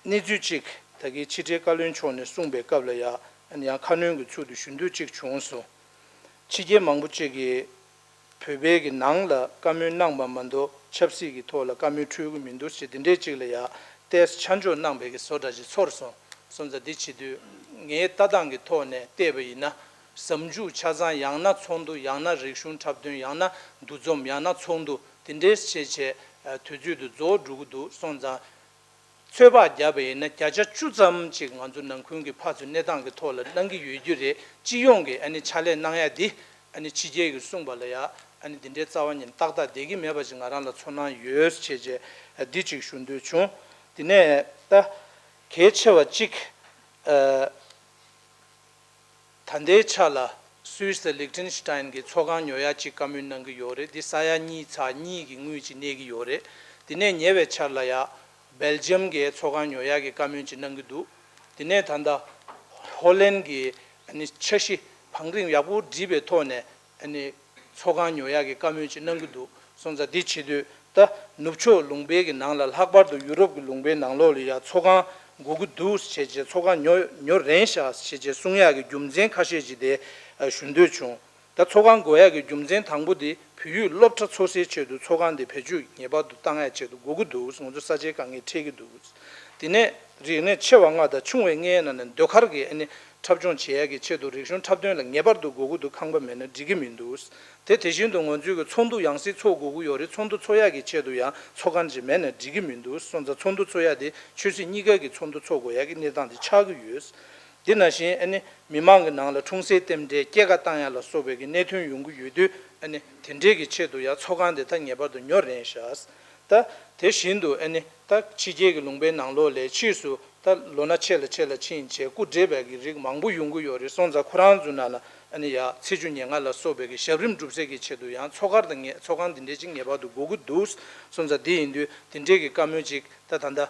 གནས་ཚུལ་གཅིག་ད་གིན་ཕྱི་དྲིལ་བཀའ་བློན་མཆོག་ནས་གསུངས་པའི་སྐབས་ལ་ཡ་ཨ་ནི་ཡང་ཁ་སྣོན་གྱི་ཚུལ་དུ་ཞུ་འདོད་ཅིག་བྱུང་སོང་། ཕྱི་རྒྱལ་མང་པོ་ཅིག་གིས་བོད་པའི་གི་ནང་ལ་བཀའ་མོལ་གནང་པ་མ་གཏོགས་ཆབ་སྲིད་ཀྱི་ཐོག་ལ་བཀའ་མོལ་འཁྲོལ་གྱི་མི་འདུག་ཅེས་དེ་འདྲའི་ཅིག་ལ་ཡ་ཏོག་ཙམ་ཆ་འཇོག་གནང་པའི་གི་བཟོ་འདྲ་ཅིག་ཚོར་སོང་། སོང་ཙང་འདི་བྱེད་དུས་ངའི་ལྟ་སྟངས་ཀྱི་ཐོག་ནས་བལྟས་པ་ཡིན་ན། ཟབ་འཇུག་ཆ་ཚང་། ཡང་ན་ཚོགས་འདུ། ཡང་ན་རིག་གཞུང་འཁྲབ་སྟོན། ཡང་ན་འདུ་འཛོམས། ཡང་ན་ཚོགས་འདུ། དེ་འདྲའི་བྱས་བྱས་དུས་ཚོད་དུ་རྫོགས་འགྲོ་གི་འདུག་སོང་ཙང་། ཚོད་དཔག་བརྒྱབ་པ་ཡིན་ན་བརྒྱ་ཆ་བཅུ་ཙམ་ཅིག་ང་ཚོ་ནང་ཁུལ་གྱི་ཕར་ཚུར་གནས་སྟངས་ཀྱི་ཐོག་ལ་གནང་གི་ཡོད་རྒྱུ་རེད། སྤྱི་ཡོངས་ཀྱི་ཨ་ནི་ཕྱག་ལས་གནང་ཡ་འདི་ཨ་ནི་ཕྱི་རྒྱལ་གྱིས་གསུངས་པ་ལ་ཡ་ཨ་ནི་འདི་འདྲའི་རྩ་བ་ཉིད་ཏག་ཏག་བསྡད་ཀྱི་མེད་པ་ཅིག་ང་རང་ལ་ཚོར་སྣང་ཡོད་བྱས་བྱས་འདི་ཅིག་ཞུ་འདོད་བྱུང་། དེ་ནས་ད་གལ་ཆེ་བ་གཅིག་ཨ། ད་ལྟའི་ཆ་ལ་སུད་སི་དང་ལིག་ཏེན་སི་ཏན་གྱི་ཚོགས་ཁང་ཉོ་ཡ་གཅིག་བཀའ་མོལ་གནང་གི་ཡོད་རེད། འདི་ས་ཡ་གཉིས་ཚེག་གཉིས་ཀྱི་དངུལ་ཅིག་གནས་ཀྱི་ཡོད་རེད། དེ་ནས་ཉེ་བའི་ཆར་ལ་ཡ་སྦེལ་ཇམ་གྱི་ཚོགས་ཁང་ཉོ་ཡ་གི་བཀའ་མོལ་ཅིག་གནང་གི་འདུག་དེ་ནས་ད་ལྟ་ཧོ་ལན་གྱི་ཨ་ནི་འཆར་གཞི་བང་རིམ་ཡག་པོ་བསྒྲིགས་པའི་ཐོག་ནས་ཨ་ནི་ཚོགས་ཁང་ཉོ་ཡག་གི་བཀའ་མོལ་ཅིག་གནང་གི་འདུག་སོང་ཙང་འདི་བྱེད་དུས་ད་ནུབ་ཕྱོགས་ལུང་པའི་གི་ནང་ལ། ལྷག་པར་དུ་ཡུ་རོབ་ཀྱི་ལུང་པའི་ནང་ལོགས་ལ་ཡ་ཚོགས་ཁང་དགོས་ཀྱི་འདུག་ཟེར་བྱས། ཚོགས་ཁང་ཉོ་ཉོ་རན་ཤག་ཟེར་བྱས་གསུང་ཡག་གི་རྒྱུ་མཚན་ཁ་ཤས་ཅིག་དེ་ཞུ་འདོད་བྱུང་། ད་ཚོགས་ཁང་དགོས་ཡག་གི་རྒྱུ་མཚན་དང་པོ་དེ་བོད་ཡིག་སློབ་གྲྭ་འཚོགས་སའི་ཆེད་དུ་ཚོགས་ཁང་དེ་བེད་སྤྱོད་ངེས་པར་དུ་བཏང་ཡག་ཆེད་དུ་དགོས་ཀྱི་འདུག་ང་ཚོ་ས་ཆའི་དཀའ་ངལ་འཕྲད་ཀྱི་འདུག་དེ་ནས་རིག་གནས་ཆེ་བ་ལྔ་དང་ཆུང་བའི་ལྔའི་ནང་ནས་ཟློས་གར་གྱི་ཨ་ནི་ འཁྲབ་སྦྱོང་བྱེད་ཡག་གི་ཆེད་དུ་རིག་གཞུང་འཁྲབ་སྟོན་ལ་ངེས་པར་དུ་དགོས་ཀྱི་འདུག་ཁང་པ་མེད་ན་འགྲིག་གི་མི་འདུག་དེ་དེ་བཞིན་དུ་ང་ཚོའི་གི་ཚོགས་འདུ་ཡང་སེ་ཚོགས་དགོས་ཀྱི་ཡོད་རེད། ཚོགས་འདུ་ཚོགས་ཡག་གི་ཆེད་དུ་ཡང་ཚོགས་ཁང་ཅིག་མེད་ན་འགྲིག་གི་མི་འདུག་སོང་ཙང་ཚོགས་འདུ་ཚོགས་ཡག་དེ་ཆོས་སྲིད་གཉིས་ཀ་གི་ཚོགས་འདུ་ཚོགས་དགོས་ཡག་གི་གནས་སྟངས་དེ་ཆགས་ཀྱི་ཡོད། དེ་ནང་བཞིན་ཨ་ནི་མི་མང་གི་ནང་ལ་འཁྲུངས་སའི་རྟེན་འབྲེལ་སྐྱེས་ཀ་བཏང་ཡག་ལ་སོགས་པའི་གི་གནད་དོན་ཡོང་གི་ཡོད་དུས། ཨ་ནི་དེ་འདྲའི་གི་ཆེད་དུ་ཡང་ཚོགས་ཁང་དེ་ད་ངེས་པར་དུ་ཉོ་རན་ཤག་ད་དེ་བཞིན་དུ་ཨ་ནི་ད་ཕྱི་རྒྱལ་གྱི་ལུང་པའི་ནང་ལོགས་ལ་ཕྱིས་སུ་ད་ལོ་ན་ཆེ་ལ་ཆེ་ལ་ཕྱིན་བྱས་སྐུ་བགྲེས་པའི་གི་རིགས་མང་པོ་ཡོང་གི་ཡོད་རེད། སོང་ཙང་ཁོ་རང་ཚོའི་ནང་ལ་ཨ་ནི་ཡ་ཚེས་བཅུ་ཉེར་ལྔ་ལ་སོགས་པའི་གི་ཞབས་རིམ་སྒྲུབ་སའི་གི་ཆེད་དུ་ཡང་ཚོགས་ཁང་དེ་ངེས་ཚོགས་ཁང་དེ་འདྲའི་ཅིག་ངེས་པར་དུ་དགོས་ཀྱི་འདུག་སོང་ཙང་དེ་ཡིན་དུས་དེ་འདྲའི་གི་བཀའ་མོལ་ཅིག་ད་ད་ལྟ་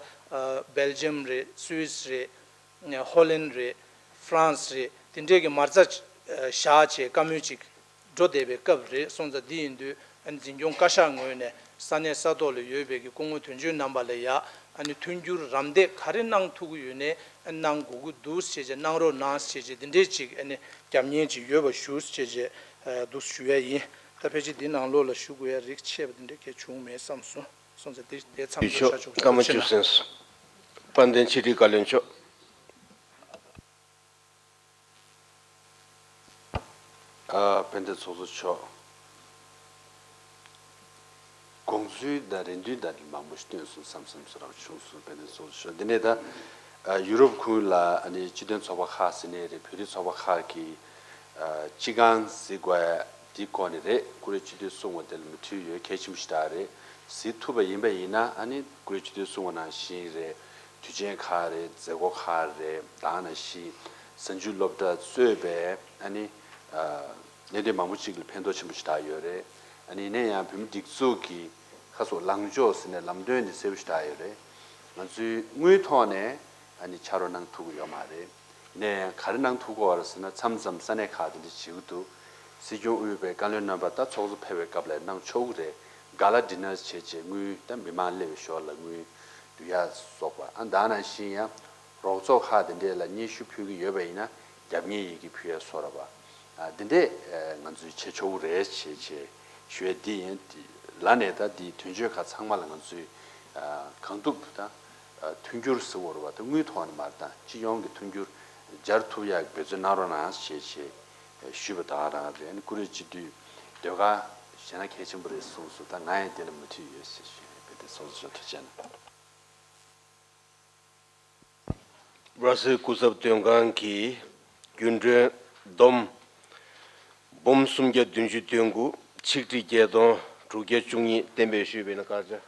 སྦེལ་ཇམ་རེད། སུད་སི་རེད། ཧོ་ལན་རེད། ཧྥ་རན་སི་རེད། དེ་འདྲའི་གི་མ་རྩ་བཞག་བྱས་བཀའ་མོལ་ཅིག་འགྲོ་བསྡད་པའི་སྐབས་རེད། སོང་ཙང་འདི་ཡིན་དུས་ཨ་ནི་འཛིན་སྐྱོང་བཀའ་ཤག་ངོས་ནས་ས་གནས་ས་ཐོག་ལ་ཡོད་པའི་གི་སྐུ་ངོ་དོན་གཅོད་རྣམ་པ་ལ་ཡ་ཨ་ནི་མཐུན་འགྱུར་རམ་འདེགས་ག་རེ་གནང་ཐུབ་ཀྱི་ཡོད་ནའི་ཨ་ནི་གནང་དགོས་ཀྱི་འདུག་ཞེས་བྱས། གནང་རོགས་གནང་ཞེས་བྱས་དེ་འདྲའི་ཅིག་ཨ་ནི་རྒྱབ་གཉེར་ཅིག་ཡོད་པ་ཞུ་ཞེས་བྱས་འདུག་ཞུ་ཡ་ཡིན། ད་ཕལ་ཆེར་འདི་ནང་ལོགས་ལ་ཞུ་དགོས་ཡ་རིགས་ཆེ་བ་དེ་འདྲ་གལ་བྱུང་མེད་བསམ་སོང་། སོང་ཙང་དེ་དེ་མཚམས་དུ་ཆོག་ཆོག་ཀརྨ་ཆོས་སེང་། དཔལ་ལྡན་ཕྱི་དྲིལ་བཀའ་བློན་མཆོག་ཨ། དཔལ་ལྡན་ཚོགས་གཙོ་མཆོག་དགོངས་ཚུལ་དང་རེ་འདུན་དང་མང་པོ་ཞིག་བཏོན་སོང་བསམ་བསམ་སོ་རང་བྱུང་སོང་། དཔལ་ལྡན་ཚོགས་གཙོ་མཆོག་འདི་ནས་ད་ཨ་ཡུ་རོབ་ཁུལ་ལ་ཨ་ནི་སྤྱི་མཐུན་ཚོགས་པ་ཁག་ཟེར་ནའི་རེད། བོད་རིགས་ཚོགས་པ་ཁག་གིས་ཨ་སྤྱི་ཁང་ཟེར་དགོས་ཡ་འདི་སྐོར་ནས་རེད། ཀུ་རེ་སྤྱི་འཐུས་གསུང་བ་དེ་ལ་མོས་མཐུན་ཡོད། གལ་ཆེན་པོ་ཞིག་ད་རེད། ཟེར་ཐུབ་པ་ཡིན་པ་ཡིན་ན་ཨ་ནི་ཀུ་རེ་སྤྱི་འཐུས་གསུང་བ་ནང་བཞིན་རེད། དུས་ཆེན་ཁག་རེད། མཛད་སྒོ་ཁག་རེད། ད་ནང་བཞིན་གཟའ་མཇུག་སློབ་གྲྭ་གཙོས་པའི་ཨ་ནི་ཨ་གནད་དོན་མང་པོ་ཅིག་ལ་ཕན་ཐོགས་ཆེན་པོ་ཞིག་ད་ཡོད་རེད། ཨ་ནི་ཡིན་ན་ཡང་བོད་མི་སྒྲིག་འཛུགས་ཀྱི་ཁ་སོགས་ལངས་ཕྱོགས་ཟེར་ནས་ལམ་སྟོན་དེ་གསལ་པོ་ཞིག་ད་ཡོད་རེད། ང་ཚོའི་དངུལ་ཐོག་ནས་ཨ་ནི་ཕྱག་རོགས་གནང་ཐུབ་ཀྱི་ཡོད་མ་རེད། ཡིན་ན་ཡང་ག་རེ་གནང་ཐུབ་ཀྱི་ཡོད་རེད་ཟེར་ན། མཚམས་མཚམས་ས་གནས་ཁག་དེ་འདྲ་བྱེད་ཀྱི་འདུག་སྲིད་སྐྱོང་དབུས་པའི་བཀའ་བློན་རྣམ་པ་ད་ཚོགས་གཙོ་ཕེབས་པའི་སྐབས་ལ་གནང་ཆོག་གི་རེད། ག་ལ་ཌི་ནར་བྱས་བྱས་དངུལ་ད་མི་མང་སླེབས་པའི་ཞོར་ལ་དངུལ་བསྡུ་ཡ་སོགས་པ། ཨ་ད་ནང་བཞིན་ཡང་རོགས་ཚོགས་ཁག་དེ་འདྲས་ལ་སྙན་ཞུ་ཕུལ་གྱི་ཡོད་པ་ཡིན་ན་རྒྱབ་གཉེར་ཡི་གེ་ཕུལ་ཡ་སོགས་ར་བ། ཨ་དེ་འདྲས་ཨ་ང་ཚོས་བྱེད་ཆོག་གི་རེད་ཅེས་བྱས་ཞུ་ཡ་འདི་ཡིན། ལ་ནས་ད་འདི་དོན་གཅོད་ཁག་ཚང་མ་ལ་ང་ཚོས་ཨ་གང་ཐུབ་ད་ཨ་མཐུན་འགྱུར་ཟེར་བ་རེད་བ། ད་དངུལ་ཐོག་ནས་མ་རེད། ད་སྤྱི་ཡོངས་ཀྱི་མཐུན་འགྱུར་སྦྱར་ཐུབ་ཡག་གི་འབད་བརྩོན་གནང་རོགས་གནང་ཞེས་བྱས་ཞུས་པ་ད་ག་རང་རེད། ཨ་ནི་ཀུ་རེ་སྤྱི་འཐུས་ཟློས་གར་བྱས་ན་གལ་ཆེན་པོ་རེད་གསུངས་སོང་། ད་ང་ཡང་དེ་ལ་མོས་མཐུན་ཡོད་ཟེར་ཞུས་ནས་དཔེ་དེ་ཚོགས་གཙོ་མཆོག་ཐུགས་རྗེ་གནང་། སྦར་སིལ་སྐུ་ཚབ་དོན་ཁང་གིས་རྒྱུན་གྲོན་བསྡོམས་འབུམ་སུམ་བརྒྱ་བདུན་ཅུ་དོན་དགུ་ཆིག་ཁྲི་བརྒྱད་སྟོང་དྲུག་བརྒྱ་བཅུ་གཉིས་གཏན་འབེབས་ཞུས་པ་ཡིན་ན། བཀའ་རྒྱ་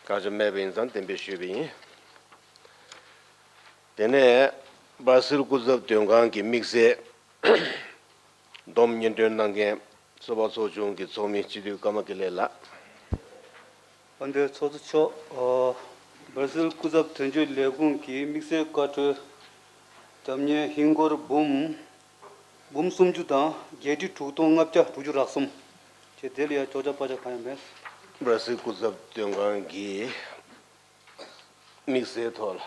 བཀའ་རྒྱ་མེད་པ་ཡིན་ཙང་གཏན་འབེབས་ཞུས་པ་ཡིན། དེ་ནས་སྦར་སིལ་སྐུ་ཚབ་དོན་ཁང་གི་དམིགས་བསལ་བསྡོམས་སྙན་སྒྲོན་གནང་མཁན་གསོ་བ་ཚོགས་ཆུང་གི་ཚོགས་མི་སྤྱི་འཐུས་ཀརྨ་དགེ་ལེགས་ལགས། དཔལ་ལྡན་ཚོགས་གཙོ་མཆོག་ཨོ། སྦར་སིལ་སྐུ་ཚབ་དོན་གཅོད་ལས་ཁུངས་ཀྱི་དམིགས་བསལ་བཀའ་འཁྲོལ་རྒྱབ་གཉེར་ཧིན་སྒོར་འབུམ་འབུམ་སུམ་ཅུ་དང་བརྒྱད་ཁྲི་དྲུག་སྟོང་ལྔ་བརྒྱ་དྲུག་ཅུ་རེ་གསུམ་བྱས། དེ་ལ་ཡང་ཅོག་ཆ་པ་ཆ་གང་ཡང་མེད། སྦར་སིལ་སྐུ་ཚབ་དོན་ཁང་གི་དམིགས་བསལ་ཐོག་ལ།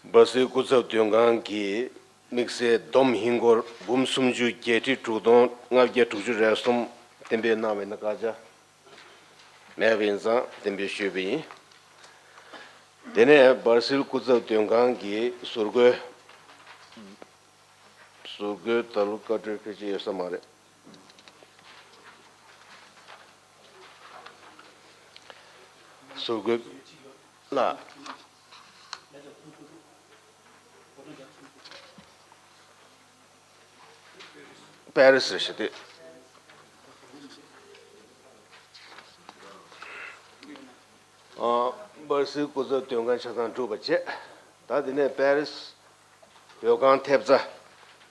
སྦར་སིལ་སྐུ་ཚབ་དོན་ཁང་གིས་དམིགས་བསལ་བསྡོམས་ཧིན་སྒོར་འབུམ་སུམ་ཅུ་བརྒྱད་ཁྲི་དྲུག་སྟོང་ལྔ་བརྒྱ་དྲུག་ཅུ་རེ་གསུམ་གཏན་འབེབས་གནང་བ་ཡིན་ན་བཀའ་རྒྱ་མེད་པ་ཡིན་ཙང་གཏན་འབེབས་ཞུས་པ་ཡིན། དེ་ནས་སྦར་སིལ་སྐུ་ཚབ་དོན་ཁང་གིས་ཟུར་བཀོད། ཟུར་བཀོད་ད་ལོ་བཀའ་འཁྲོལ་ཕལ་ཆེར་ཡོད་ས་མ་རེད། ཟུར་བཀོད་ལ། པེ་རི་སི་རེད་ཤག་དེ། ཨ། སྦར་སིལ་སྐུ་ཚབ་དོན་ཁང་ཆ་ཚང་གྲུབ་པ་བྱས། ད་དེ་ནས་པེ་རི་སི་བོད་ཁང་ཐེབས་རྩ་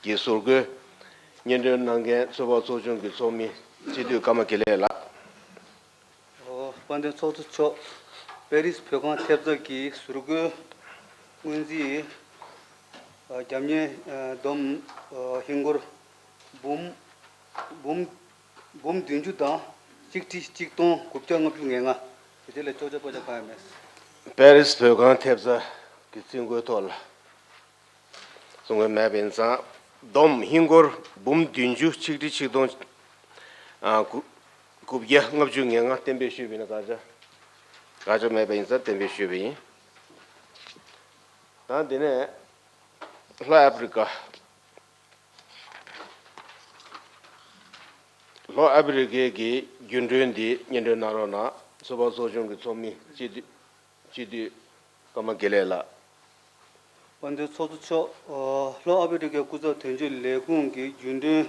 གི་ཟུར་བཀོད་སྙན་སྒྲོན་གནང་མཁན་གསོ་བ་ཚོགས་ཆུང་གི་ཚོགས་མི་སྤྱི་འཐུས་ཀརྨ་དགེ་ལེགས་ལགས། ཨོ། དཔལ་ལྡན་ཚོགས་གཙོ་མཆོག་པེ་རི་སི་བོད་ཁང་ཐེབས་རྩ་གི་ཟུར་བཀོད་སྔོན་རྩིས་རྒྱབ་གཉེར་བསྡོམས་ཧིན་སྒོར་འབུམ་འབུམ་འབུམ་བདུན་ཅུ་དང་གཅིག་ཁྲི་གཅིག་སྟོང་དགུ་བརྒྱ་ལྔ་བཅུ་ང་ལྔ། དེ་ལ་ཅོག་ཆ་པ་ཆ་གང་ཡང་མེད། པེ་རི་སི་བོད་ཁང་ཐེབས་རྩ་གི་རྩིས་འགོའི་ཐོག་ལ། གསུང་གི་མེད་པ་ཡིན་ཙང་བསྡོམས་ཧིན་སྒོར་འབུམ་བདུན་ཅུ་ཆིག་ཁྲི་ཆིག་སྟོང་དགུ་དགུ་བརྒྱ་ལྔ་བཅུ་ང་ལྔ་གཏན་འབེབས་ཞུས་པ་ཡིན་ན། བཀའ་རྒྱ་བཀའ་རྒྱ་མེད་པ་ཡིན་ཙང་གཏན་འབེབས་ཞུས་པ་ཡིན། ད་འདི་ནས་ལྷོ་ཨ་ཕི་རི་ཀ་ལྷོ་ཨ་ཕི་རི་ཀའི་གི་རྒྱུན་གྲོན་འདི་སྙན་སྒྲོན་གནང་རོགས་གནང་། ཚོད་དཔག་ཚོགས་ཆུང་གི་ཚོགས་མི་སྤྱི་འཐུས་སྤྱི་འཐུས་ཀརྨ་དགེ་ལེགས་ལགས། དཔལ་ལྡན་ཚོགས་གཙོ་མཆོག་ལྷོ་ཨ་ཕི་རི་ཀའི་སྐུ་ཚབ་དོན་གཅོད་ལས་ཁུངས་ཀྱི་རྒྱུན་གྲོན་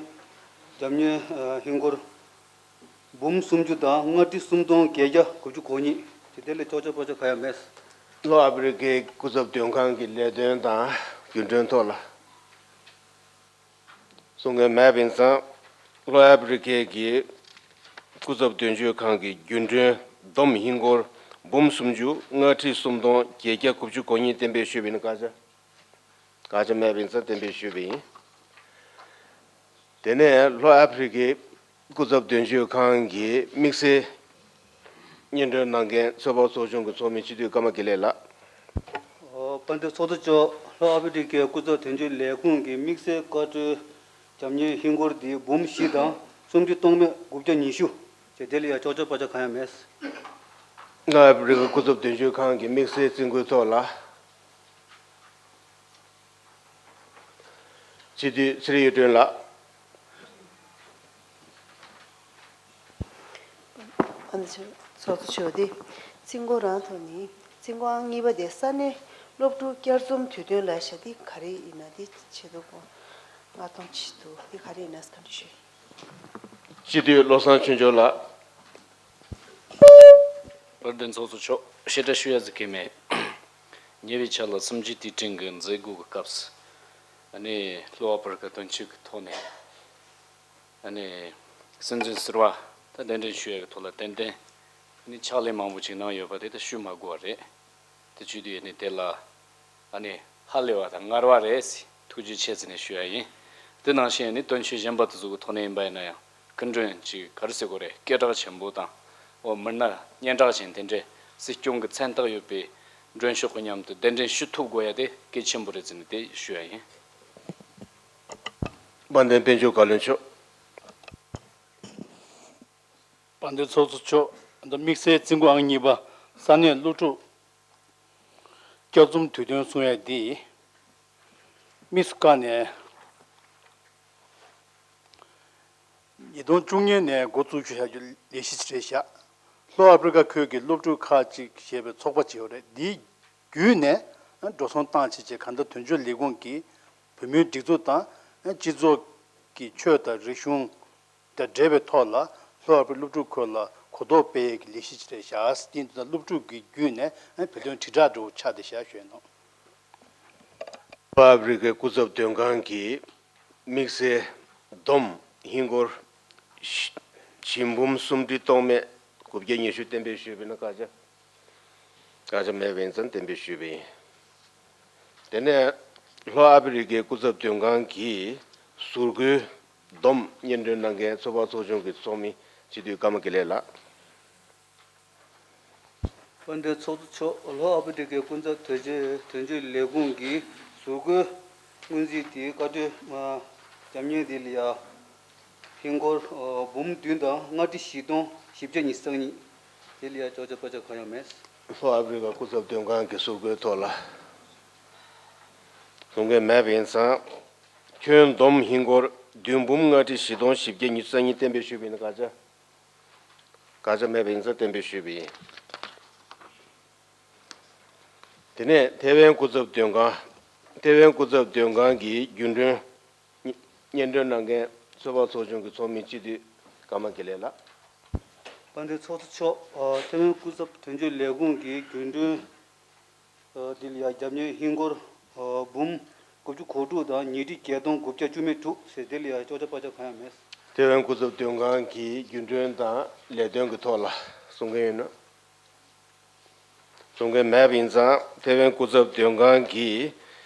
རྒྱབ་གཉེར་ཧིན་སྒོར་འབུམ་སུམ་ཅུ་དང་ལྔ་ཁྲི་སུམ་སྟོང་བརྒྱད་བརྒྱ་དགུ་བཅུ་གོ་གཉིས། དེ་དེ་ལས་ལྕོགས་ཆ་ཕོག་ཆ་གང་ཡང་མེད། ལྷོ་ཨ་ཕི་རི་ཀའི་སྐུ་ཚབ་དོན་ཁང་གི་ལས་དོན་དང་རྒྱུན་གྲོན་ཐོག་ལ། གསུང་མཁན་མེད་པ་ཡིན་ཙང་། ལྷོ་ཨ་ཕི་རི་ཀའི་གི་སྐུ་ཚབ་དོན་གཅོད་ཁང་གི་རྒྱུན་གྲོན་བསྡོམས་ཧིན་སྒོར་འབུམ་སུམ་ཅུ་ལྔ་ཁྲི་སུམ་སྟོང་བརྒྱད་བརྒྱ་དགུ་བཅུ་གོ་གཉིས་གཏན་འབེབས་ཞུས་པ་ཡིན། བཀའ་ཆ། བཀའ་ཆ་མེད་པ་ཡིན་ཙང་གཏན་འབེབས་ཞུས་པ་ཡིན། དེ་ནས་ལྷོ་ཨ་ཕི་རི་ཀའི་སྐུ་ཚབ་དོན་གཅོད་ཁང་གི་དམིགས་བསལ་སྙན་སྒྲོན་གནང་མཁན་ཚོད་དཔག་ཚོགས་ཆུང་གི་ཚོགས་མི་སྤྱི་འཐུས་ཀརྨ་དགེ་ལེགས་ལགས། ཨོ། དཔལ་ལྡན་ཚོགས་གཙོ་མཆོག་ལྷོ་ཨ་ཕི་རི་ཀའི་སྐུ་ཚབ་དོན་གཅོད་ལས་ཁུངས་ཀྱི་དམིགས་བསལ་བཀའ་འཁྲོལ་རྒྱབ་གཉེར་ཧིན་སྒོར་འདི་འབུམ་བཞི་དང་སུམ་ཁྲི་སྟོང་མེད་དགུ་བརྒྱ་ཉི་ཤུ། ཅེས་དེ་ལ་ཡང་ལྕོགས་ཆ་ཕོག་ཆ་གང་ཡང་མེད། ལྷོ་ཨ་ཕི་རི་ཀའི་སྐུ་ཚབ་དོན་གཅོད་ཁང་གི་དམིགས་བསལ་རྩིས་འགོའི་ཐོག་ལ། སྤྱི་འཐུས་ཚེ་རིང་གཡུ་སྒྲོན་ལགས། ཨ་ནི་ཚོགས་གཙོ་མཆོག་དེ་རྩིས་འགོ་རང་ཐོག་ནས་རྩིས་འགོ་ཨང་གཉིས་པ་དེ་ས་གནས་སློབ་ཕྲུག་བསྐྱར་འཛོམས་དུས་སྟོན་ལབ་ཤག་དེ་ག་རེ་ཡིན་ན་དེ་ཆེད་དུ་ཁོ་ལྔ་སྟོང་ཆེད་དུ་དེ་ག་རེ་ཡིན་ན་བཀའ་འདྲི་ཞུ། སྤྱི་འཐུས་བློ་བཟང་ཆོས་འབྱོར་ལགས། དཔལ་ལྡན་ཚོགས་གཙོ་མཆོག་བཤད་གྲྭ་ཞུ་ཡ་ཟིག་གི་མེད། ཉེ་བའི་ཆར་ལ་གསུམ་བཅུའི་དུས་དྲན་གྱི་མཛད་སྒོ་གི་སྐབས་སུ། ཨ་ནི་ལྷོ་ཨ་ཕི་རི་ཀ་དོན་གཅོད་ཀྱི་ཐོག་ནས། ཨ་ནི་སྲིད་འཛིན་ཟུར་པ་ད་གདན་འདྲེན་ཞུ་ཡ་གི་ཐོག་ལ་ཏན་ཏན་ཨ་ནི་ཕྱག་ལས་མང་པོ་ཅིག་གནང་ཡོད་པ་དེ་ད་ཞུ་མ་དགོས་པ་རེད། དེ་བྱས་དུས་ཨ་ནི་དེ་ལ་ཨ་ནི་ཧ་ལས་པ་དང་ངར་བ་རེད་ཟེར་ཐུགས་རྗེ་ཆེ་ཟེར་ནས་ཞུ་ཡ་ཡིན། དེ་ནང་བཞིན་ཨ་ནི་དོན་གཅོད་གཞན་པ་དེ་ཚོ་གི་ཐོག་ནས་ཡིན་པ་ཡིན་ན་ཡང་སྐུ་མགྲོན་ཅིག་ག་རེ་ཟེར་དགོས་རེད། སྐད་གྲགས་ཆེན་པོ་དང་། འོ། མི་སྣ་སྙན་གྲགས་ཅན་དེ་འདྲའི་སྲིད་སྐྱོང་གི་མཚན་རྟགས་ཡོད་པའི་མགྲོན་ཤོག་གི་མཉམ་དུ་གདན་འདྲེན་ཞུ་ཐུབ་དགོས་ཡ་དེ་གལ་ཆེན་པོ་རེད་ཟེར་ནས་དེ་ཞུ་ཡ་ཡིན། དཔལ་ལྡན་དཔལ་འབྱོར་བཀའ་བློན་མཆོག་དཔལ་ལྡན་ཚོགས་གཙོ་མཆོག་ད་དམིགས་བསལ་རྩིས་འགོ་ཨང་གཉིས་པ་ས་གནས་སློབ་ཕྲུག་བསྐྱར་འཛོམས་དུས་སྟོན་གསུང་ཡ་འདི་དམིགས་སུ་བཀར་ནས། ཉིས་སྟོང་བཅུ་གཉིས་ནས་འགོ་བཙུགས་བྱས་བཞག་རྒྱུ་ལས་གཞི་ཞིག་རེད་བཞག་ལྷོ་ཨ་ཕི་རི་ཀ་ཁུལ་གྱི་སློབ་ཕྲུག་ཁག་ཅིག་ཞེས་པའི་ཚོགས་པ་ཅིག་ཡོད་རེད། འདིའི་བརྒྱུད་ནས་འགྲོ་སོང་བཏང་བྱས་བྱས་གང་ལྟར་དོན་གཅོད་ལས་ཁུངས་ཀྱིས་བོད་མིའི་སྒྲིག་འཛུགས་དང་སྤྱི་ཚོགས་ཀྱི་ཆོས་དང་རིག་གཞུང་དང་འབྲེལ་བའི་ཐོག་ལ་ལྷོ་ཨ་ཕི་རི་སློབ་ཕྲུག་ཁུལ་ལ་གོ་རྟོགས་སྤེལ་ཡས་ཀྱི་ལས་གཞི་ཅིག་རེད་བཞག་དེ་འདི་དང་སློབ་ཕྲུག་གི་བརྒྱུད་ནས་བོད་དོན་དྲིལ་བསྒྲགས་འདྲ་བོ་ཆགས་བསྡད་བཞག་ཞུས་ནོ། ལྷོ་ཨ་ཕི་རི་ཀའི་སྐུ་ཚབ་དོན་ཁང་གིས་དམིགས་བསལ་བསྡོམས་ཧིན་སྒོར་བཞི་འབུམ་སུམ་ཁྲི་སྟོང་མེད་དགུ་བརྒྱ་ཉི་ཤུ་གཏན་འབེབས་ཞུས་པ་ཡིན་ན། བཀའ་ཆ། བཀའ་ཆ་མེད་པ་ཡིན་ཙང་གཏན་འབེབས་ཞུས་པ་ཡིན། དེ་ནས་ལྷོ་ཨ་ཕི་རི་ཀའི་སྐུ་ཚབ་དོན་ཁང་གིས་ཟུར་བཀོལ་བསྡོམས་སྙན་སྒྲོན་གནང་མཁན་ཚོད་དཔག་ཚོགས་ཆུང་གི་ཚོགས་མི་སྤྱི་འཐུས་ཀརྨ་དགེ་ལེགས་ལགས། དཔལ་ལྡན་ཚོགས་གཙོ་མཆོག་ལྷོ་ཨ་ཕི་རི་ཀའི་སྐུ་ཚབ་དོན་གཅོད་དོན་གཅོད་ལས་ཁུངས་ཀྱི་ཟུར་བཀོལ་སྔོན་རྩིས་དེའི་བཀའ་འཁྲོལ་རྒྱབ་གཉེར་དེ་ལ་ཡ་ཧིན་སྒོར་འབུམ་བདུན་དང་ལྔ་ཁྲི་བཞི་སྟོང་བཞི་བརྒྱ་ཉི་ཤུ་རྩ་གཉིས། དེ་ལ་ཡ་ལྕོགས་ཆ་ཕོག་ཆ་གང་ཡང་མེད། ལྷོ་ཨ་ཕི་རི་ཀ་སྐུ་ཚབ་དོན་ཁང་གི་ཟུར་བཀོལ་ཐོག་ལ་གསུང་མཁན་མེད་པ་ཡིན་ཙང་། ཁྱོན་བསྡོམས་ཧིན་སྒོར་བདུན་འབུམ་ལྔ་ཁྲི་བཞི་སྟོང་བཞི་བརྒྱ་ཉི་ཤུ་རྩ་གཉིས་གཏན་འབེབས་ཞུས་པ་ཡིན་ན། བཀའ་ཆ། བཀའ་ཆ་མེད་པ་ཡིན་ཙང་གཏན་འབེབས་ཞུས་པ་ཡིན། དེ་ནས་ཐེ་ཝན་སྐུ་ཚབ་དོན་ཁང་། ཐེ་ཝན་སྐུ་ཚབ་དོན་ཁང་གི་རྒྱུན་གྲོན་སྙན་སྒྲོན་གནང་མཁན་ཚོད་དཔག་ཚོགས་ཆུང་གི་ཚོགས་མི་སྤྱི་འཐུས་ཀརྨ་དགེ་ལེགས་ལགས། དཔལ་ལྡན་ཚོགས་གཙོ་མཆོག་ཨ། ཐེ་ཝན་སྐུ་ཚབ་དོན་གཅོད་ལས་ཁུངས་ཀྱི་རྒྱུན་གྲོན་ཨ། འདི་ལ་ཡ་རྒྱབ་གཉེར་ཧིན་སྒོར་ཨ། འབུམ་དགུ་བཅུ་གོ་དྲུག་དང་ཉིས་ཁྲི་བརྒྱད་སྟོང་དགུ་བརྒྱ་བཅུ་མེད་དྲུག་ཟེར། དེ་ལ་ཡ་ལྕོགས་ཆ་ཕོག་ཆ་གང་ཡང་མེད། ཐེ་ཝན་སྐུ་ཚབ་དོན་ཁང་གི་རྒྱུན་གྲོན་དང་ལས་དོན་གྱི་ཐོག་ལ་གསུང་མཁན་ཡོད་ན། གསུང་མཁན་མེད་པ་ཡིན་ཙང་། ཐེ་ཝན་སྐུ་ཚབ་དོན་ཁང་གིས་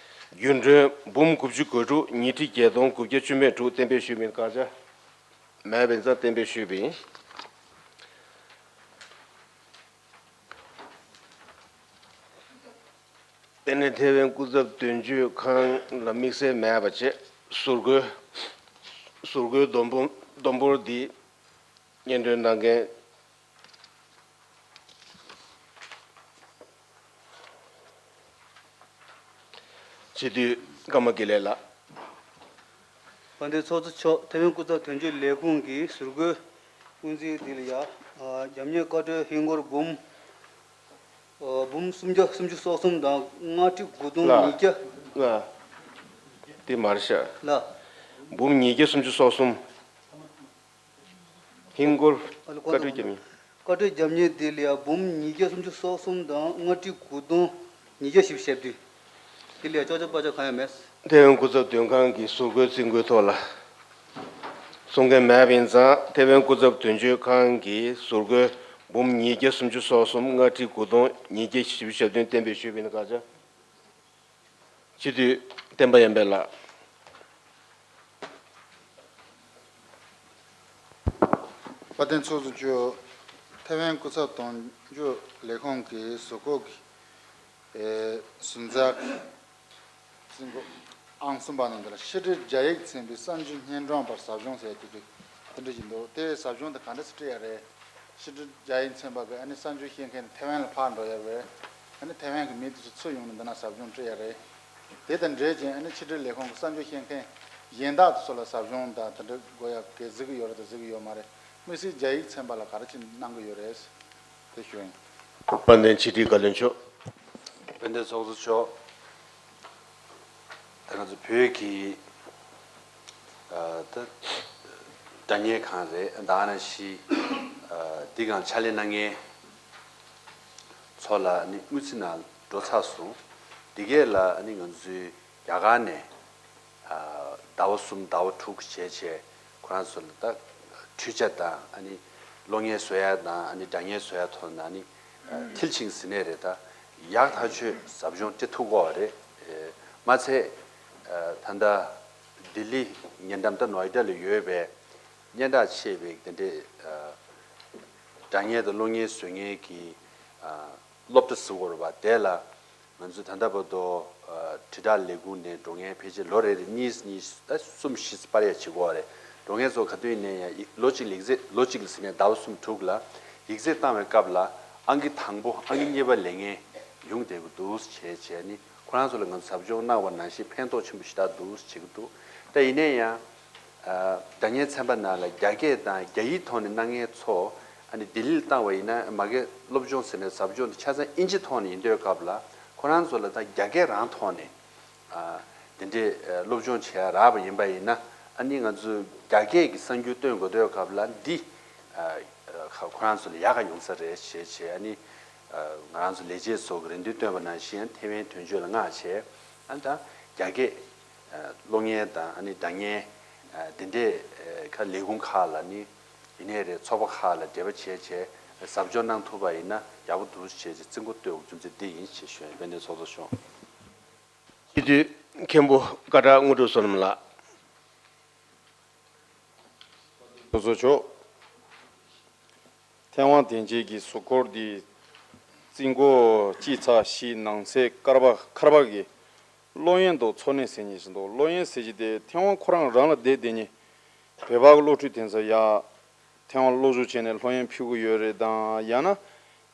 རྒྱུན་གྲོན་འབུམ་དགུ་བཅུ་གོ་དྲུག་ཉིས་ཁྲི་བརྒྱད་སྟོང་དགུ་བརྒྱ་བཅུ་མེད་དྲུག་གཏན་འབེབས་ཞུས་པ་ཡིན། བཀའ་ཆ་མེད་པ་ཡིན་ཙང་གཏན་འབེབས་ཞུས་པ་ཡིན། དེ་ནས་ཐེ་ཝན་སྐུ་ཚབ་དོན་གཅོད་ཁང་ལ་དམིགས་བསལ་མེད་པ་བྱས། ཟུར་བཀོལ། ཟུར་བཀོལ་བསྡོམས་འབོར། བསྡོམས་འབོར་འདི་སྙན་སྒྲོན་གནང་མཁན་ སྤྱི་འཐུས་ཀརྨ་དགེ་ལེགས་ལགས། དཔལ་ལྡན་ཚོགས་གཙོ་མཆོག་ཐེ་ཝན་སྐུ་ཚབ་དོན་གཅོད་ལས་ཁུངས་ཀྱི་ཟུར་བཀོད་དབུ་འཛིན་འདི་ལ་ཡ། རྒྱབ་གཉེར་བཀའ་འཁྲོལ་ཧིན་སྒོར་འབུམ། འབུམ་སུམ་བརྒྱ་སུམ་ཅུ་སོ་གསུམ་དང་ལྔ་ཁྲི་དགུ་སྟོང་ལ། ཉིས་བརྒྱ། ལ། དེ་མར་ཤག་ལ། འབུམ་ཉིས་བརྒྱ་སུམ་ཅུ་སོ་གསུམ། ཧིན་སྒོར། ཨ་ལ་བཀའ་འཁྲོལ་རྒྱབ་གཉེར། བཀའ་འཁྲོལ་རྒྱབ་གཉེར་འདི་ལ་ཡ་འབུམ་ཉིས་བརྒྱ་སུམ་ཅུ་སོ་གསུམ་དང་ལྔ་ཁྲི་དགུ་སྟོང་ཉིས་བརྒྱ་བཞི་བཅུ་ཞེ་བདུན། འདི་ལ་ཡ་ཅོག་ཅོག་པ་ཅོག་གང་ཡང་མེད། ཐེ་ཝན་སྐུ་ཚབ་དོན་ཁང་གི་ཟུར་བཀོད་རྩིས་འགོའི་ཐོག་ལ། གསུང་མཁན་མེད་པ་ཡིན་ཙང་ཐེ་ཝན་སྐུ་ཚབ་དོན་གཅོད་ཁང་གི་ཟུར་བཀོད་འབུམ་ཉིས་བརྒྱ་སུམ་ཅུ་སོ་གསུམ་ལྔ་ཁྲི་དགུ་སྟོང་ཉིས་བརྒྱ་བཞི་བཅུ་ཞེ་བདུན་གཏན་འབེབས་ཞུས་པ་ཡིན་ན་དགའ་ཆ། སྤྱི་འཐུས་བསྟན་པ་ཡར་འཕེལ་ལགས། དཔལ་ལྡན་ཚོགས་གཙོ་མཆོག་ཐེ་ཝན་སྐུ་ཚབ་དོན་གཅོད་ལས་ཁུངས་ཀྱི་ཟུར་བཀོད་ཀྱི་ཨེ་ཟུར་འཛར་རྩིས་འགོ་ཨང་གསུམ་པ་ནང་དུ་ལ་ཕྱི་དྲིལ་རྒྱ་ཡིག་ཚན་པའི་གསར་འགྱུར་སྙན་སྒྲོན་པར་ཟབ་སྦྱོང་ཟེར་གྱི་འདུག་དེ་འདྲ་ཞིག་འདུག་དེ་ཟབ་སྦྱོང་དེ་ག་འདྲ་སེ་སྤྲད་ཡ་རེད། ཕྱི་དྲིལ་རྒྱ་ཡིག་ཚན་པ་གི་ཨ་ནི་གསར་འགྱུར་བཤད་མཁན་ཐེ་ཝན་ལ་ཕར་འགྲོ་ཡ་རེད། ཨ་ནི་ཐེ་ཝན་གི་མི་དེ་ཚོ་ཚུར་ཡོང་ནས་འདི་ན་ཟབ་སྦྱོང་སྤྲད་ཡ་རེད། དེ་དང་འབྲེལ་ཅིང་ཨ་ནི་ཕྱི་དྲིལ་ལས་ཁུངས་ཀྱི་གསར་འགྱུར་བཤད་མཁན་གཞན་དག་དེ་ཚོ་ལ་ཟབ་སྦྱོང་དང་དེ་འདྲ་དགོས་ཡ་གལ་གཟིགས་ཀྱི་ཡོད་རེད་དང་གཟིགས་ཀྱི་ཡོད་མ་རེད། དམིགས་བསལ་རྒྱ་ཡིག་ཚན་པ་ལ་ག་རེ་ཅིག་གནང་གི་ཡོད་རེད། དེ་ཞུ་ཡིན། དཔལ་ལྡན་ཕྱི་དྲིལ་བཀའ་བློན་མཆོག་དཔལ་ལྡན་ཚོགས་གཙོ་མཆོག་ད་ང་ཚོ་བོད་ཀྱི་ཨ་ད་དྲ་བརྙན་ཁང་རེད། ད་ཨ་ནི་ཤི་ཨ་འདི་གང་ཕྱག་ལས་གནང་མཁན་ཚོ་ལ་ནི་དངུལ་རྩིས་ནང་འགྲོ་ཚར་སོང་། འདི་གས་ལ་ནི་ང་ཚོའི་རྒྱ་གར་ནས་ཨ་ཟླ་བ་གསུམ་ཟླ་བ་དྲུག་བྱས་བྱས་ཁོ་རང་ཚོ་ལ་ད་འཕྲུལ་ཆས་དང་ཨ་ནི་གློག་བརྙན་བཟོ་ཡ་དང་ཨ་ནི་སྒྲ་བརྙན་བཟོ་ཡ་ཐོག་ནས་ཨ་ནི་ཨ་མཐིལ་ཕྱིན་ཟིན་ནས་རེད། ད་ཡག་ཐག་ཆོད་ཟབ་སྦྱོང་སྤྲད་ཐུབ་ཀྱི་ཡོད་རེད། ཨ་མ་ཚད་ཨ་ད་ལྟ་ལྡི་ལི་ཉེ་འགྲམ་ད་ནོའི་ཌ་ལ་ཡོད་པའི་སྙན་གྲགས་ཆེ་བའི་དེ་འདྲའི་ཨ་སྒྲ་བརྙན་དང་གློག་བརྙན་བཟོ་མཁན་གྱི་ཨ་སློབ་གྲྭ་ཟེར་དགོས་རེད་པ། དེ་ལ་ང་ཚོས་ད་ལྟ་བར་དུ་ཨ་དྲིལ་བསྒྲགས་ལས་ཁུངས་ནས་འགྲོ་མཁན་ཕལ་ཆེར་ལོ་རེ་རེ་གཉིས་གཉིས་ཨ་གསུམ་བཞི་སྤར་ཡ་བྱེད་ཀྱི་ཡོད་རེད། འགྲོ་མཁན་ཚོ་ག་དུས་ཡིན་ནའི་ཡང་ལོ་གཅིག་ལ་ཡིག་ཚད་ལོ་གཅིག་ལ་ཟེར་ནས་ཟླ་བ་གསུམ་དྲུག་ལ་ཡིག་ཚད་བཏང་བའི་སྐབས་ལ་ཨང་ཀི་དང་པོ་ཨང་ཀི་གཉིས་པ་ལེན་མཁན་ཡོང་བསྡད་ཀྱི་འདུག་བྱས་བྱས་ནི་ཁོ་རང་ཚོ་ལ་ང་ཚོ་ཟབ་སྦྱོང་གནང་བ་ནང་བཞིན་ཕན་ཐོགས་ཆེན་པོ་ཞེ་དྲག་འདུག་བྱེད་ཀྱི་འདུག་ད་ཡིན་ནའི་ཡང་། ཨ་སྒྲ་བརྙན་ཚན་པ་ནང་ལ་རྒྱ་སྐད་དང་རྒྱ་ཡིག་ཐོག་ནས་གནང་མཁན་ཚོ་ཨ་ནི་ལྡི་ལིར་བཏང་བ་ཡིན་ན་མ་གི་སློབ་སྦྱོང་ཟེར་ནས་ཟབ་སྦྱོང་དེ་ཆ་ཚང་ཨིན་ཇི་ཐོག་ནས་ཡིན་དུས་སྐབས་ལ་ཁོ་རང་ཚོ་ལ་ད་རྒྱ་སྐད་རང་ཐོག་ནས་ཨ་དེ་འདྲའི་ཨ་སློབ་སྦྱོང་བྱེད་ཡ་རག་པ་ཡིན་པ་ཡིན་ན་ཨ་ནི་ང་ཚོས་རྒྱ་སྐད་ཀྱི་གསར་འགྱུར་སྟོན་དགོས་དུས་སྐབས་ལ་འདི་ཨ་ཁོ་རང་ཚོ་ལ་ཡག་ག་ཡོང་ས་རེད་ཞེས་བྱས་ཨ་ནི་ཨ་ང་རང་ཚོ་ལས་བྱེད་ཚོ་གི་རེ་འདུན་བཏོན་པ་ནང་བཞིན་ཐེ་ཝན་དོན་གཅོད་ལ་མངགས་བྱས་ཨ་ནི་ད་རྒྱ་སྐད། གློག་བརྙན་དང་ཨ་ནི་སྒྲ་བརྙན་འདི་འདྲས་ཁ་ལས་ཁུངས་ཁག་ལ་ནི་ཡིན་ནའི་རེད་ཚོགས་པ་ཁག་ལ་འབྲེལ་བ་བྱས་བྱས་ཟབ་སྦྱོང་གནང་ཐུབ་པ་ཡིན་ན་ཡག་པོ་འདུག་བྱས་བྱས་རྩིས་འགོ་བསྟོད་རྒྱུ་མཚན་འདི་ཡིན་ཞེས་ཞུ་ཡ་ཡིན། དཔལ་ལྡན་ཚོགས་གཙོ་མཆོག་སྤྱི་འཐུས་མཁན་པོ་སྐད་གྲགས་དངོས་གྲུབ་བསོད་ནམས་ལགས། ཚོགས་གཙོ་མཆོག་ཐེ་ཝན་དོན་གཅོད་ཀྱི་ཟུར་འཁོར་འདི་རྩིས་འགོ་སྤྱི་ཚེས་བཞི་ནང་ཚེས་ཀར་པ་ཁར་པ་གི་གློག་བརྙན་དང་འཚོ་གནས་ཟེར་མཁན་ཞིག་འདུག་གློག་བརྙན་ཟེར་གྱི་དེ་ཐེ་ཝན་ཁོ་རང་རང་ལ་བསྡད་བསྡད་མཁན་བོད་པ་གི་སློབ་ཕྲུག་དེ་ཚོ་ཡ་ཐེ་ཝན་སློབ་ཕྲུག་བྱས་ནས་གློག་བརྙན་ཕུལ་གི་ཡོད་རེད་དང་ཡང་ན་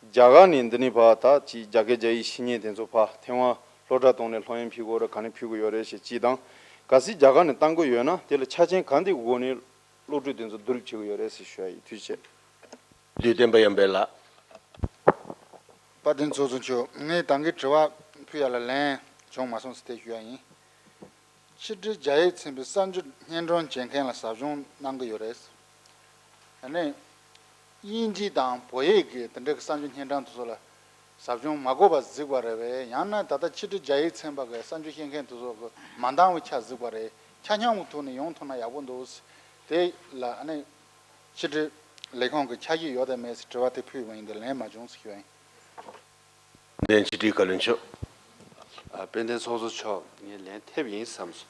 རྒྱ་གར་ནས་འདི་ནས་ཕར་ད་ཅིག་རྒྱ་སྐད་རྒྱ་ཡིག་ཤེས་མཁན་དེ་ཚོ་ཕར་ཐེ་ཝན་སློབ་གྲྭ་གཏོང་ནས་གློག་བརྙན་ཕུལ་གི་ཡོད་རེད་ག་ནས་ཕུལ་གི་ཡོད་རེད་ཞེས་གཅིག་དང་གལ་སྲིད་རྒྱ་གར་ནས་བཏང་གི་ཡོད་ན་དེ་ལ་ཆ་རྐྱེན་གང་དེ་གི་སྒོ་ནས་སློབ་ཕྲུག་དེ་ཚོ་བསྡུ་རུབ་བྱེད་གི་ཡོད་རེད་ཟེར་ཞུ་ཡ་ཡིན། ཐུགས་རྗེ་ཆེ། དུས་བསྟན་པ་ཡར་འཕེལ་ལགས། དཔལ་ལྡན་ཚོགས་གཙོ་མཆོག་ངས་ད་གིན་དྲི་བ་ཕུལ་ཡ་ལ་ལན་བྱུང་མ་སོང་ཟེར་དེ་ཞུ་ཡ་ཡིན། ཕྱི་དྲིལ་རྒྱ་ཡིག་ཚན་པའི་གསར་འགྱུར་སྙན་སྒྲོན་བྱེད་མཁན་ལ་ཟབ་སྦྱོང་གནང་གི་ཡོད་རེད། ཨ་ནི། དབྱིན་ཇི་དང་བོད་ཡིག་གི་དེ་འདྲའི་གསར་འགྱུར་སྙན་སྒྲོན་དེ་ཚོ་ལ་ཟབ་སྦྱོང་མ་དགོས་པ་གཟིགས་པ་རེད་པས། ཡང་ན་ད་ལྟ་ཕྱི་དྲིལ་རྒྱ་ཡིག་ཚན་པ་གི་གསར་འགྱུར་བཤད་མཁན་དེ་ཚོ་གི་མ་འདང་བའི་ཆ་གཟིགས་པ་རེད། ཆ་མཉམ་གི་ཐོག་ནས་ཡོང་ཐུབ་ན་ཡག་པོ་འདུག་དེ་ལ་ཨ་ནི་ཕྱི་དྲིལ་ལས་ཁུངས་ཀྱི་ཆ་ཤས་ཡོད་དམ་མེད་ཟེར་དྲི་བ་དེ་ཕུལ་བ་ཡིན་དེ་ལན་མ་བྱུང་ཟེར་ཞུ་བ་ཡིན། དཔལ་ལྡན་ཕྱི་དྲིལ་བཀའ་བློན་མཆོག་ཨ་དཔལ་ལྡན་ཚོགས་གཙོ་མཆོག་ངས་ལན་ཐེབས་ཡིན་བསམ་སོང་།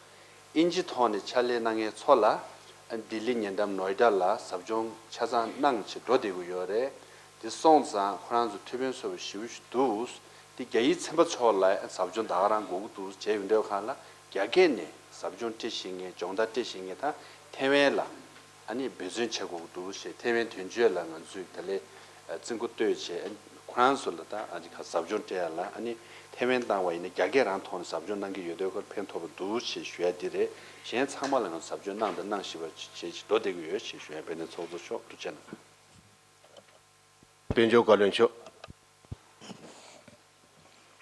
ཨིན་ཇི་ཐོག་ནས་ཕྱག་ལས་གནང་མཁན་ཚོ་ལ་ཨ་ལྡི་ལི་ཉེ་འགྲམ་ནོའི་ཌ་ལ་ཟབ་སྦྱོང་ཆ་ཚང་གནང་བྱས་འགྲོ་བསྡད་ཀྱི་ཡོད་རེད། དེ་སོང་ཙང་ཁོ་རང་ཚོ་ཐུགས་ཕན་གསོས་པ་ཞེ་པོ་ཞིག་འདུག་དེ་རྒྱ་ཡིག་ཚན་པ་ཚོ་ལ་ཨ་ཟབ་སྦྱོང་ད་ག་རང་དགོས་ཀྱི་འདུག་བྱས་ཡོད་འདྲ་བའི་སྒང་ལ་རྒྱ་སྐད་ནས་ཟབ་སྦྱོང་སྤྲད་ཤེས་མཁན་སྦྱོང་བརྡར་སྤྲད་ཤེས་མཁན་དང་ཐེ་ཝན་ལ་ཨ་ནི་འབད་བརྩོན་བྱེད་དགོས་ཀྱི་འདུག་ཞེས་ཐེ་ཝན་དོན་གཅོད་ལ་ང་ཚོས་དེ་ལས་ཨ་རྩིས་འགོ་བསྟོད་བྱས་ཨ་ ཁོ་རང་ཚོ་ལ་ད་ཨ་ནི་ཁ་ཟབ་སྦྱོང་སྤྲད་ཡ་ལ་ཨ་ནི་ཐེ་ཝན་བཏང་བ་ཡིན་ན་རྒྱ་སྐད་རང་ཐོག་ནས་ཟབ་སྦྱོང་གནང་གི་ཡོད་དུས་ཁོར་ཕན་ཐོགས་པ་འདུག་ཞེས་ཞུ་ཡ་འདི་རེད། གཞན་ཚང་མ་ལ་ང་ཟབ་སྦྱོང་གནང་དང་གནང་བཞིན་པ་བྱེད་བཞིན་འགྲོ་བསྡད་ཀྱི་ཡོད་ཞེས་ཞུ་ཡ། དཔལ་ལྡན་ཚོགས་གཙོ་མཆོག་ཐུགས་རྗེ་གནང་། དཔལ་འབྱོར་བཀའ་བློན་མཆོག་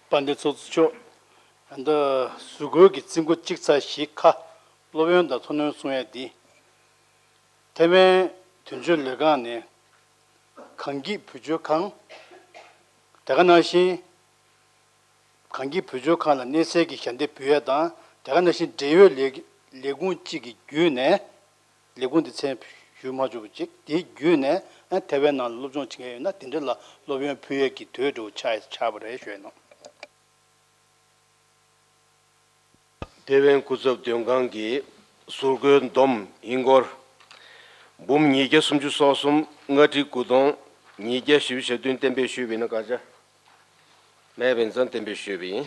དཔལ་ལྡན་ཚོགས་གཙོ་མཆོག་ད་ལྟ་ཟུར་བཀོལ་གྱི་རྩིས་འགོ་གཅིག་ཚེག་བཞི་ཁ་སློབ་ཡོན་དང་འཚོ་སྣོན་གསུང་ཡས་འདི། ཐེ་ཝན་དོན་གཅོད་ལས་ཁང་ནས་གངས་སྐྱིད་བུ་བཅོལ་ཁང་། དེ་ག་ནང་བཞིན་གངས་སྐྱིད་བུ་བཅོལ་ཁང་ལ་གནས་ཚུལ་གྱི་ཞལ་འདེབས་ཕུལ་ཡས་དང་དེ་ག་ནང་བཞིན་འབྲེལ་ཡོད་ལས་ལས་ཁུངས་གཅིག་གི་བརྒྱུད་ནས། ལས་ཁུངས་དེ་མཚན་ཞུ་མ་བཅུག་པ་ཅིག་དེའི་བརྒྱུད་ནས་ཨ་ཐེ་ཝན་ནང་ལ་སློབ་སྦྱོང་བྱེད་མཁན་ཡོད་ན་དེ་འདྲ་ལ་སློབ་ཡོན་ཕུལ་ཡས་ཀྱི་དུས་འགྲོ་ཆགས་ཆགས་པ་རེད་ཞུས་ནོ། ཐེ་ཝན་སྐུ་ཚབ་དོན་ཁང་གིས་ཟུར་བཀོལ་བསྡོམས་ཧིན་སྒོར་འབུམ་ཉིས་བརྒྱ་སུམ་ཅུ་སོ་གསུམ་ལྔ་ཁྲི་དགུ་སྟོང་ཉིས་བརྒྱ་བཞི་བཅུ་ཞེ་བདུན་གཏན་འབེབས་ཞུས་པ་ཡིན་ན་བཀའ་རྒྱ། མེད་པ་ཡིན་ཙང་གཏན་འབེབས་ཞུས་པ་ཡིན།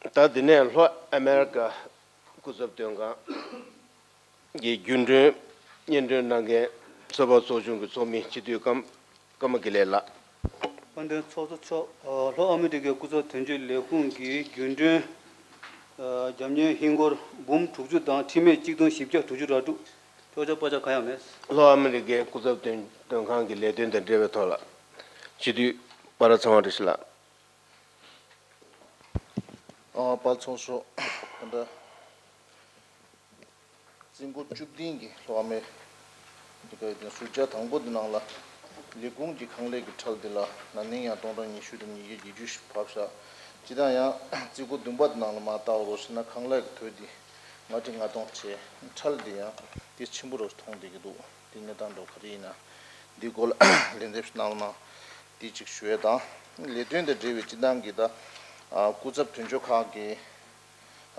ད་འདི་ནས་ལྷོ་ཨ་མེ་རི་ཀ་སྐུ་ཚབ་དོན་ཁང་གི་རྒྱུན་གྲོན་སྙན་སྒྲོན་གནང་མཁན་ཚོད་དཔག་ཚོགས་ཆུང་གི་ཚོགས་མི་སྤྱི་འཐུས་ཀརྨ་ཀརྨ་དགེ་ལེགས་ལགས། དཔལ་ལྡན་ཚོགས་གཙོ་མཆོག་ལྷོ་ཨ་མི་རི་ཀའི་སྐུ་ཚབ་དོན་གཅོད་ལས་ཁུངས་ཀྱི་རྒྱུན་གྲོན་རྒྱབ་གཉེར་ཧིན་སྒོར་འབུམ་དྲུག་ཅུ་དང་ཁྲི་མེད་གཅིག་སྟོང་བཞི་བརྒྱ་དྲུག་ཅུ་རེ་དྲུག་ཐོག་ཆ་པ་ཆ་གང་ཡང་མེད། ལྷོ་ཨ་མི་རི་ཀའི་སྐུ་ཚབ་དོན་དོན་ཁང་གི་ལས་དོན་དང་འབྲེལ་བའི་ཐོག་ལ་སྤྱི་འཐུས་པ་ར་ཚེ་དབང་བཀྲ་ཤིས་ལགས། ཨ་དཔལ་ཚོགས་གཙོ་ད་ལྟ་རྩིས་འགོ་བཅུ་བདུན་གྱི་ལྷོ་ཨ་མེ་རི་ཀའི་ཟུར་བཅད་དང་པོ་འདི་ནང་ལ་ལས་ཁུངས་ཀྱི་ཁང་ལས་ཀྱི་ཁྲལ་འདི་ལ་ན་ནིང་ཡང་སྟོང་ཕྲག་ཉི་ཤུ་དང་ཉིས་བརྒྱ་བརྒྱད་ཅུ་ཞིག་བབས་ཤག་སྤྱིར་བཏང་ཡང་རྩིས་འགོ་བདུན་པ་འདི་ནང་ལ་མར་བལྟ་བ་རོགས་ཞེ་ན་ཁང་ལས་ཀྱི་དོད་འདི་ལྔ་ཁྲི་ལྔ་སྟོང་བྱས། ཁྲལ་འདི་ཡང་དེ་ཆེན་པོ་རུ་མཐོང་བསྡད་ཀྱི་འདུག་དེ་གནས་སྟངས་འདྲ་བོ་ག་རེ་ཡིན་ན་འདི་སྐོར་ལ་ལན་འདེབས་ཤིག་གནང་རོགས་གནང་། དེ་གཅིག་ཞུ་ཡས་དང་། ལས་དོན་དང་འབྲེལ་བའི་སྤྱི་བཏང་གི་ད་ཨ་སྐུ་ཚབ་དོན་གཅོད་ཁག་གི་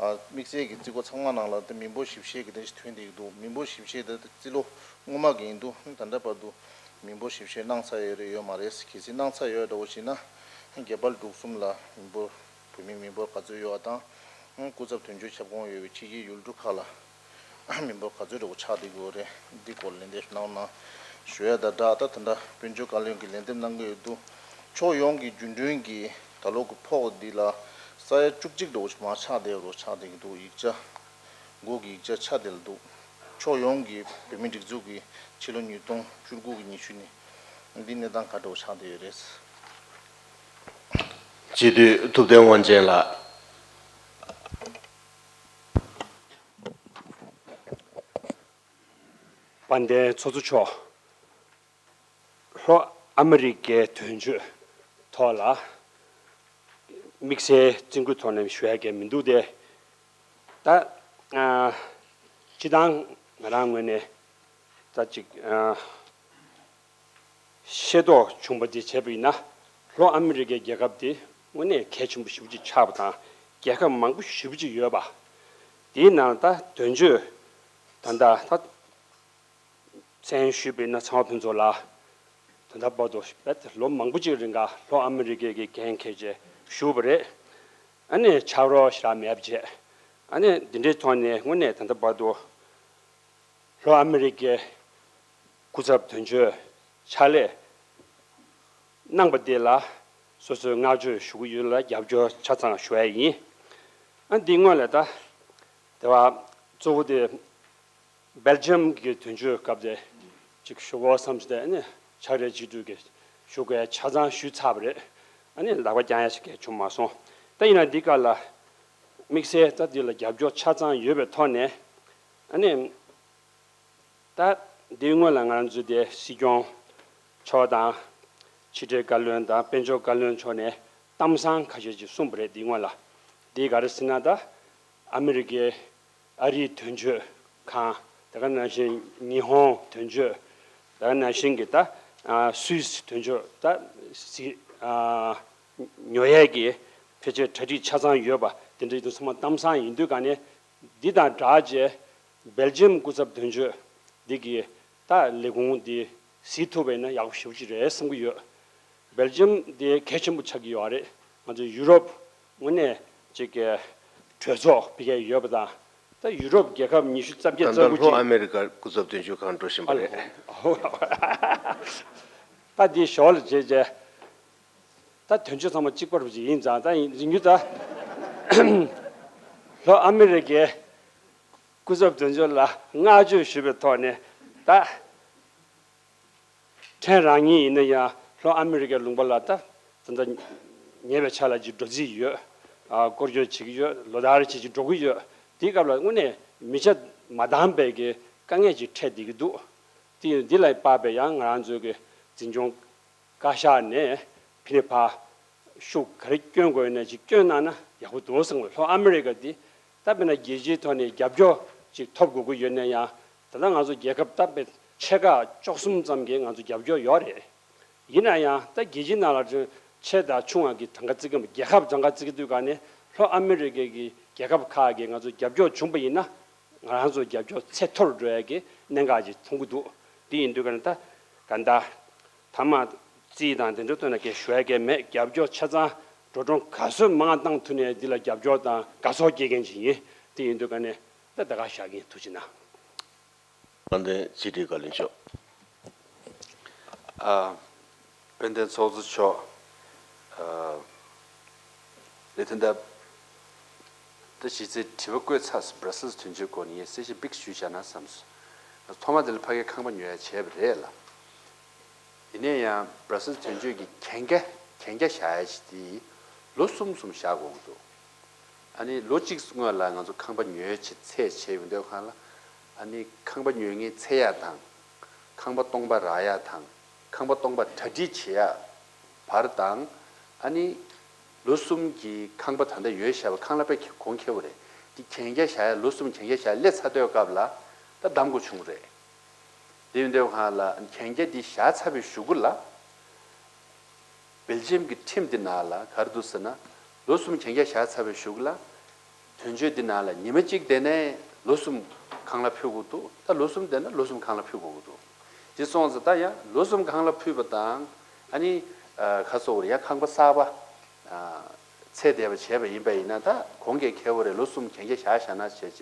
ཨ་དམིགས་བསལ་གྱི་རྩིས་འགོ་ཚང་མ་ནང་ལ་ད་མི་འབོར་ཞིབ་བཤེར་གྱི་དེ་འདྲ་ཞིག་ཐོན་བསྡད་ཀྱི་འདུག་མི་འབོར་ཞིབ་བཤེར་དེ་རྩིས་ལོ་སྔོན་མ་གི་ཡིན་འདུག་ད་ལྟ་བར་དུ་མི་འབོར་ཞིབ་བཤེར་གནང་ཚར་ཡོད་རེད་ཡོད་མ་རེད། གལ་སྲིད་གནང་ཚར་ཡོད་འདྲ་བོ་ཞིག་ན་རྒྱ་བལ་འབྲུག་གསུམ་ལ་མི་འབོར་བོད་མི་མི་འབོར་ག་ཚོད་ཡོད་པ་དང་། སྐུ་ཚབ་དོན་གཅོད་ཁྱབ་ཁོངས་ཡོད་པའི་ཕྱི་རྒྱལ་ཡུལ་གྲུ་ཁག་ལ་མི་འབོར་ག་ཚོད་འདྲ་བོ་ཆགས་བསྡད་ཀྱི་ཡོད་རེད། འདི་སྐོར་ལ་ལན་འདེབས་གནང་ན་ཞུ་ཡ་ད་དྲག་ད་ད་ལྟ་དཔལ་འབྱོར་བཀའ་བློན་གྱིས་ལན་འདེབས་གནང་གི་ཡོད་འདུག་ཕྱོགས་ཡོངས་ཀྱི་རྒྱུན་གྲོན་གྱི་ད་ལོ་གི་ཕོགས་འདི་ལ་ས་ཡ་བཅུ་གཅིག་འདྲ་བོ་ཞིག་མར་ཆག་བསྡད་ཡོད་རེད། ཆག་བསྡད་ཀྱི་འདུག་ཡིག་ཆ་མགོ་གི་ཡིག་ཆ་ཆག་བསྡད་ལ་འདུག་ཕྱོགས་ཡོངས་ཀྱི་བོད་མིའི་སྒྲིག་འཛུགས་ཀྱི་ཕྱི་ལོ་ཉིས་སྟོང་བཅུ་དགུ་གི་ཉི་ཤུ་ནི་འདི་གནས་སྟངས་ག་འདྲ་བོ་ཆགས་བསྡད་ཡོད་རེད། སྤྱི་འཐུས་ཐུབ་བསྟན་དབང་ཆེན་ལགས། དཔལ་ལྡན་ཚོགས་གཙོ་མཆོག་ལྷོ་ཨ་མི་རི་ཀའི་དོན་གཅོད་ཐོག་ལ་དམིགས་བསལ་བཙན་སྐུལ་ཐོག་ནས་ཞུ་ཡ་གང་མི་འདུག་སྟེ། ད་ཨ་སྤྱི་བཏང་ང་རང་ངོས་ནས་ད་ཅིག་ཨ་ཤེས་རྟོགས་བྱུང་བ་འདི་བྱས་པ་ཡིན་ན། ལྷོ་ཨ་མི་རི་ཀའི་རྒྱལ་ཁབ་འདི་དངོས་གནས་གལ་ཆེན་པོ་ཞེ་པོ་ཅིག་ཆགས་པ་དང་། རྒྱལ་ཁབ་མང་པོ་ཞེ་པོ་ཅིག་ཡོད་པ། དེའི་ནང་ད་དོན་གཅོད་ད་ལྟ་ད་མཚན་ཞུས་པ་ཡིན་ན་ཚེ་དབང་ཕུན་ཚོགས་ལགས་ད་ལྟ་བར་དུ་རྦད་དེ་ལོ་མང་པོ་ཅིག་རིང་ག་ལྷོ་ཨ་མི་རི་ཀའི་གི་འགན་འཁྱེར་བྱས་བཞུགས་པ་རེད། ཨ་ནི་ཕྱག་རོགས་ཞེ་དྲག་མེད་པ་བྱས། ཨ་ནི་འདི་འདྲའི་ཐོག་ནས་དངོས་གནས་ད་ལྟ་བར་དུ་ལྷོ་ཨ་མི་རི་ཀའི་སྐུ་ཚབ་དོན་གཅོད་ཕྱག་ལས་གནང་པ་དེ་ལ་སོ་སོས་བསྔགས་བརྗོད་ཞུ་གི་ཡོད་ལ་རྒྱབ་སྐྱོར་ཆ་ཚང་ཞུ་ཡ་ཡིན། ཨ་འདི་སྔོན་ལ་ད་དེ་བ་གཙོ་བོ་དེ་སྦེལ་ཇམ་གྱི་དོན་གཅོད་སྐབས་དེ་ཅིག་ཞུ་དགོས་བསམ་སྟེ་ཨ་ནི་ཕྱག་ལས་སྤྱི་འཐུས་ཀྱི་ཞུ་དགོས་ཆ་ཚང་ཞུས་ཚར་བ་རེད། ཨ་ནི་ལག་པ་བརྐྱང་ཡ་ཞིག་གང་བྱུང་མ་སོང་། ད་ཡིན་ན་འདི་ག་ལ་དམིགས་བསལ་ད་འདི་ལ་རྒྱབ་སྐྱོར་ཆ་ཚང་ཡོད་པའི་ཐོག་ནས་ཨ་ནི། ད་འདིའི་སྔོན་ལ་ང་རང་ཚོའི་དེ་སྲིད་སྐྱོང་མཆོག་དང་། ཕྱི་དྲིལ་བཀའ་བློན་དང་དཔལ་འབྱོར་བཀའ་བློན་མཆོག་ནས་གཏམ་བཟང་ཁ་ཤས་ཅིག་གསུངས་པ་རེད། འདིའི་སྔོན་ལ། འདི་ག་རེ་ཟེར་ན་ད་ཨ་མི་རི་ཀའི་ཨ་རིའི་དོན་གཅོད་ཁང་། དེ་ག་ནང་བཞིན་ཉི་ཧོང་དོན་གཅོད། དེ་ག་ནང་བཞིན་གྱི་ད་ཨ་སུད་སི་དོན་གཅོད་ད་སི་ཨ་ཉོ་ཡས་ཀྱི་ཕལ་ཆེར་གྲ་སྒྲིག་ཆ་ཚང་ཡོད་པ་དེ་འདྲ་ཡིན་དུས་ཚང་མ་གཏམ་བཟང་ཡིན་དུས་ག་ནས་འདི་དང་སྦྲགས་བྱས། སྦེལ་ཇམ་སྐུ་ཚབ་དོན་གཅོད་འདི་གིས་ད་ལས་ཁུངས་འདི་གཟིགས་ཐུབ་པ་ཡིན་ན་ཡག་པོ་ཞེ་པོ་ཅིག་རེད་བསམ་གྱི་ཡོད། སྦེལ་ཇམ་འདི་གལ་ཆེན་པོ་ཆགས་ཀྱི་ཡོད་རེད། ང་ཚོ་ཡུ་རོབ་དངོས་གནས་ཅིག་གི་གྲོས་ཚོགས་ཕ་གིར་ཡོད་པ་དང་ ད་ཡུ་རོབ་རྒྱལ་ཁབ་ཉི་ཤུ་རྩ་བརྒྱད་ད་རྩ་ལྟ་དགུ་ལྷོ་ཅིག་ཨ་མེ་རི་ཀར་སྐུ་ཚབ་དོན་གཅོད་ཁང་འགྲོ་བཞིན་པ་ཨ་རེད། ད་འདི་ཞོར་ལ་བྱས་རྗེས་ད་དོན་གཅོད་ཚང་མ་གཅིག་པ་རུ་ཅིག་ཡིན་ཙང་ད་ཡིན་རིང་རྒྱུ་ད་ལྷོ་ཨ་མེ་རི་ཀའི་སྐུ་ཚབ་དོན་གཅོད་ལ་བསྔགས་བརྗོད་ཞུ་བའི་ཐོག་ནས་ད། ཕྲན་རང་ཉིད་ཡིན་ན་ཡང་ལྷོ་ཨ་མི་རི་ཀའི་ལུང་པ་ལ་ད་ད་ལྟ་ཉེ་བའི་ཆར་ལ་ཅིག་འགྲོ་རྩིས་ཡོད། ཨ་སྐོར་སྐྱོད་བྱེད་ཀྱི་ཡོད། ལོ་ལྟར་ཅིག་ཅིག་འགྲོ་གི་ཡོད། དེའི་སྐབས་ལ་དངོས་གནས་མི་ཆ་མ་འདང་པའི་གི་དཀའ་ངལ་ཅིག་འཕྲད་བསྡད་ཀྱི་འདུག་དེ་ཡིན་འདི་ལ་དཔག་པའི་ཡང་ང་རང་ཚོའི་གི་འཛིན་སྐྱོང་བཀའ་ཤག་ནས་ཕི་ནས་ཕར་ཤུགས་ག་རེ་སྐྱོན་དགོས་ཡོད་ན་ཅིག་སྐྱོན་གནང་ན་ཡག་པོ་འདུག་བསམ་གི། ལྷོ་ཨ་མི་རི་ཀ་འདི་ད་དཔེར་ན་རྒྱལ་སྤྱིའི་ཐོག་ནས་རྒྱབ་སྐྱོར་ཅིག་ཐོབ་དགོས་ཀྱི་ཡོད་ན་ཡང་། ད་ལྟ་ང་ཚོ་རྒྱལ་ཁབ་ད་དཔེ་ཆེ་ཁག་བཅུ་གསུམ་ཙམ་གྱིས་ང་ཚོ་རྒྱབ་སྐྱོར་ཡོད་རེད། ཡིན་ན་ཡང་ད་རྒྱལ་སྤྱིའི་ནང་ལ་ཆེ་དང་ཆུང་བ་གི་གྲངས་ཀ་བརྩི་གི་མ་རྒྱལ་ཁབ་གྲངས་ཀ་བརྩི་གི་དུས་ག་ནས་ལྷོ་ཨ་མི་རི་ཀའི་གི་རྒྱལ་ཁབ་ཁག་གིས་ང་ཚོ་རྒྱབ་སྐྱོར་བྱུང་པ་ཡིན་ན་ང་རང་ཚོ་རྒྱབ་སྐྱོར་ཚད་མཐོ་རུ་འགྲོ་ཡ་གི་གནད་འགག་ཅིག་མཐོང་གི་འདུག་དེ་ཡིན་དུས་ག་ནས་ད་ག་ད་མཐའ་མ་རྩིས་དང་དེ་འདྲ་ཐོག་ནས་སྐད་ཞུ་ཡ་གི་མེད། རྒྱབ་སྐྱོར་ཆ་ཚང་འགྲོ་གྲོན་ག་ཚོད་མང་བཏང་ཐུབ་ནས་འདི་ལ་རྒྱབ་སྐྱོར་དང་དགའ་ཚོར་སྐྱེ་མཁན་ཅིག་ཡིན། དེ་ཡིན་དུས་ག་ནས་ད་ད་ག་བཞག་གིན་ཐུགས་རྗེ་གནང་། དཔལ་ལྡན་ཕྱི་དྲིལ་བཀའ་བློན་མཆོག་ཨ། དཔལ་ལྡན་ཚོགས་གཙོ་མཆོག་ཨ། ལས་དོན་ལྟ་ད་གཞི་རྩའི་དྲི་བ་བཀོད་ཚར་སོང་། སྦྲ་སིལ་དོན་གཅོད་སྐོར་ནས་ངས་གསལ་བཤད་པིག་ཞུས་བཞག་ན་བསམ་སོང་། ཐོག་མ་དེ་ལ་ཕ་གིར་ཁང་པ་ཉོ་ཡ་བྱས་པ་རེད་ལ། ཡིན་ན་ཡང་སྦྲ་སིལ་དོན་གཅོད་ཀྱི་གན་རྒྱ་གན་རྒྱ་བཞག་ཡ་ཞིག་དེ་ལོ་གསུམ་གསུམ་བཞག་དགོས་ཀྱི་འདུག་ཨ་ནི་ལོ་གཅིག་སྔོན་ལ་ང་ཚོ་ཁང་པ་ཉོས་བྱས་ཚད་བྱས་ཡོང་དུས་སྒང་ལ། ཨ་ནི་ཁང་པ་ཉོ་མཁན་འཚོལ་ཡ་དང་། ཁང་པ་སྟོང་པ་རག་ཡ་དང་། ཁང་པ་སྟོང་པ་གྲ་སྒྲིག་བྱེད་ཡ་བར་དང་། ཨ་ནི་ལོ་གསུམ་གྱི་ཁང་པ་ད་ལྟ་ཡོད་བཞག་པ་ཁང་གླ་དཔེ་གོང་ཁེ་པོ་རེད། དེ་གན་རྒྱ་བཞག་ཡ་ལོ་གསུམ་གན་རྒྱ་བཞག་ཡ་སླེབས་ཚར་དུས་སྐབས་ལ་ད་གདམ་དགོས་བྱུང་རེད། དེ་ཡིན་དུས་སྒང་ལ་གན་རྒྱ་འདི་བཞག་ཚར་བའི་གཞུག་གུ་ལ། སྦེལ་ཇི་ཡམ་གྱི་ཁྲིམས་འདི་ནང་ལ་ག་རེ་འདུག་ཟེར་ན། ལོ་གསུམ་གན་རྒྱ་བཞག་ཚར་བའི་གཞུག་གུ་ལ། དོན་གཅོད་འདི་ནང་ལ་ཉི་མ་གཅིག་བསྡད་ནས་ལོ་གསུམ་ཁང་གླ་ཕུལ་དགོས་འདུག་ད་ལོ་གསུམ་བསྡད་ན་ལོ་གསུམ་ཁང་གླ་ཕུལ་དགོས་ཀྱི་འདུག་དེ་སོང་ཙང་ད་ཡང་ལོ་གསུམ་ཁང་གླ་ཕུལ་བ་དང་། ཨ་ནི་ཨ་ཁ་སོ་བར་ཡང་ཁང་པ་གསར་པ་ཨ་ཚད་ལྡན་པ་བྱས་པ་ཡིན་པ་ཡིན་ན་ད་གོང་གི་ཁེ་པོ་རེད། ལོ་གསུམ་གན་རྒྱ་བཞག་བཞག་ན་བྱས་བྱས་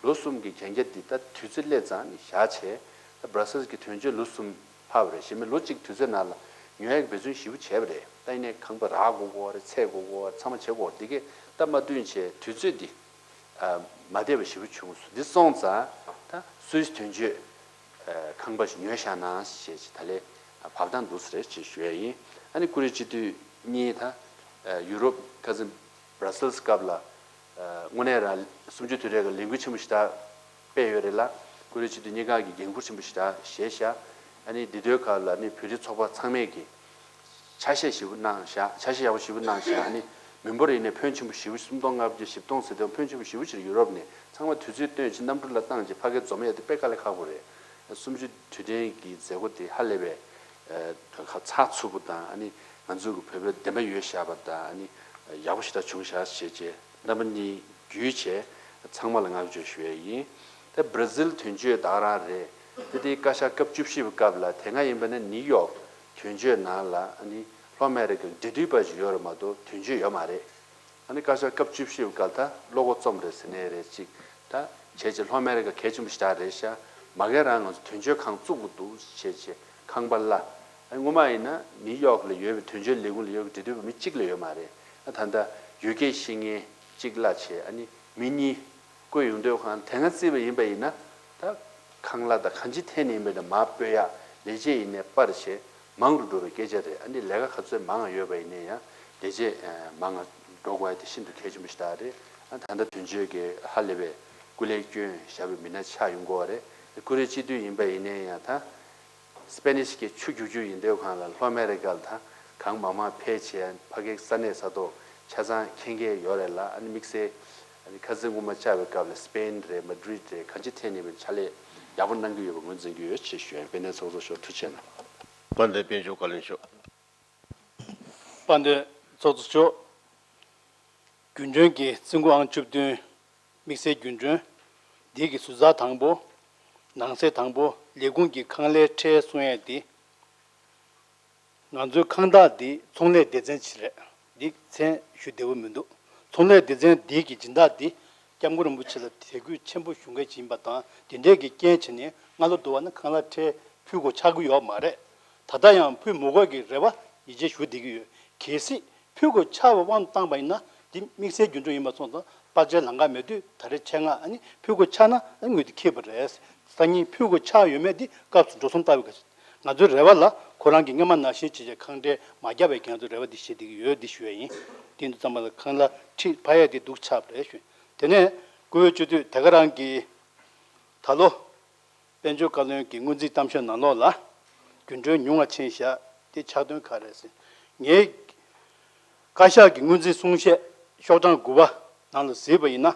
ལོ་གསུམ་གྱི་གན་རྒྱ་འདི་ད་དུས་ཚོད་སླེབས་ཙང་ནི་བཞག་བྱས། ད་སྦྲ་སིལ་གྱི་དོན་གཅོད་ལོ་གསུམ་ཕར་བ་རེད། གཞན་མི་ལོ་གཅིག་དུས་ཚོད་ནང་ལ་ཉོ་ཡག་འབད་བརྩོན་ཞེ་པོ་བྱས་པ་རེད། ད་ཡིན་ནའི་ཁང་པ་རག་དགོས་ཀྱི་ཡོད་རེད། ཚད་དགོས་ཀྱི་ཡོད་རེད། ཚང་མ་བྱེད་དགོས་ཀྱི་ཡོད་རེད། འདི་གས་ད་མ་བསྟུན་བྱས་དུས་ཚོད་འདི་ཨ་མ་བདེ་བ་ཞེ་པོ་བྱུང་སོང་། འདི་སོང་ཙང་ད་སུད་སི་དོན་གཅོད་ཨ་ཁང་པ་ཞིག་ཉོས་བཞག་ན་ཞེས་ད་ལས་བབ་ཐང་འདུག་ས་རེད་ཅེས་ཞུ་ཡ་ཡིན། ཨ་ནི་ཀུ་རེ་སྤྱི་འཐུས་གཉིས་ད་ཨ་ཡུ་རོབ་ཁ་སང་སྦྲ་སིལ་སི་སྐབས་ལ། དངོས་གནས་རང་གསུམ་བཅུ་དུས་དྲན་གྱི་ལས་འགུལ་ཆེན་པོ་ཞེ་དྲག་སྤེལ་ཡོད་རེད་ལ། ཀུ་རེ་སྤྱི་འཐུས་གཉིས་ཀ་གི་འགན་འཁུར་ཆེན་པོ་ཞེ་དྲག་བཞེས་ཤག་ཨ་ནི་འདི་དུས་སྐབས་ལ་ནི་བོད་རིགས་ཚོགས་པ་ཚང་མས་ཀྱི་ཆ་ཤས་ཞེ་པོ་གནང་ཤག་ཆ་ཤས་ཡག་པོ་ཞེ་པོ་གནང་ཤག་ཨ་ནི་མི་འབོར་ཡིན་ནའི་ཕོན་ཆེན་པོ་ཞེ་པོ་སུམ་སྟོང་ལྔ་བརྒྱ་བཞི་སྟོང་ཟེར་དུས་ཕོན་ཆེན་པོ་ཞེ་པོ་ཅིག་རེད། ཡུ་རོབ་ནས་ཚང་མ་དུས་ཚོད་བཏོན་ཅིག་གནམ་གྲུ་ལ་བཏང་ཅིག་ཕ་གིར་འཛོམས་ཡ་དེ་དཔེ་དཀའ་ལས་ཁག་པོ་རེད། གསུམ་བཅུ་དུས་དྲན་གྱི་མཛད་སྒོ་དེ་ཧ་ལས་པའི་ཚགས་ཚུད་པོ་དང་། ཨ་ནི་ང་ཚོ་གི་བོད་པའི་བདེན་པ་ཡོད་བཞག་པ་དང་། ཨ་ནི་ཡག་པོ་ཞེ་དྲག་བྱུང་བཞག་བྱས་རྗེས། རྣམ་པ་གཉིས་བརྒྱུད་བྱས་ཚང་མ་ལ་བསྔགས་བརྗོད་ཞུ་ཡས་ཡིན། ད་སྦྲ་སིལ་དོན་གཅོད་ད་ག་རང་རེད། ད་དེ་བཀའ་ཤག་སྐབས་བཅུ་བཞི་པའི་སྐབས་ལ་དེ་སྔ་ཡིན་པ་ན་ནིའུ་ཡོག་དོན་གཅོད་ནང་ལ་ཨ་ནི་ལྷོ་ཨ་མེ་རི་ཀ་འབྲེལ་མཐུད་པ་ཞིག་ཡོད་རེད་མ་གཏོགས་དོན་གཅོད་ཡོད་མ་རེད། ཨ་ནི་བཀའ་ཤག་སྐབས་བཅུ་བཞི་པའི་སྐབས་ད་བློ་ཁོག་རྩོམ་རེད་ཟེར་ནའི་རེད་ཅིག་ད་བྱས་རྗེས་ལྷོ་ཨ་མེ་རི་ཀ་གལ་ཆེན་པོ་ཞེ་དྲག་རེད་ཤག་མ་གིར་རང་ང་ཚོ་དོན་གཅོད་ཁང་བཙུགས་དགོས་འདུག་བྱས་རྗེས་ཁང་པ་གླ། ཨ་ནི་སྔོན་མ་ཡིན་ན་ནིའུ་ཡོག་ལ་ཡོད་པའི་དོན་གཅོད་ལས་ཁུངས་ལ་ཡོད་པའི་འབྲེལ་མཐུད་པ་མི་གཅིག་ལས་ཡོད་མ་རེད། ཨ་ད་ལྟ་ཡུལ་སྐད་ཤེས་མཁན་གཅིག་གླ་བྱས། ཨ་ནི་མི་གཉིས་བསྐོས་ཡོང་དུས་སྒང་དེ་སྔ་བརྩིས་པ་ཡིན་པ་ཡིན་ན་ད་ཁང་གླ་དང་གང་ཅིའི་ཐད་ནས་ཡིན་པ་ཡིན་ན་མར་སྤོ་ཡག་ལས་བྱེད་ཡིན་ནའི་པར་བྱས་མང་རུ་འགྲོ་བའི་སྐད་ཆ་རེད། ཨ་ནི་ལས་ཀ་ག་ཚོད་མང་ང་ཡོད་པ་ཡིན་ནའི་ཡང་ལས་བྱེད་མང་ང་འགྲོ་དགོས་ཡ་དེ་ཤིན་ཏུ་གལ་ཆེན་པོ་ཞིག་ད་རེད། ཨ་ད་ལྟ་དོན་གཅོད་ཀྱི་ཧ་ལས་པའི་སྐུ་ལས་བསྐྱོན་བཞག་པའི་མི་སྣ་ཆགས་ཡོང་གི་ཡོད་རེད། ཀུ་རེ་སྤྱི་འཐུས་ཡིན་པ་ཡིན་ནའི་ཡང་ད་སྤེ་ནིཤ་གི་ཆུ་རྒྱུག་རྒྱུ་ཡིན་དུས་སྒང་ལ་ལྷོ་ཨ་མེ་རི་ཀ་ལ་ད་གང་མང་མང་ཕེབས་བྱས་ཕ་གིའི་ས་གནས་ས་ཐོག་ཆ་ཚང་མཁྱེན་གྱི་ཡོད་རེད་ལ། ཨ་ནི་དམིགས་བསལ་ཨ་ནི་ཁ་སང་སྔོན་མ་བཅར་བའི་སྐབས་ལ་སི་པེན་རེད། མ་ཌི་རིད་རེད། གང་ཅིའི་ཐད་ནས་ཕྱག་ལས་ཡག་པོ་གནང་གི་ཡོད་པ་ངོས་འཛིན་གྱི་ཡོད་ཅེས་ཞུ་ཡ་ཡིན། དཔལ་ལྡན་ཚོགས་གཙོ་མཆོག་ཐུགས་རྗེ་གནང་། དཔལ་ལྡན་དཔལ་འབྱོར་བཀའ་བློན་མཆོག་དཔལ་ལྡན་ཚོགས་གཙོ་མཆོག་རྒྱུན་གྲོན་གྱི་རྩིས་འགོ་ཨང་བཅུ་བདུན། དམིགས་བསལ་རྒྱུན་གྲོན་འདི་གི་ཟུར་ཟ་དང་པོ། ནང་གསེས་དང་པོ་ལས་ཁུངས་ཀྱི་ཁང་གླའི་ཁྲལ་གསུང་ཡས་འདི། ང་ཚོའི་ཁང་བདག་འདི་ཚོང་ལས་སྡེ་ཚན་ཅིག་རེད། འདི་མཚན་ཞུ་བདེ་པོ་མི་འདུག་ཚོང་ལས་སྡེ་ཚན་འདི་གི་སྦྱིན་བདག་འདི་ སྐྱབས་མགོན་རིན་པོ་ཆེ་ལ་དད་གུས་ཆེན་པོ་ཞུ་མཁན་ཞིག་ཡིན་པ་དང་། དེ་འདྲའི་གི་རྐྱེན་བྱས་ནས་སྔ་ལོ་བསྡུ་བ་ན་ཁང་གླ་ཁྲལ་ཕུལ་དགོས་ཆགས་ཀྱི་ཡོད་མ་རེད། ད་ལྟ་ཡང་ཕུལ་མི་དགོས་ཀྱི་རེ་བ་ཡིད་ཆེས་ཞུ་བསྡད་ཀྱི་ཡོད། གལ་སྲིད་ཕུལ་དགོས་ཆགས་པའི་དབང་དུ་བཏང་པ་ཡིན་ན། འདི་དམིགས་བསལ་རྒྱུ་འབྲས་ཡིན་པ་སོང་ཙང་། པར་ཆས་ལམ་ཁ་མེད་དུས་ད་རེས་ཆེད་མངགས་ཨ་ནི་ཕུལ་དགོས་ཆགས་ན་ཨ་ནི་དངུལ་དེ་འཁྱེར་བ་རེད། སང་ཉིན་ཕུལ་དགོས་ཆགས་ཡོད་མེད་འདི་སྐབས་སུ་འགྲོ་སོང་བལྟ་བའི་ཁ། ང་ཚོའི་རེ་བ་ལ་ཁོ་རང་གིས་སྔོན་མ་ནང་བཞིན་བྱས་བྱས་ཁང་ཁྲལ་མ་བརྒྱབ་པའི་ང་ཚོའི་རེ་བ་འདི་བཞེས་བསྡད་ཀྱི་ཡོད། འདི་ཞུ་ཡ་ཡིན། དེ་འདི་ཙམ་པ་ལ་ཁང་གླ་ཁྲིད་ཕ་ཡས་དེ་སྡུག་ཆགས་པ་རེད་ཞུ། དེ་ནས་བཀུར་འོས་སྤྱི་འཐུས་དེ་ག་རང་གིས་ད་ལོ་དཔལ་འབྱོར་བཀའ་བློན་གྱི་སྔོན་རྩིས་གཏམ་བཤད་ནང་ལོགས་ལ་རྒྱུན་གྲོན་ཉུང་བ་ཕྱིན་བཞག་དེ་ཆགས་དོན་ག་རེད་ཟེར། ངའི་བཀའ་ཤག་གི་སྔོན་རྩིས་གསུང་བཤད་ཤོག་གྲངས་དགུ་པ་ནང་ལ་གཟིགས་པ་ཡིན་ན།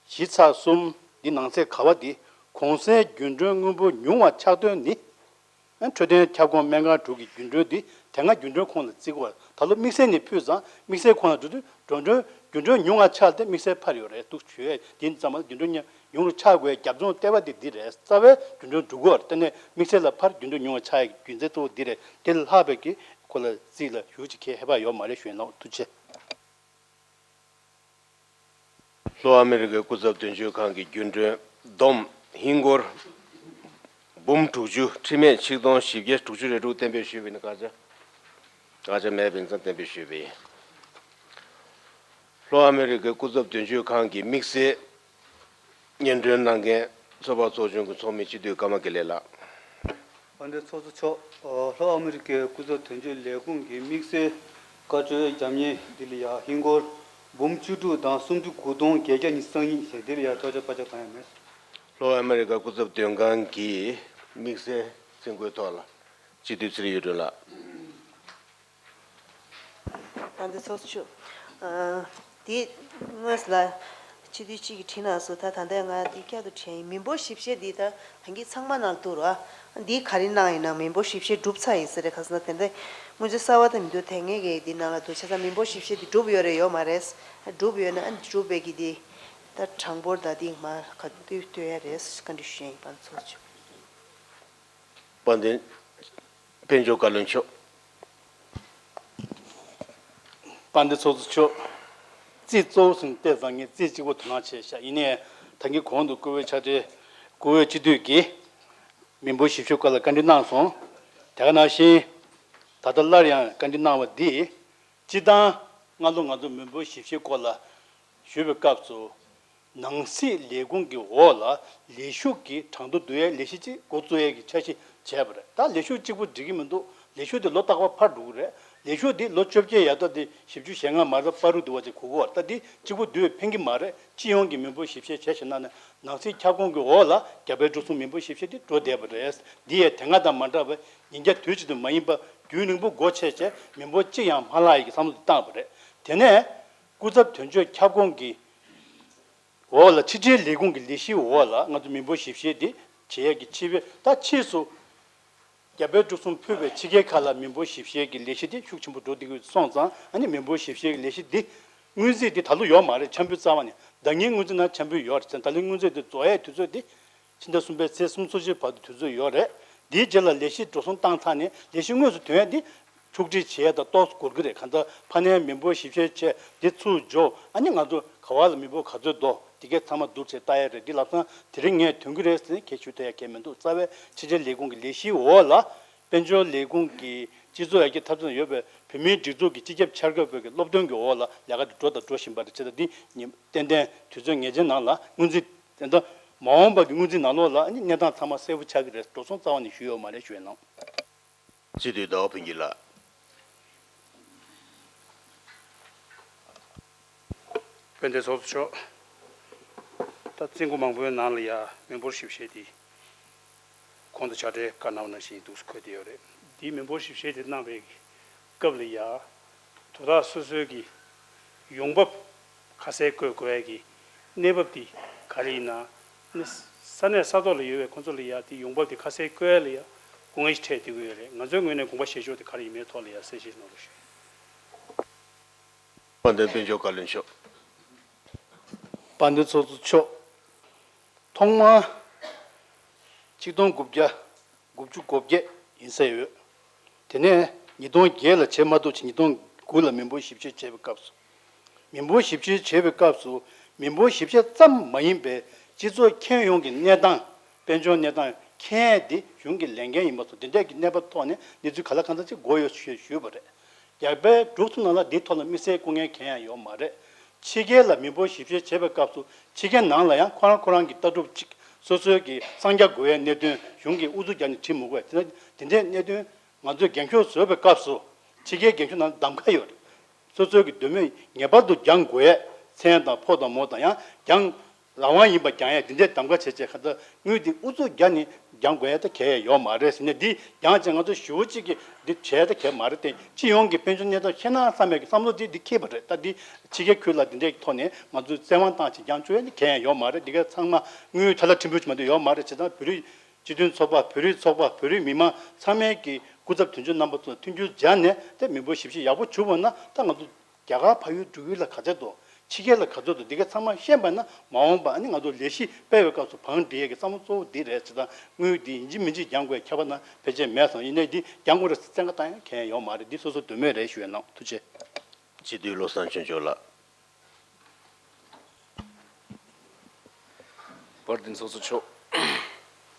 བཞི་ཚེག་གསུམ་འདི་ནང་གསེས་ག་བ་འདི་གོང་གསལ་རྒྱུན་གྲོན་དངུལ་འབོར་ཉུང་བ་ཆགས་དོན་ནི། འཕྲོད་བསྟེན་ཁྱབ་ཁོངས་སྨན་ཁང་དྲུག་གི་རྒྱུན་གྲོན་འདི་དེ་སྔ་རྒྱུན་གྲོན་ཁོངས་ལ་བརྩི་དགོས། ད་ལོ་དམིགས་བསལ་ནས་ཕུལ་ཙང་དམིགས་བསལ་ཁོངས་ལ་འགྲོ་དུས་རྒྱུན་གྲོན་རྒྱུན་གྲོན་ཉུང་བ་ཆགས་ཏེ་དམིགས་བསལ་འཕར་ཡོད་རེད་འདུག་ཞུ་ཡས། འདི་ཙམ་པ་རྒྱུན་གྲོན་ཉུང་རུ་ཆགས་དགོས་རྒྱབ་ལྗོངས་ལྟེ་བ་འདི་འདི་རེད། རྩ་བའི་རྒྱུན་གྲོན་འགྲོ་དགོས་རེད། དེ་ནས་དམིགས་བསལ་ལ་ཕར་རྒྱུན་གྲོན་ཉུང་བ་ཆགས་ཡས་རྒྱུ་མཚན་གཙོ་བོ་འདི་རེད། དེ་ལ་ལྷག་པའི་གི་ཁོ་ལ་རྩིས་ལ་ཞུ་ཅིག་ཁྱད་པར་ཡོད་མ་རེད་ཞུ་ཡས་ནོ། ཐུགས་རྗེ་ཆེ། ལྷོ་ཨ་མི་རི་ཀའི་སྐུ་ཚབ་དོན་གཅོད་ཁང་གི་རྒྱུན་གྲོན་བསྡོམས་ཧིན་སྒོར་འབུམ་དྲུག་ཅུ་ཁྲི་མེད་ཆིག་སྟོང་བཞི་བརྒྱ་དྲུག་ཅུ་རེ་དྲུག་གཏན་འབེབས་ཞུས་པ་ཡིན། དགག་བྱ། དགག་བྱ་མེད་པ་ཡིན་ཙང་གཏན་འབེབས་ཞུས་པ་ཡིན། ལྷོ་ཨ་མི་རི་ཀའི་སྐུ་ཚབ་དོན་གཅོད་ཁང་གི་དམིགས་བསལ་སྙན་སྒྲོན་གནང་མཁན་ཚོད་དཔག་ཚོགས་ཆུང་གི་ཚོགས་མི་སྤྱི་འཐུས་ཀརྨ་དགེ་ལེགས་ལགས། དཔལ་ལྡན་ཚོགས་གཙོ་མཆོག་ཨོ། ལྷོ་ཨ་མི་རི་ཀའི་སྐུ་ཚབ་དོན་གཅོད་ལས་ཁུངས་ཀྱི་དམིགས་བསལ་བཀའ་ཆོས་རྒྱབ་གཉེར་འདི་ལ་ཡ་ཧིན་སྒོར་འབུམ་བཅུ་དྲུག་དང་སུམ་ཅུ་དགུ་སྟོང་བརྒྱད་བརྒྱ་ཉི་ཤུ་རྩ་གཉིས་ཞེས་འདི་ལ་ཡ་ཐོག་ཆ་པ་ཆག་བཏང་ཡ་མེད། ལྷོ་ཨ་མི་རི་ཀ་སྐུ་ཚབ་དོན་ཁང་གི་དམིགས་བསལ་མཚན་བཀོད་ཐོག་ལ་སྤྱི་འཐུས་ཚེ་རིང་གཡུ་སྒྲོན་ལགས། ད་འདི་ཚོགས་གཙོ་མཆོག་ཨ། དེ་དངོས་ལ་སྤྱི་འཐུས་གཅིག་གིས་བྲིས་གནང་སོང་། ད་ད་ལྟ་ང་འདི་བསྐྱར་དུ་དྲན་ཡིན། མི་འབོར་ཞིབ་བཤེར་འདི་ད་ད་གིན་ཚང་མ་ནང་ལ་འདུག་ར། འདི་ག་རེ་གནང་ཡིན་ན་མི་འབོར་ཞིབ་བཤེར་གྲུབ་ཚར་ཡིན་ས་རེད། ག་ཟེར་ན་དེ་འདྲ་སྔོན་ཚུད་གསར་བ་དེ་མི་འདུག་དེ་ངེད་ཀྱི་འདི་ནང་ལ་འདུག་བྱས་ཙང་མི་འབོར་ཞིབ་བཤེར་འདི་གྲུབ་ཡོད་རེད་ཡོད་མ་རེད། གྲུབ་ཡོད་ན་ཨ་ནི་གྲུབ་པའི་གི་འདི་ད་གྲངས་འབོར་ད་འདི་མར་ག་དུས་སྟོན་ཡ་རེད། བཀའ་འདྲི་ཞུ་ཡ་ཡིན། དཔལ་ལྡན་ཚོགས་གཙོ་མཆོག་དཔལ་ལྡན་དཔལ་འབྱོར་བཀའ་བློན་མཆོག་དཔལ་ལྡན་ཚོགས་གཙོ་མཆོག་རྩིས་གཙོ་བོ་ཟིན་ཏེ་བཟང་ངན་རྩིས་གཅིག་པོ་དོ་སྣང་བྱས་ཤག་ཡིན་ནའི་ད་གིན་གོང་དུ་བཀུར་འོས་ཕྱག་སྦྲེལ་བཀུར་འོས་སྤྱི་འཐུས་ཀྱིས་མི་འབོར་ཞིབ་བཤེར་སྐོར་ལ་བཀའ་འདྲི་གནང་སོང་། དེ་ག་ནང་བཞིན་ད་ལྟ་སླར་ཡང་བཀའ་འདྲི་གནང་བ་འདིས་སྤྱིར་བཏང་སྔ་ལོ་ང་ཚོ་མི་འབོར་ཞིབ་བཤེར་སྐོར་ལ་ཞུས་པའི་སྐབས་སུ། ནང་སྲིད་ལས་ཁུངས་ཀྱི་འོག་ལ་ལས་ཞུགས་ཀྱི་གྲངས་ཐོ་བསྡུ་ཡའི་ལས་གཞི་གཅིག་འགོ་བཙུགས་ཡས་ཀྱི་འཆར་གཞི་བྱས་པ་རེད། ད་ལས་ཞུགས་གཅིག་པུ་འགྲིག་གི་མི་འདུག་ལས་ཞུགས་དེ་ལོ་རྟག་པར་འཕར་འགྲོ་གི་རེད། ལས་ཞུགས་དེ་ལོ་བཅོ་བརྒྱད་ཡར་ལྟ་དེ་བཞི་བཅུ་ཞེ་ལྔ་མར་ལྟ་སྤར་རུ་འདུག་པ་དེ་གོ་གི་ཡོད་རེད། ད་དེ་གཅིག་པུ་བསྡུས་ཕན་གྱི་མ་རེད། སྤྱི་ཡོངས་ཀྱི་མི་འབོར་ཞིབ་བཤེར་བྱས་ཞེ་ན་ནས་ནང་སྲིད་ཁྱབ་ཁོངས་ཀྱི་འོག་ལ་རྒྱ་བལ་འབྲུག་གསུམ་མི་འབོར་ཞིབ་བཤེར་དེ་འགྲོ་བསྡད་པ་རེད། འདི་ཡས་དེ་སྔ་དང་མ་འདྲ་བའི་ཉིན་རྒྱ་དུས་གཅིག་ཏུ་མ་ཡིན་པ་རྒྱུན་རིང་པོ་སྒོ་ཕྱེ་བྱས་མི་འབོར་གཅིག་ཡང་མ་ལྷག་ཡས་ཀྱི་བསམ་བློ་དེ་བཏང་བ་རེད། དེ་ནས་སྐུ་ཚབ་དོན་གཅོད་ཁྱབ་ཁོངས་ཀྱི་འོག་ལ་ཕྱི་འབྲེལ་ལས་ཁུངས་ཀྱི་ལས་གཞིའི་འོག་ལ་ང་ཚོ་མི་འབོར་ཞིབ་བཤེར་འདི་བྱེད་ཡས་ཀྱི་ཕྱི་པའི་ད་ཕྱིས་སུ་རྒྱ་བལ་འབྲུག་གསུམ་ཕུད་པའི་ཕྱི་རྒྱལ་ཁག་ལ་མི་འབོར་ཞིབ་བཤེར་གྱི་ལས་གཞི་འདི་ཤུགས་ཆེན་པོ་འགྲོ་བསྡད་ཀྱི་སོང་ཙང་། ཨ་ནི་མི་འབོར་ཞིབ་བཤེར་གྱི་ལས་གཞི་འདི་སྔོན་རྩིས་འདི་ད་ལོ་ཡོད་མ་རེད། འཆར་འབུལ་རྩ་བ་ནས་ཟླ་ཉིན་སྔོན་རྩིས་ནང་འཆར་འབུལ་ཡོད་རེད། ད་ལོའི་སྔོན་རྩིས་འདི་རྫོགས་ཡས་དུས་ཚོད་འདི་ཕྱི་ཟླ་གསུམ་པའི་ཚེས་སུམ་ཅུ་སོ་གཅིག་བར་དུ་དུས་ཚོད་ཡོད་རེད། འདིའི་རྗེས་ལ་ལས་གཞི་འགྲོ་སོང་བཏང་ཚར་ནས་ལས་གཞི་དངོས་སུ་ཐོན་ཡས་འདི་ཕྱོགས་སྒྲིག་བྱེད་ཡས་དང་ཏོག་ཙམ་འགོར་གྱི་རེད། གང་ལྟར་ཕ་ནས་མི་འབོར་ཞིབ་བཤེར་བྱས་འདི་ཚུར་འབྱོར། ཨ་ནི་ང་ཚོ་ག་བ་ལ་མི་འབོར་ག་ཚོད་འདུག་འདི་གས་ཚང་མ་བསྡུར་བྱས་ལྟ་ཡས་རེད། འདི་ལམ་སང་དེ་རིང་ངས་ཐོན་གྱི་རེད་ཟེར་ནས་ཁྱད་ཞུ་ཐུབ་ཡས་གང་ཡང་མི་འདུག་རྩ་བའི་ཕྱི་དྲིལ་ལས་ཁུངས་ཀྱི་ལས་གཞིའི་འོག་ལ་དཔལ་འབྱོར་ལས་ཁུངས་ཀྱི་སྤྱི་ཚོགས་ཡར་རྒྱས་འཐབ་རྩོད་ཡོད་པའི་བོད་མིའི་སྒྲིག་འཛུགས་ཀྱི་སྤྱི་ཁྱབ་འཆར་འགོད་པུའུ་ཀྱི་སློབ་སྟོན་གྱི་འོག་ལ་ལས་ཀ་འདི་འགྲོ་དང་འགྲོ་བཞིན་པ་རེད། བྱས་ཙང་འདི་ཉིན་ཏན་ཏན་དུས་ཚོད་ངེས་ཅན་ནང་ལ་སྔོན་རྩིས། དེ་འདྲ་མ་འོངས་པ་གི་སྔོན་རྩིས་ནང་ལོགས་ལ་ཨ་ནི་གནས་སྟངས་ཚང་མ་གསལ་པོ་ཆགས་ཀྱི་རེད། འགྲོ་སོང་རྩ་བ་ནས་ཞུས་ཡོད་མ་རེད་ཞུ་ཡས་ནང་། སྤྱི་འཐུས་ཟླ་བ་ཕུན་སྐྱིད་ལགས། དཔལ་ལྡན་ཚོགས་གཙོ་མཆོག་ད་རྩིས་འགོ་མང་པོའི་ནང་ལ་ཡ་མི་འབོར་ཞིབ་བཤེར་འདི་གོང་དུ་ཕྱག་སྦྲེལ་བཀའ་གནང་བ་ནང་བཞིན་འདུག་སེ་འཁོད་བསྡད་ཡོད་རེད། འདིའི་མི་འབོར་ཞིབ་བཤེར་འདི་གནང་བའི་སྐབས་ལ་ཡ་དོ་བདག་སོ་སོའི་གི་ཡོང་འབབ་ཁ་གསལ་བཀོད་དགོས་ཡ་གི་གནས་བབ་འདི་ག་རེ་ཡིན་ན། ནི་ས་གནས་ས་ཐོག་ལ་ཡོད་པའི་ཁོང་ཚོ་ལ་ཡ་དེ་ཡོང་འབབ་དེ་ཁ་གསལ་བཀོད་ཡ་ལ་ཡ་སྒོ་ང་ཞིག་འཕྲད་བསྡད་ཀྱི་ཡོད་རེད། ང་ཚོའི་ངོས་ནས་དགོངས་པ་བཞེས་ཕྱོགས་དེ་ག་རེ་ཡིན་མིན་ཐོག་ལ་ཡ་གསལ་བཤད་གནང་རོགས་ཞུ། དཔལ་ལྡན་དཔལ་འབྱོར་བཀའ་བློན་མཆོག་དཔལ་ལྡན་ཚོགས་གཙོ་མཆོག་ཐོག་མར་ཆིག་སྟོང་དགུ་བརྒྱ་དགུ་བཅུ་གོ་བརྒྱད་ཡིན་ས་ཡོད། དེ་ནས་ཉིས་སྟོང་བརྒྱད་ལ་བྱེད་མ་ཐུབ་ཅིང་ཉིས་སྟོང་དགུ་ལ་མི་འབོར་ཞིབ་བཤེར་བྱས་པའི་སྐབས་སུ། མི་འབོར་ཞིབ་བཤེར་བྱས་པའི་སྐབས་སུ་ མི་འབོར་ཞིབ་བཤེར་ཙམ་མ་ཡིན་པའི་སྤྱི་ཚོགས་ཁྱོན་ཡོངས་ཀྱི་གནས་སྟངས། དཔལ་འབྱོར་གནས་སྟངས་མཁྱེན་ཡས་འདི་གཞུང་གི་ལས་འགན་ཡིན་པ་སོགས་འདི་འདྲས་ཀྱི་གནས་བབ་ཐོག་ནས་གནས་ཚུལ་ག་ལ་གང་འཚམ་ཅིག་དགོས་ཡོད་ཞེས་ཞུས་པ་རེད། རྒྱ་བལ་འབྲུག་གསུམ་ནང་ལ་འདིའི་ཐོག་ལ་དམིགས་བསལ་སྐུ་ངལ་གང་ཡང་ཡོད་མ་རེད། ཕྱི་རྒྱལ་ལ་མི་འབོར་ཞིབ་བཤེར་བྱེད་པའི་སྐབས་སུ་ཕྱི་རྒྱལ་ནང་ལ་ཡང་ཁོ་རང་ཁོ་རང་གི་ལྟ་གྲུབ་ཅིག་སོ་སོའི་གི་གསང་རྒྱ་དགོས་ཡས་གནད་དོན་གཞུང་གིས་ཨུ་ཚུགས་རྒྱག་ནས་བྲིས་མི་དགོས། དེ་ན་དེ་འདྲའི་གནད་དོན་ང་ཚོས་འགན་ཁུར་བཟོས་པའི་སྐབས་སུ་ཕྱི་རྒྱལ་འགན་ཁུར་ནང་གདམ་ག་ཡོད་རེད། སོ་སོའི་གི་འདོད་མོས་ངེས་པར་དུ་རྒྱང་དགོས་ཡས་མཚན་དང་ཕོ་དང་མོ་དང་ཡང་རྒྱང་རང་དབང་ཡིན་པ་རྒྱང་ཡས་འདི་འདྲའི་གདམ་ག་བྱས་བྱས་ཁ་ཚ་དངུལ་འདི་ཨུ་ཚུགས་རྒྱག་ནས་རྒྱང་དགོས་ཡས་ད་གལ་ཡོད་མ་རེད་ཟེར་ནས། འདི་རྒྱང་བྱས་ང་ཚོ་ཞེ་པོ་ཅིག་གིས་འདི་བྱས་ད་གལ་མ་རེད་དེ། སྤྱི་ཡོངས་ཀྱི་དཔལ་འབྱོར་གནས་སྟངས་ཤེས་ན་བསམ་པའི་བསམ་བློ་འདི་འདི་འཁྱེར་བ་རེད། ད་འདི་ཕྱི་རྒྱལ་ཁུལ་ལ་འདི་འདྲའི་ཐོག་ནས་ང་ཚོས་བཙན་དབང་བཏང་བྱས་རྒྱང་བཅུག་ཡས་འདི་གལ་ཡོད་མ་རེད། འདི་ག་ཚང་མ་དངུལ་ཁྲ་ལ་ཁྲིམས་ཕུག་ཅིག་མ་གཏོགས་ཡོད་མ་རེད། བྱས་ཙང་བོད་རིགས་སྤྱི་མཐུན་ཚོགས་པ། བོད་རིགས་ཚོགས་པ། བོད་རིགས་མི་མང་ཚང་མས་ཀྱི་སྐུ་ཚབ་དོན་གཅོད་རྣམ་པ་ཚོ་མཐུན་འགྱུར་སྦྱར་ནས་དེ་མི་འབོར་ཞིབ་བཤེར་ཡག་པོ་བྱུང་བ་ན་ད་ང་ཚོ་རྒྱ་གར་ཕ་ཡུལ་འབྲུག་ཡུལ་ལ་ག་ཚོད་འདུག་ཕྱི་རྒྱལ་ལ་ག་ཚོད་འདུག་འདི་ག་ཚང་མ་ཤེས་པ་ན་མ་འོངས་པ་ཨ་ནི་ང་ཚོ་ལས་གཞི་སྤེལ་བའི་སྐབས་སུ་བང་སྒྲིག་ཡས་ཀྱི་བསམ་བློ་གཙོ་བོ་འདི་རེད། བྱས་ཙང་དངུལ་འདི་ཡིན་གཅིག་མིན་གཅིག་རྒྱང་དགོས་ཁྱབ་པ་ན་ཕལ་ཆེར་མེད་བསམ། ཡིན་ནའི་འདི་རྒྱང་དགོས་རེད་བཙན་བཀའ་བཏང་ཡས་གང་ཡང་ཡོད་མ་རེད། འདི་སོ་སོ་འདོད་མོས་རེད་ཞུ་ཡས་གནང་། ཐུགས་རྗེ་ཆེ། སྤྱི་འཐུས་བློ་བཟང་ཆོས་འབྱོར་ལགས། དཔལ་ལྡན་ཚོགས་གཙོ་མཆོག་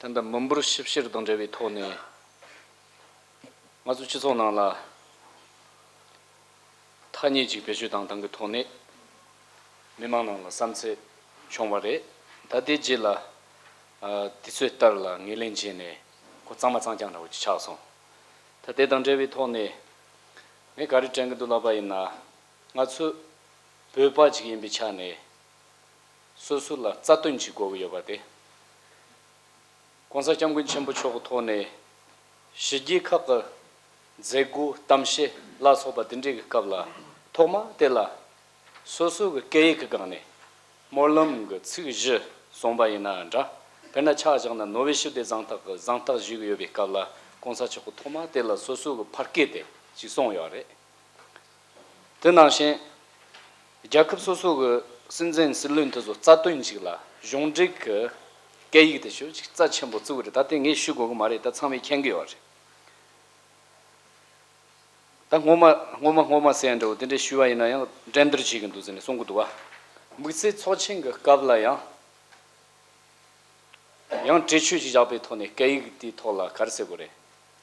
ད་ལྟ་མི་འབོར་ཞིབ་བཤེར་དང་འབྲེལ་བའི་ཐོག་ནས་ང་ཚོ་སྤྱི་ཚོགས་ནང་ལ་ཐ་སྙད་ཅིག་བེད་སྤྱོད་བཏང་སྟངས་ཀྱི་ཐོག་ནས་མི་མང་ནང་ལ་བསམ་ཚུལ་བྱུང་བ་རེད། ད་དེ་རྗེས་ལ་ཨ་དུས་ཚོད་ལྟར་ལ་ངོས་ལེན་བྱས་ནས་ཁོ་གཙང་མ་གཙང་རྐྱང་འདྲ་བོ་ཅིག་ཆགས་སོང་། ད་དེ་དང་འབྲེལ་བའི་ཐོག་ནས་ངས་ག་རེ་དྲན་གྱི་འདུག་ལབ་པ་ཡིན་ན། ང་ཚོ་བོད་པ་ཅིག་ཡིན་པའི་ཆ་ནས་སོ་སོ་ལ་རྩ་དོན་ཅིག་དགོས་ཀྱི་ཡོད་པ་དེ། ༸གོང་ས་༸སྐྱབས་མགོན་ཆེན་པོ་མཆོག་གི་ཐོག་ནས་ཕྱི་རྒྱལ་ཁག་གི་མཛད་སྒོ་གཏམ་བཤད་ལ་སོགས་པ་དེ་འདྲའི་གི་སྐབས་ལ་ཐོག་མ་དེ་ལ་སོ་སོ་གི་སྐད་ཡིག་གི་སྒང་ནས་སྨོན་ལམ་གྱི་ཚིག་བཞི་གསུངས་པ་ཡིན་ན་འདྲ། དཔེར་ན་ཆ་བཞག་ན་ནོ་བེལ་ཞི་བདེ་གཟེངས་རྟགས་ཀྱི་གཟེངས་རྟགས་ཞུ་གི་ཡོད་པའི་སྐབས་ལ་༸གོང་ས་མཆོག་གིས་ཐོག་མ་དེ་ལ་སོ་སོ་གི་ཕ་སྐད་དེ་ཅིག་གསུངས་ཡོད་རེད། དེ་ནང་བཞིན་རྒྱལ་ཁབ་སོ་སོ་གི་སྲིད་འཛིན་སྲིད་བློན་དེ་ཚོ་རྩ་དོན་ཅིག་ལ་གཞུང་འབྲེལ་གྱི་སྐད་ཡིག་དེ་ཞེ་པོ་ཅིག་རྩ་ཆེན་པོ་བརྩི་གི་རེད། ད་དེ་ངས་ཞུ་དགོས་གི་མ་རེད། ད་ཚང་མས་མཁྱེན་གི་ཡོད་རེད། ད་སྔོན་མ་སྔོན་མ་སྔོན་མ་ཟེར་ཡ་འདྲ་བོ་དེ་འདྲ་ཞུས་པ་ཡིན་ན་ཡང་འགྲན་བསྡུར་བྱེད་ཀྱི་འདུག་ཟེར་ནས་གསུང་གི་འདུག་བ། དམིགས་བསལ་ཚོགས་ཆེན་གྱི་སྐབས་ལ་ཡང་ཡང་གྲོས་ཆོད་ཅིག་བཞག་པའི་ཐོག་ནས་སྐད་ཡིག་དེའི་ཐོག་ལ་ག་རེ་ཟེར་དགོས་རེད།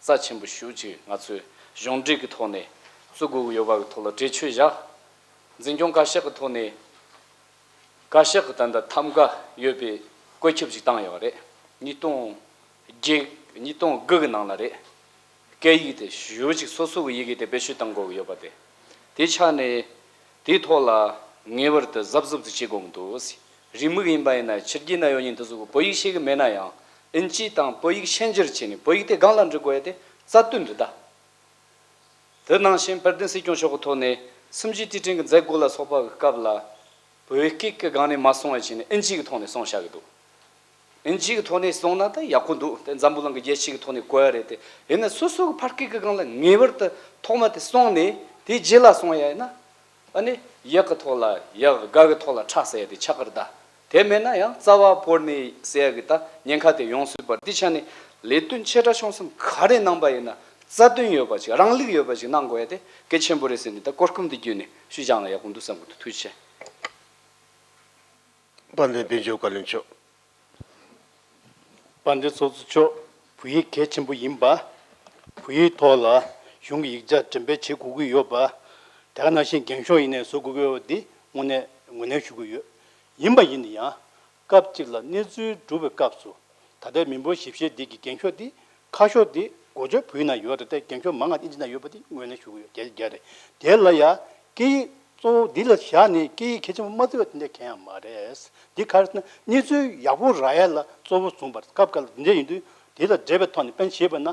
རྩ་ཆེན་པོ་ཞེ་པོ་ཅིག་ང་ཚོས་གཞུང་འབྲེལ་གྱི་ཐོག་ནས་བརྩི་དགོས་ཀྱི་ཡོད་པ་གི་ཐོག་ལ་གྲོས་ཆོད་བཞག་འཛིན་སྐྱོང་བཀའ་ཤག་གི་ཐོག་ནས་བཀའ་ཤག་གི་ད་ལྟ་ཐམ་ག་ཡོད་པའི་བཀོད་ཁྱབ་ཅིག་བཏང་ཡོད་རེད། ཉིས་སྟོང་བརྒྱད་ཉིས་སྟོང་དགུ་གི་ནང་ལ་རེད། སྐད་ཡིག་དེ་ཞེ་པོ་ཅིག་སོ་སོ་གི་ཡི་གེ་དེ་བེད་སྤྱོད་གཏང་དགོས་ཀྱི་ཡོད་པ་དེ། དེ་ཆ་ནས་དེའི་ཐོག་ལ་ངེས་པར་དུ་གཟབ་གཟབ་ཅིག་བྱེད་དགོས་ཀྱི་འདུག་རེའུ་མིག་ཡིན་པ་ཡིན་ན་ཕྱི་རྒྱལ་ན་ཡོད་མཁན་དེ་ཚོ་གི་བོད་ཡིག་ཤེས་ཀྱི་མེད་ན་ཡང་ཨིན་ཇི་དང་བོད་ཡིག་ཤན་སྦྱར་བྱས་ནས་བོད་ཡིག་དེ་སྒང་ལ་འབྲི་དགོས་ཡ་དེ་རྩ་དོན་འདུག་ད། དེ་ནང་བཞིན་དཔལ་ལྡན་སྲིད་སྐྱོང་མཆོག་གི་ཐོག་ནས་སུམ་བརྒྱའི་དུས་དྲན་གྱི་མཛད་སྒོ་ལ་སོགས་པ་གི་སྐབས་ལ་བོད་སྐད་ཀྱི་སྒང་ནས་མ་གསུང་བ་བྱས་ནས་ཨིན་ཇི་གི་ཐོག་ནས་གསུང་བཞག་གི་འདུག་ཨིན་ཇི་གི་ཐོག་ནས་གསུངས་ན་ད་ཡག་པོ་འདུག་དེ་འཛམ་བུ་གླིང་གི་རྒྱལ་སྤྱི་གི་ཐོག་ནས་གོ་ཡ་རེད་དེ། ཡིན་ན་སོ་སོ་གི་ཕ་སྐད་ཀྱི་སྒང་ལ་ངེས་པར་དུ་ཐོག་མ་དེ་གསུངས་ནས་དེའི་རྗེས་ལ་གསུང་ཡ་ཡིན་ན། ཨ་ནི་ཡག་གི་ཐོག་ལ་ཡག་དགའ་གི་ཐོག་ལ་ཁྲག་ཟེར་ཡ་དེ་ཆགས་ཀྱི་རེད་ད། དེ་མེད་ན་ཡང་རྩ་བ་བོར་ནས་ཟེར་ཡ་གི་ད་ཉེན་ཁ་དེ་ཡོང་སྲིད་པ་རེད། དེ་ཆ་ནས་ལས་དོན་ཆེ་ཕྲ་ཆུང་གསུམ་ག་རེ་གནང་པ་ཡིན་ན་རྩ་དོན་ཡོད་པ་ཅིག་རང་ལུགས་ཡོད་པ་ཅིག་གནང་དགོས་ཡ་དེ་གལ་ཆེན་པོ་རེད་ཟེར་ནས་ད་གོ་སྐབས་འདི་བརྒྱུད་ནས་ཞུས་བཞག་ན་ཡག་པོ་འདུག་བསམ་གི་འདུག་ཐུགས་རྗེ་ཆེ། དཔལ་ལྡན་དཔལ་འབྱོར་བཀའ་བློན་མཆོག་དཔལ་ལྡན་ཚོགས་གཙོ་མཆོག་བོད་ཡིག་གལ་ཆེན་པོ་ཡིན་པ། བོད་ཡིག་ཐོག་ལ་གཞུང་གི་ཡིག་ཆ་འགྲེམས་སྤེལ་བྱེད་དགོས་ཀྱི་ཡོད་པ། དེ་ག་ནང་བཞིན་འགེངས་ཤོག་ཡིན་ནའི་བཟོ་དགོས་ཀྱི་ཡོད་པ་འདི་དངོས་གནས་ངོས་ལེན་ཞུ་གི་ཡོད། ཡིན་པ་ཡིན་ན་ཡང་། སྐབས་གཅིག་ལ་གནས་ཚུལ་སྒྲུབ་པའི་སྐབས་སུ། ད་ལྟའི་མི་འབོར་ཞིབ་བཤེར་འདི་གི་འགེངས་ཤོག་འདི་ཁ་ཤོག་འདི་འགོ་བརྗོད་བོད་ཡིག་ནང་ཡོད་རེད་དེ། འགེངས་ཤོག་མང་ང་ཨིན་ཇི་ནང་ཡོད་པ་འདི་ངོས་ལེན་ཞུ་གི་ཡོད། བརྒྱ་ཆ་བརྒྱ་རེད། དེ་ལ་ཡ་སྐད་ཡིག་གཙོ་བོ་འདི་ལ་བཞག་ནས་སྐད་ཡིག་གལ་ཆེན་པོ་མ་བརྩི་བ་དེ་འདྲ་གང་ཡང་མ་རེད། འདི་ག་རེ་ཟེར་ན་གནས་ཚུལ་ཡག་པོ་རག་ཡ་ལ་གཙོ་བོ་བཟུང་བ་རེད། སྐབས་འགའ་ལ་འདི་འདྲ་ཡིན་དུས་དེ་ལ་འབྲེལ་བའི་ཐོག་ནས་དཔེར་ན་བྱས་པ་ན་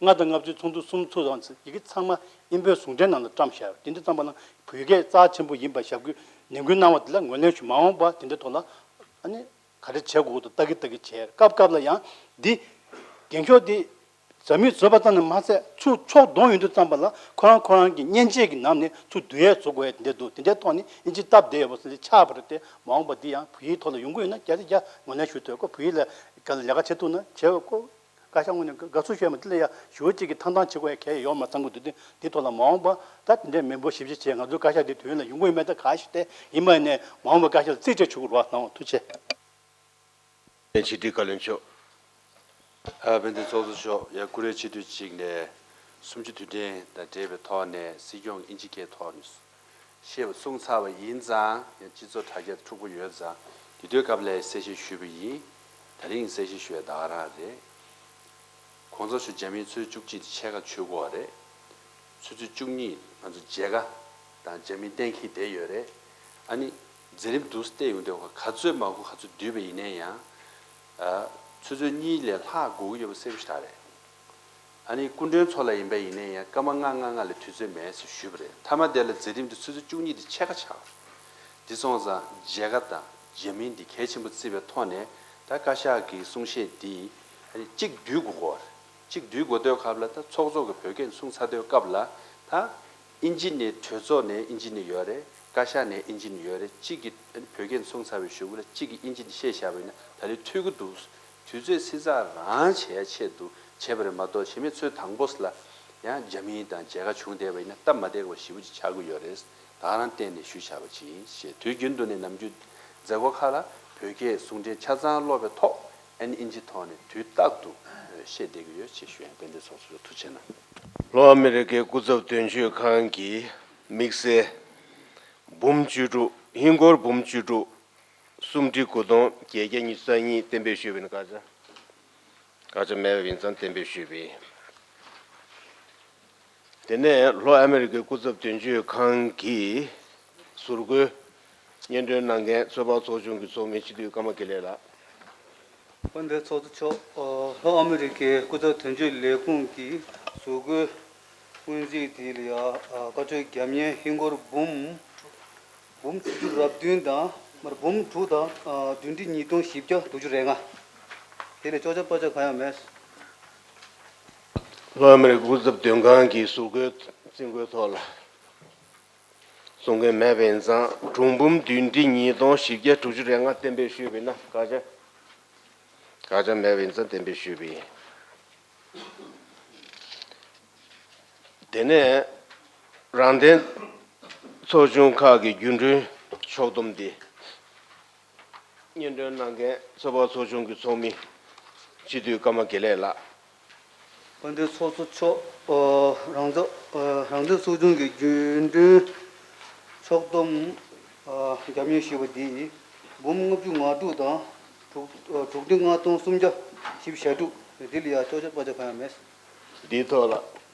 ལྔ་དང་ལྔ་བཅུ་ཚོགས་འདུ་གསུམ་ཚུགས་ཙང་ཡི་གེ་ཚང་མ་ཨིན་བོད་ཟུང་འབྲེལ་ནང་ལ་བཀྲམ་བཞག་ཡོད། དེ་འདྲ་ཙམ་པ་ན་བོད་སྐད་རྩ་ཆེན་པོ་ཡིན་པ་ཞབས་སྐུལ་ནན་སྐུལ་གནང་བ་དེ་ལ་ངོས་ལེན་ཞུ། མ་འོངས་པ་དེ་འདྲ་ཐོག་ལ་ཨ་ནི། ག་རེ་བྱེད་དགོས་འདུག་ལྟ་གི་ལྟ་གི་བྱས། སྐབས་སྐབས་ལ་ཡང་འདི་འགེངས་ཤོག་འདི་ཟབ་མོ་བཟོས་པ་ཙམ་ནས་མ་ཟད་ཚུར་ཕྱོགས་གཏོང་ཡོང་དུས་ཙམ་པ་ལ་ཁོ་རང་ཁོ་རང་གི་མཉེན་ཆས་ཀྱི་ནང་ནས་ཚུར་བསྡུ་ཡས་བཟོ་དགོས་ཡས་དེ་འདྲ་འདུག་དེ་འདྲའི་ཐོག་ནས་ཨིན་ཇི་སྟབས་བདེ་ཡོད་པ་སོགས་ཆགས་པ་རེད་དེ། མ་འོངས་པ་འདི་ཡང་བོད་ཡིག་ཐོག་ལ་ཡོང་གི་ཡོད་ན་བརྒྱ་ཆ་བརྒྱ་ངོས་ལེན་ཞུ་ཐུབ། ཁོ་བོད་ཡིག་ལ་སྒང་ལ་ལས་ཀ་བྱེད་ཐུབ་ན་བྱས་པ་ཁོ་ བཀའ་ཤག་ངོས་ནས་དགའ་བསུ་ཞུ་ཡ་མ་དེ་ལ་ཡ་ཞུ་བ་གཅིག་གི་ཐང་ཐང་བྱེད་དགོས་ཡ་གལ་ཡོད་མ་ཚང་གི་འདུག་དེ་དེ་ཐོག་ལ་མ་འོངས་པ་ད་དེ་འདྲའི་མི་འབོར་ཞིབ་ཕྱིས་བྱས་ང་ཚོའི་བཀའ་ཤག་དེ་དུས་ཡུན་ལ་ཡོང་གི་ཡོད་མེད་ད་ག་ཞིག་སྟེ་ཡིན་པ་ནས་མ་འོངས་པ་བཀའ་ཤག་ལ་རྩིས་སྤྲད་ཆོག་གི་རེད་བ། གནང་བ་ཐུགས་རྗེ་ཆེ། ཕྱི་དྲིལ་བཀའ་བློན་མཆོག་ཨ་དཔལ་ལྡན་ཚོགས་གཙོ་མཆོག་ཡ་ཀུ་རེ་ཆེ་དུས་གཅིག་ནས་གསུམ་བཅུ་དུས་དྲན་དང་འབྲེལ་བའི་ཐོག་ནས་སྲིད་སྐྱོང་ཨིན་ཇི་སྐད་ཐོག་ནས་བཤད་པ་གསུངས་ཚར་བ་ཡིན་ཙང་ཡང་སྤྱི་ཚོགས་དྲ་རྒྱ་འཁྲུག་པོ་ཡོད་ཙང་དེ་དུས་སྐབས་ལ་གསལ་བཤད་ཞུས་པ་ཡིན། ད་རིང་གསལ་བཤད་ཞུ་ཡ་ད་ག་རང་རེད། གོང་ས་མཆོག་རྒྱ་མིའི་ཆུ་ཚོད་བཅུ་གཅིག་དེ་ཕྱེད་ཀ་ཆོད་དགོས་པ་རེད། ཆུ་ཚོད་བཅུ་གཉིས་ང་ཚོ་མཇལ་ཁ་དང་རྒྱ་མི་གཏན་འཁེལ་བསྡད་ཡོད་རེད། ཨ་ནི་མཛད་རིམ་འདུག་བལྟས་ཡོང་དུས་ག་ཚོད་མ་གོ་ག་ཚོད་བསྡུས་པ་ཡིན་ན་ཡང་ཆུ་ཚོད་གཉིས་ལས་ལྷག་འགོར་གྱི་ཡོད་པ་གསལ་པོ་ཞེ་དྲག་རེད། ཨ་ནི་སྐུ་མགྲོན་ཚོ་ལ་ཡིན་པ་ཡིན་ན་ཡང་སྐར་མ་ལྔ་ལྔ་ལྔ་ལས་དུས་ཚོད་མེད་ཟེར་ཞུས་པ་རེད། མཐའ་མ་དེ་ལ་མཛད་རིམ་དེ་ཆུ་ཚོད་བཅུ་གཉིས་དེ་ཕྱེད་ཀ་ཆགས། དེ་སོང་ཙང་མཇལ་ཁ་དང་རྒྱ་མིང་འདི་གལ་ཆེན་པོ་བརྩིས་པའི་ཐོག་ནས་ད་བཀའ་ཤག་གི་གསུང་བཤད་འདི་ཨ་ནི་གཅིག་བསྡུས་དགོས་ཀྱི་ཡོད་རེད། གཅིག་བསྡུས་དགོས་དུས་སྐབས་ལ་ད་ཚོགས་གཙོ་གི་བོད་སྐད་གསུང་ཚར་དུས་སྐབས་ལ་ད་ཨིན་ཇི་ནས་གྲོས་ཚོགས་ནས་ཨིན་ཇི་ནས་ཡོད་རེད། བཀའ་ཤག་ནས་ཨིན་ཇི་ནས་ཡོད་རེད། གཅིག་གིས་ཨ་ནི་བོད་སྐད་གསུང་ཚར་བའི་གཞུག་ལ་གཅིག་གིས་ཨིན་ཇི་ནས་བཤད་བཞག་པ་ཡིན་ན་ད་རེས་འཐུས་ཀྱི་འདུག་དུས་ཚོད་བསྲི་ཚགས་རང་བྱེད་ཡ་ཆེད་དུ་བྱས་པ་རེད་མ་གཏོགས་གཞན་མི་ཚོས་དང་པོ་ལ་ཡང་རྒྱ་མིའི་དང་མཇལ་ཁ་བྱུང་བསྡད་པ་ཡིན་ན་སྟབས་མ་བདེ་བ་ཞེ་པོ་ཅིག་ཆགས་ཀྱི་ཡོད་རེད། ད་ག་རང་བསྟན་ནས་ཞུས་བཞག་པ་ཅིག་ཡིན་ཞེས་དུས་རྒྱུན་དུ་ནས་ནམ་རྒྱུན་མཛད་སྒོ་ཁག་ལ་བོད་སྐད་གསུང་འཕྲིན་ཆ་ཚང་ཀློག་པའི་ཐོག་ཨ་ནི་ཨིན་ཇི་ཐོག་ནས་དུས་རྟག་ཏུ་བཤད་བསྡད་ཀྱི་ཡོད་ཅེས་ཞུ་ཡ་ཡིན། དཔལ་ལྡན་ཚོགས་གཙོ་མཆོག་ཐུགས་རྗེ་གནང་། ལྷོ་ཨ་མི་རི་ཀའི་སྐུ་ཚབ་དོན་གཅོད་ཁང་གི་དམིགས་བསལ་འབུམ་བཅུ་དྲུག་ཧིན་སྒོར་འབུམ་བཅུ་དྲུག་སུམ་ཁྲི་དགུ་སྟོང་བརྒྱད་བརྒྱ་ཉི་ཤུ་རྩ་གཉིས་གཏན་འབེབས་ཞུས་པ་ཡིན། བཀའ་རྒྱ། བཀའ་རྒྱ་མེད་པ་ཡིན་ཙང་གཏན་འབེབས་ཞུས་པ་ཡིན། དེ་ནས་ལྷོ་ཨ་མི་རི་ཀའི་སྐུ་ཚབ་དོན་གཅོད་ཁང་གི་ཟུར་བཀོད་སྙན་སྒྲོན་གནང་མཁན་ཚོད་དཔག་ཚོགས་ཆུང་གི་ཚོགས་མི་སྤྱི་འཐུས་ཀརྨ་དགེ་ལེགས་ལགས། དཔལ་ལྡན་ཚོགས་གཙོ་མཆོག་ཨ་ལྷོ་ཨ་མི་རི་ཀའི་སྐུ་ཚབ་དོན་གཅོད་ལས་ཁུངས་ཀྱི་ཟུར་བཀོད་སྔོན་རྩིས་དེ་ལ་ཡ་ཨ་བཀའ་འཁྲོལ་རྒྱབ་གཉེར་ཧིན་སྒོར་འབུམ་འབུམ་དྲུག་ཅུ་རེ་བདུན་དང་མར་འབུམ་དྲུག་དང་ཨ་བདུན་ཁྲི་ཉིས་སྟོང་བཞི་བརྒྱ་དྲུག་ཅུ་རེ་ལྔ། དེ་ལས་ཅོག་ཆ་པ་ཆ་གང་ཡང་མེད། ལྷོ་ཨ་མི་རི་ཀའི་སྐུ་ཚབ་དོན་ཁང་གི་ཟུར་བཀོད་རྩིས་འགོའི་ཐོག་ལ་གསུང་མཁན་མེད་པ་ཡིན་ཙང་དྲུག་འབུམ་བདུན་ཁྲི་ཉིས་སྟོང་བཞི་བརྒྱ་དྲུག་ཅུ་རེ་ལྔ་གཏན་འབེབས་ཞུས་པ་ཡིན་ན་བཀའ་རྒྱ། བཀའ་རྒྱ་མེད་པ་ཡིན་ཙང་གཏན་འབེབས་ཞུས་པ་ཡིན། དེ་ནས་རང་བདེན་ཚོགས་ཆུང་ཁག་གི་རྒྱུན་གྲོན་ཕྱོགས་བསྡོམས་འདི་སྙན་སྒྲོན་གནང་མཁན་ཚོད་དཔག་ཚོགས་ཆུང་གི་ཚོགས་མི་སྤྱི་འཐུས་ཀརྨ་དགེ་ལེགས་ལགས། དཔལ་ལྡན་ཚོགས་གཙོ་མཆོག་ཨ་རང་བདེན་ཨ་རང་བདེན་ཚོགས་ཆུང་གི་རྒྱུན་གྲོན་ཕྱོགས་བསྡོམས་ཨ་རྒྱབ་གཉེར་ཞུས་པ་འདི་འབུམ་ལྔ་བཅུ་ང་དྲུག་དང་དྲུག་ཨ་དྲུག་ཁྲི་ལྔ་སྟོང་སུམ་བརྒྱ་བཞི་བཅུ་ཞེ་དྲུག་འདི་ལ་ཡ་ཅོག་ཆ་པ་ཆ་གང་ཡང་མེད། འདིའི་ཐོག་ལ་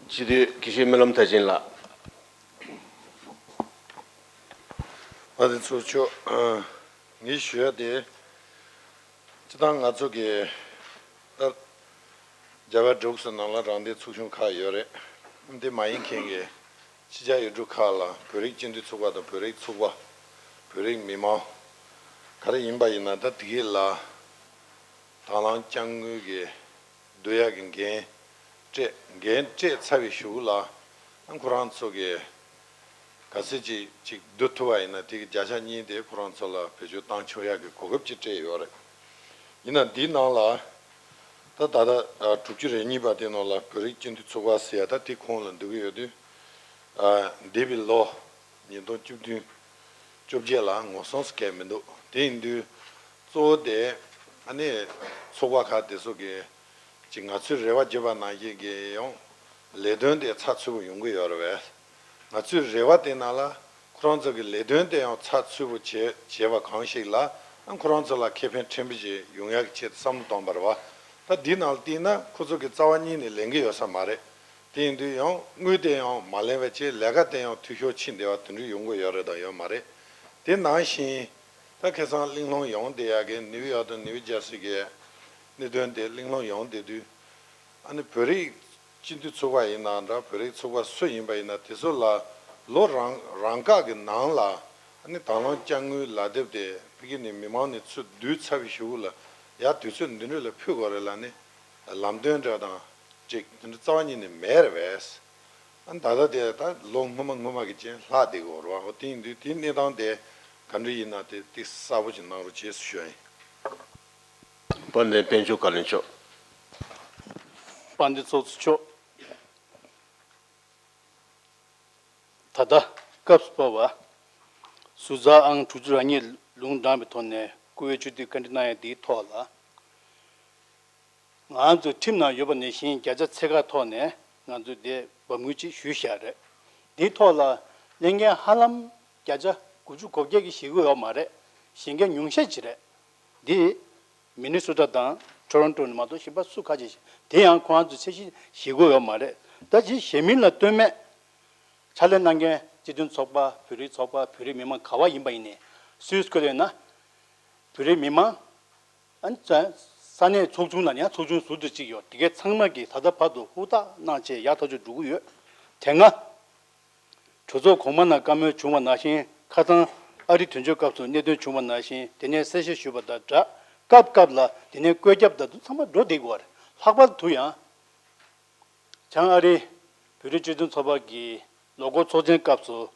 སྤྱི་འཐུས་དགེ་བཤེས་སྨོན་ལམ་མཐར་ཕྱིན་ལགས། དཔལ་ལྡན་ཚོགས་གཙོ་མཆོག་ཨ་ངས་ཞུ་ཡ་དེ། སྤྱིར་བཏང་ང་ཚོ་གི་ད་རྒྱ་བལ་འབྲུག་ཟེར་ནང་ལ་རང་བདེན་ཚོགས་ཆུང་ཁག་ཡོད་རེད། དེ་མ་ཡིན་མཁན་གྱི་ཕྱི་རྒྱལ་ཡུལ་གྲུ་ཁག་ལ་བོད་རིགས་སྤྱི་མཐུན་ཚོགས་པ་དང་བོད་རིགས་ཚོགས་པ། བོད་རིགས་མི་མང་ག་རེ་ཡིན་པ་ཡིན་ན་ད་དེ་གས་ལ་དང་བླངས་དཔྱ་དངུལ་གྱི་བསྡུ་ཡག་གི་འགན་སྤྲད་འགན་སྤྲད་ཚར་བའི་གཞུག་ལ་ཁོ་རང་ཚོ་གི་གལ་སྲིད་ཅིག་ཅིག་བསྡུ་ཐུབ་པ་ཡིན་ན་དེ་གི་བརྒྱ་ཆ་གཉིས་དེ་ཁོ་རང་ཚོ་ལ་བེད་སྤྱོད་བཏང་ཆོག་ཡག་གི་གོ་སྐབས་ཅིག་སྤྲད་ཡོད་རེད། ཡིན་ན་འདིའི་ནང་ལ་ད་ད་ལྟ་དྲུག་ཅུ་རེ་གཉིས་པ་དེ་ནང་ལ་བོད་རིགས་སྤྱི་མཐུན་ཚོགས་པ་ཟེར་ཡ་ད་དེ་ཁོངས་ལ་འདུ་གི་ཡོད་དུས་འདས་པའི་ལོ་ཉིས་སྟོང་བཅུ་བདུན་བཅོ་བརྒྱད་ལ་ངོ་སྲུང་སྐད་མི་འདུག་དེ་ཡིན་དུས་གཙོ་བོ་དེ་ཨ་ནི་ཚོགས་པ་ཁག་དེ་ཚོ་གི་ཅིག་ང་ཚོས་རེ་བ་བརྒྱབ་པ་ནང་བཞིན་གྱི་ཡང་ལས་དོན་དེ་ཚགས་ཚུད་པོ་ཡོང་གི་ཡོད་རེད་པས། ང་ཚོའི་རེ་བ་དེ་ནང་ལ་ཁོ་རང་ཚོ་གི་ལས་དོན་དེ་ཡང་ཚགས་ཚུད་པོ་བྱེད་བྱེད་པ་གང་ཞིག་ལ་ཁོ་རང་ཚོ་ལ་ཁེ་ཕན་ཕྲན་བུ་ཞིག་ཡོང་ཡག་གི་ཆེད་དུ་བསམ་བློ་བཏང་བ་རེད་པ། ད་འདི་ནང་ལ་བལྟས་ན་ཁོ་ཚོ་གི་རྩ་བ་ཉིད་ནས་ལེན་གི་ཡོད་ས་མ་རེད། དེ་ཡིན་དུས་ཡང་དངུལ་དེ་ཡང་མ་ལེན་པ་བྱས་ལས་ཀ་དེ་ཡང་འཐུས་ཤོར་ཕྱིན་བསྡད་པ་དེ་འདྲ་ཡོང་གི་ཡོད་རེད་དང་ཡོད་མ་རེད། དེ་ནང་བཞིན་ད་ཁ་སང་གླེང་སློང་ཡོང་བསྡད་ཡག་གི་ནིའུ་ཡོག་དང་ནིའུ་ཇར་སི་གི་གནད་དོན་དེ་གླེང་སློང་ཡོང་བསྡད་དུས་ཨ་ནི་བོད་རིགས་སྤྱི་མཐུན་ཚོགས་པ་ཡིན་ན་འདྲ་བོད་རིགས་ཚོགས་པ་སུ་ཡིན་པ་ཡིན་ན་དེ་ཚོ་ལ་ལོ་རང་རང་བཀག་གི་ནང་ལ་ཨ་ནི་དང་བླངས་དཔྱ་དངུལ་ལག་དེབ་དེ་ཕ་གི་ནས་མི་མང་ནས་ཚུར་བསྡུས་ཚར་བའི་གཞུག་ལ་ཡ་དུས་ཚོད་འདི་འདྲ་ལ་ཕུལ་དགོས་རེད་ལབ་ནས་ལམ་སྟོན་འདྲ་དང་ཅིག་དེ་འདྲ་རྩ་བ་ཉིད་ནས་མེད་རེད་པས། ཨ་ནི་ད་ལྟ་དེ་ད་ལོ་སྔོན་མ་སྔོན་མ་གི་ཅན་ལྷག་བསྡད་ཀྱི་ཡོད་རེད་པ། འོ་དེ་ཡིན་དུས་དེའི་གནས་སྟངས་དེ་ག་འདྲ་ཡིན་ན་དེ་ཏིག་གསལ་པོ་ཅིག་གནང་རོགས་བྱེད་ཞུ་ཡ་ཡིན། དཔལ་ལྡན་དཔལ་འབྱོར་བཀའ་བློན་མཆོག་དཔལ་ལྡན་ཚོགས་གཙོ་མཆོག་ད་ལྟ་སྐབས་སུ་བབས་པ་ཟུར་ཟ་ཨང་དྲུག་ཅུ་རེ་གཉིས་ལུང་དྲངས་པའི་ཐོག་ནས་བཀུར་འོས་སྤྱི་འཐུས་བཀའ་འདྲི་གནང་ཡ་འདིའི་ཐོག་ལ། ང་ཚོའི་ཁྲིམས་ནང་ཡོད་པ་ནང་བཞིན་བརྒྱ་ཆ་ཚད་བཀག་ཐོག་ནས་ང་ཚོས་དེ་འབབ་དངུལ་ཅིག་ཞུས་བཞག་རེད། འདིའི་ཐོག་ལ་ལས་འགན་ཧ་ལམ་བརྒྱ་ཆ་དགུ་བཅུ་གོ་བརྒྱད་ཀྱིས་བཞེས་ཀྱི་ཡོད་མ་རེད། བཞེས་མཁན་ཉུང་ཤས་ཅིག་རེད། འདི་མི་ནི་སོ་ཊ་དང་ཊོ་རོན་ཊོ་ནས་མ་གཏོགས་གཞན་པ་སུ་ག་ཅིག་བཞེས། དེ་ཡང་ཁོ་རང་ཚོས་འཆར་གཞི་བཞེས་ཀྱི་ཡོད་མ་རེད། ད་ཅིག་བཞེས་མིན་ལ་ལྟོས་མེད། ཕྱག་ལས་གནང་མཁན་སྤྱི་མཐུན་ཚོགས་པ། བོད་རིགས་ཚོགས་པ། བོད་རིགས་མི་མང་ག་བ་ཡིན་པ་ཡིན་ནའི་སུས་བཀོད་ཡོད་ན། བོད་རིགས་མི་མང་། ཨ་ནི་ས་གནས་ཚོགས་ཆུང་ལ་ཡང་ཚོགས་ཆུང་ཟུར་དུ་གཅིག་ཡོད། དེ་གའི་ཚང་མ་གིས་ད་ལྟ་བར་དུ་ཧུར་ཐག་གནང་བྱས་ཡག་ཐག་ཆོད་འགྲོ་གི་ཡོད། དེ་སྔ་གྲོས་ཚོགས་གོང་མ་ནང་བཀའ་མོལ་བྱུང་བ་ནང་བཞིན། ཁ་སང་ཨ་རི་དོན་གཅོད་སྐབས་སུ་གནད་དོན་བྱུང་བ་ནང་བཞིན། དེ་ནས་གསལ་བཤད་ཞུས་པ་དང་སྦྲགས། སྐབས་སྐབས་ལ་དེ་ནས་བཀོད་ཁྱབ་དང་དུ་ཚང་མ་འགྲོ་བསྡད་དགོས་པ་རེད། ལྷག་པར་དུ་ཡང་། བྱང་ཨ་རིའི་བོད་རིགས་སྤྱི་མཐུན་ཚོགས་པ་གི་ལོ་འཁོར་ཚོགས་ཆེན་སྐབས་སུ་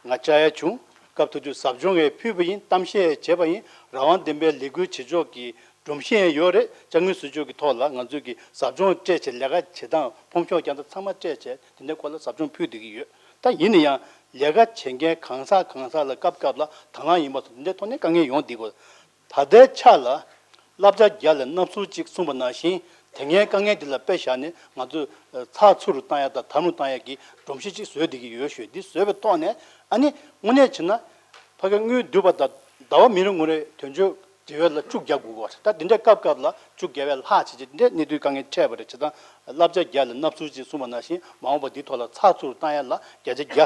ང་བཅར་ཡ་བྱུང་། སྐབས་དེ་དུས་ཟབ་སྦྱོང་ཡང་ཕུལ་བ་ཡིན། གཏམ་བཤད་ཡང་བྱས་པ་ཡིན། རང་དབང་ལྡན་པའི་ལས་འགུལ་བྱེད་ཕྱོགས་ཀྱི་སྒྲོམ་གཞི་ཡང་ཡོད་རེད། དཔྱ་དངུལ་ཟུར་ཕྱོགས་ཀྱི་ཐོག་ལ་ང་ཚོས་ཀྱི་ཟབ་སྦྱོང་སྤྲད་བྱས། ལས་ཀ་བྱེད་སྟངས་ཕོམ་ཤོག་རྒྱག་སྟངས་ཚང་མ་སྤྲད་བྱས། དེ་འདྲའི་སྐོར་ལ་ཟབ་སྦྱོང་ཕུལ་བསྡད་ཀྱི་ཡོད། ད་ཡིན་ན་ཡང་ལས་ཀ་བྱེད་མཁན་གང་ཟག་གང་ཟག་ལ་སྐབས་སྐབས་ལ་དང་བླངས་ཡིན་པ་སོགས་དེ་འདྲའི་ཐོག་ནས་དཀའ་ངལ་ཡོང་བསྡད་ཀྱི་ཡོད། ད་ལྟའི་ཆ་ལ་བསླབ་བྱ་བརྒྱ་ལ་རྣམ་གསུམ་གཅིག་གསུངས་པ་ནང་བཞིན། དེ་སྔའི་དཀའ་ངལ་འདི་ལ་དཔེ་བཞག་ནས་ང་ཚོས་ཚགས་ཚུད་རུ་བཏང་ཡ་དང་དམ་རུ་བཏང་ཡ་གི་སྒྲོམ་གཞི་གཅིག་བཟོས་བསྡད་ཀྱི་ཡོད་ཞུ། འདི་བཟོས་པའི་ཐོག་ནས་ཨ་ནི་དངོས་གནས་བྱས་ན་ཕ་གི་དངུལ་བསྡུ་བ་དང་ཟླ་བ་མི་རེ་ངོ་རེ་དོན་གཅོད་འབྲེལ་བ་ལ་བཅུ་བརྒྱབ་དགོས་པ་རེད། ད་འདི་འདྲའི་སྐབས་སྐབས་ལ་བཅུ་བརྒྱ་བས་ལྷག་བྱས་བྱས་འདི་འདྲའི་གནད་དོན་དཀའ་ངལ་འཕྲད་པ་རེད། བྱས་ཙང་བསླབ་བྱ་བརྒྱ་ལ་རྣམ་གསུམ་གཅིག་གསུངས་པ་ནང་བཞིན། མ་འོངས་པ་འདིའི་ཐོག་ལ་ཚགས་ཚུད་རུ་བཏང་ཡ་ལ་བརྒྱ་ཆ་བརྒྱ་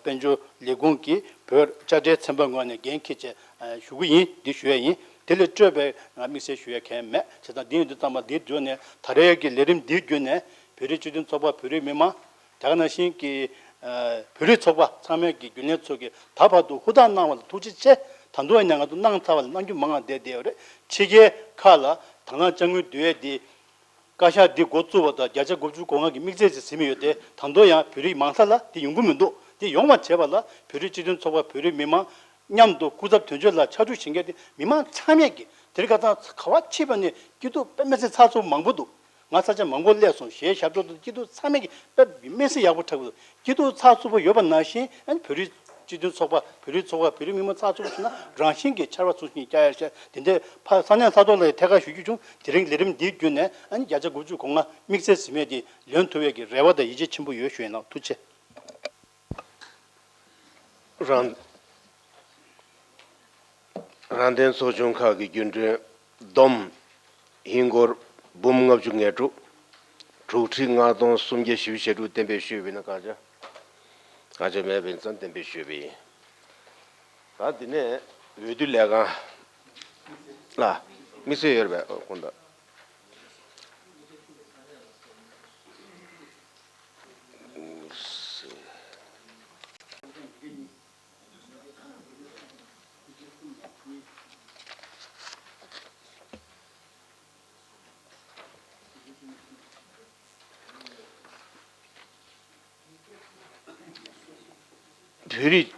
དཔལ་འབྱོར་ལས་ཁུངས་ཀྱིས་བོད་དཔྱ་ཁྲལ་ཚན་པའི་ངོས་ནས་འགན་འཁྱེར་བྱས་ཞུ་གི་ཡིན། འདི་ཞུ་ཡ་ཡིན། དེ་ལས་སྤྲོས་པའི་ང་དམིགས་བསལ་ཞུ་ཡ་གང་ཡང་མེད། བྱས་ཙང་འདི་ཡིན་དུས་ཙམ་པ་འདི་བརྒྱུད་ནས་ད་རེས་ཀྱི་ལས་རིམ་འདི་བརྒྱུད་ནས་བོད་རིགས་སྤྱི་མཐུན་ཚོགས་པ། བོད་རིགས་མི་མང་། དེ་ག་ནང་བཞིན་གྱི་ཨ་བོད་རིགས་ཚོགས་པ་ཚང་མས་ཀྱི་རྒྱུན་ལས་ཚོ་གིས་ད་བར་དུ་ཧུར་ཐག་གནང་བ་ལ་ཐུགས་རྗེ་ཆེ། ད་དུང་ཡང་ང་ཚོ་གནང་ཚར་བ་ལ་གནང་རྒྱུ་མང་ང་བསྡད་བསྡད་ཡོད་རེད། ཕྱི་རྒྱལ་ཁག་ལ་དང་བླངས་དཔྱ་དངུལ་བསྡུ་ཡས་འདི། བཀའ་ཤག་འདི་འགོ་བཙུགས་པ་དང་བརྒྱ་ཆ་དགུ་བཅུ་གོ་ལྔ་གི་དམིགས་བསལ་ཅིག་ཟིན་མི་ཡོད་དེ། ད་དུང་ཡང་བོད་རིགས་མང་ས་ལ་དེ་ཡོང་གི་མི་འདུག་དེ་ཡོང་བ་བྱེད་པ་ལ་བོད་རིགས་སྤྱི་མཐུན་ཚོགས་པ། བོད་རིགས་མི་མང་མཉམ་དུ་སྐུ་ཚབ་དོན་གཅོད་ལ་ཕྱར་གྲུ་བྱེད་མཁན་དེ་མི་མང་ཚང་མས་ཀྱི་དེ་རིང་ཁ་སང་ག་བ་ཕྱིན་པ་ནས་སྐྱིད་སྡུག་དཔེ་མི་སྲིད་ཚགས་ཚུད་མང་པོ་འདུག་ང་ས་ཆ་མང་པོ་སླེབས་སོང་། གཞས་ཞབས་བྲོ་དང་སྐྱིད་སྡུག་ཚང་མས་ཀྱི་དཔེ་མི་སྲིད་ཡག་པོ་འཁྲབ་གི་འདུག་སྐྱིད་སྡུག་ཚགས་ཚུད་པོ་ཡོད་པ་ནང་བཞིན། ཨ་ནི་བོད་རིགས་སྤྱི་མཐུན་ཚོགས་པ། བོད་རིགས་ཚོགས་པ། བོད་རིགས་མི་མང་ཚགས་ཚུད་པོ་བྱུང་ན་རང་བཞིན་གྱིས་ཆར་པ་ཚུན་ཆད་སྐྱ་ཡར་ཤར་དེ་འདྲའི་ཕ་ས་གནས་ས་ཐོག་ལ་ཐད་ཀར་ཞུ་རྒྱུ་བྱུང་། དེ་རིང་ལས་རིམ་འདིའི་བརྒྱུད་ནས་ཨ་ནི་བརྒྱ་ཆ་དགུ་བཅུ་གོ་ལྔ་དམིགས་བསལ་ཟིན་མེད་དེ་ལོན་ཐུབ་ཡས་ཀྱི་རེ་བ་དང་ཡིད་ཆེས་ཆེན་པོ་ཡོད་ཞུ་ཡིན་ནོ། ཐུགས་རྗེ་ཆེ། རང་རང་བདེན་ཚོགས་ཆུང་ཁག་གི་རྒྱུན་གྲོན་བསྡོམས་ཧིན་སྒོར་འབུམ་ལྔ་བཅུ་ང་དྲུག་དྲུག་ཁྲི་ལྔ་སྟོང་སུམ་བརྒྱ་བཞི་བཅུ་ཞེ་དྲུག་གཏན་འབེབས་ཞུས་པ་ཡིན་ན། གང་ཅི་གང་ཅི་མེད་པ་ཡིན་ཙང་གཏན་འབེབས་ཞུས་པ་ཡིན། ད་དེ་ནས་འོས་བསྡུ་ལས་ཁང་ལ་དམིགས་བསལ་ཡོད་རེད་པས། ཁོང་དང་། བོད་རིགས།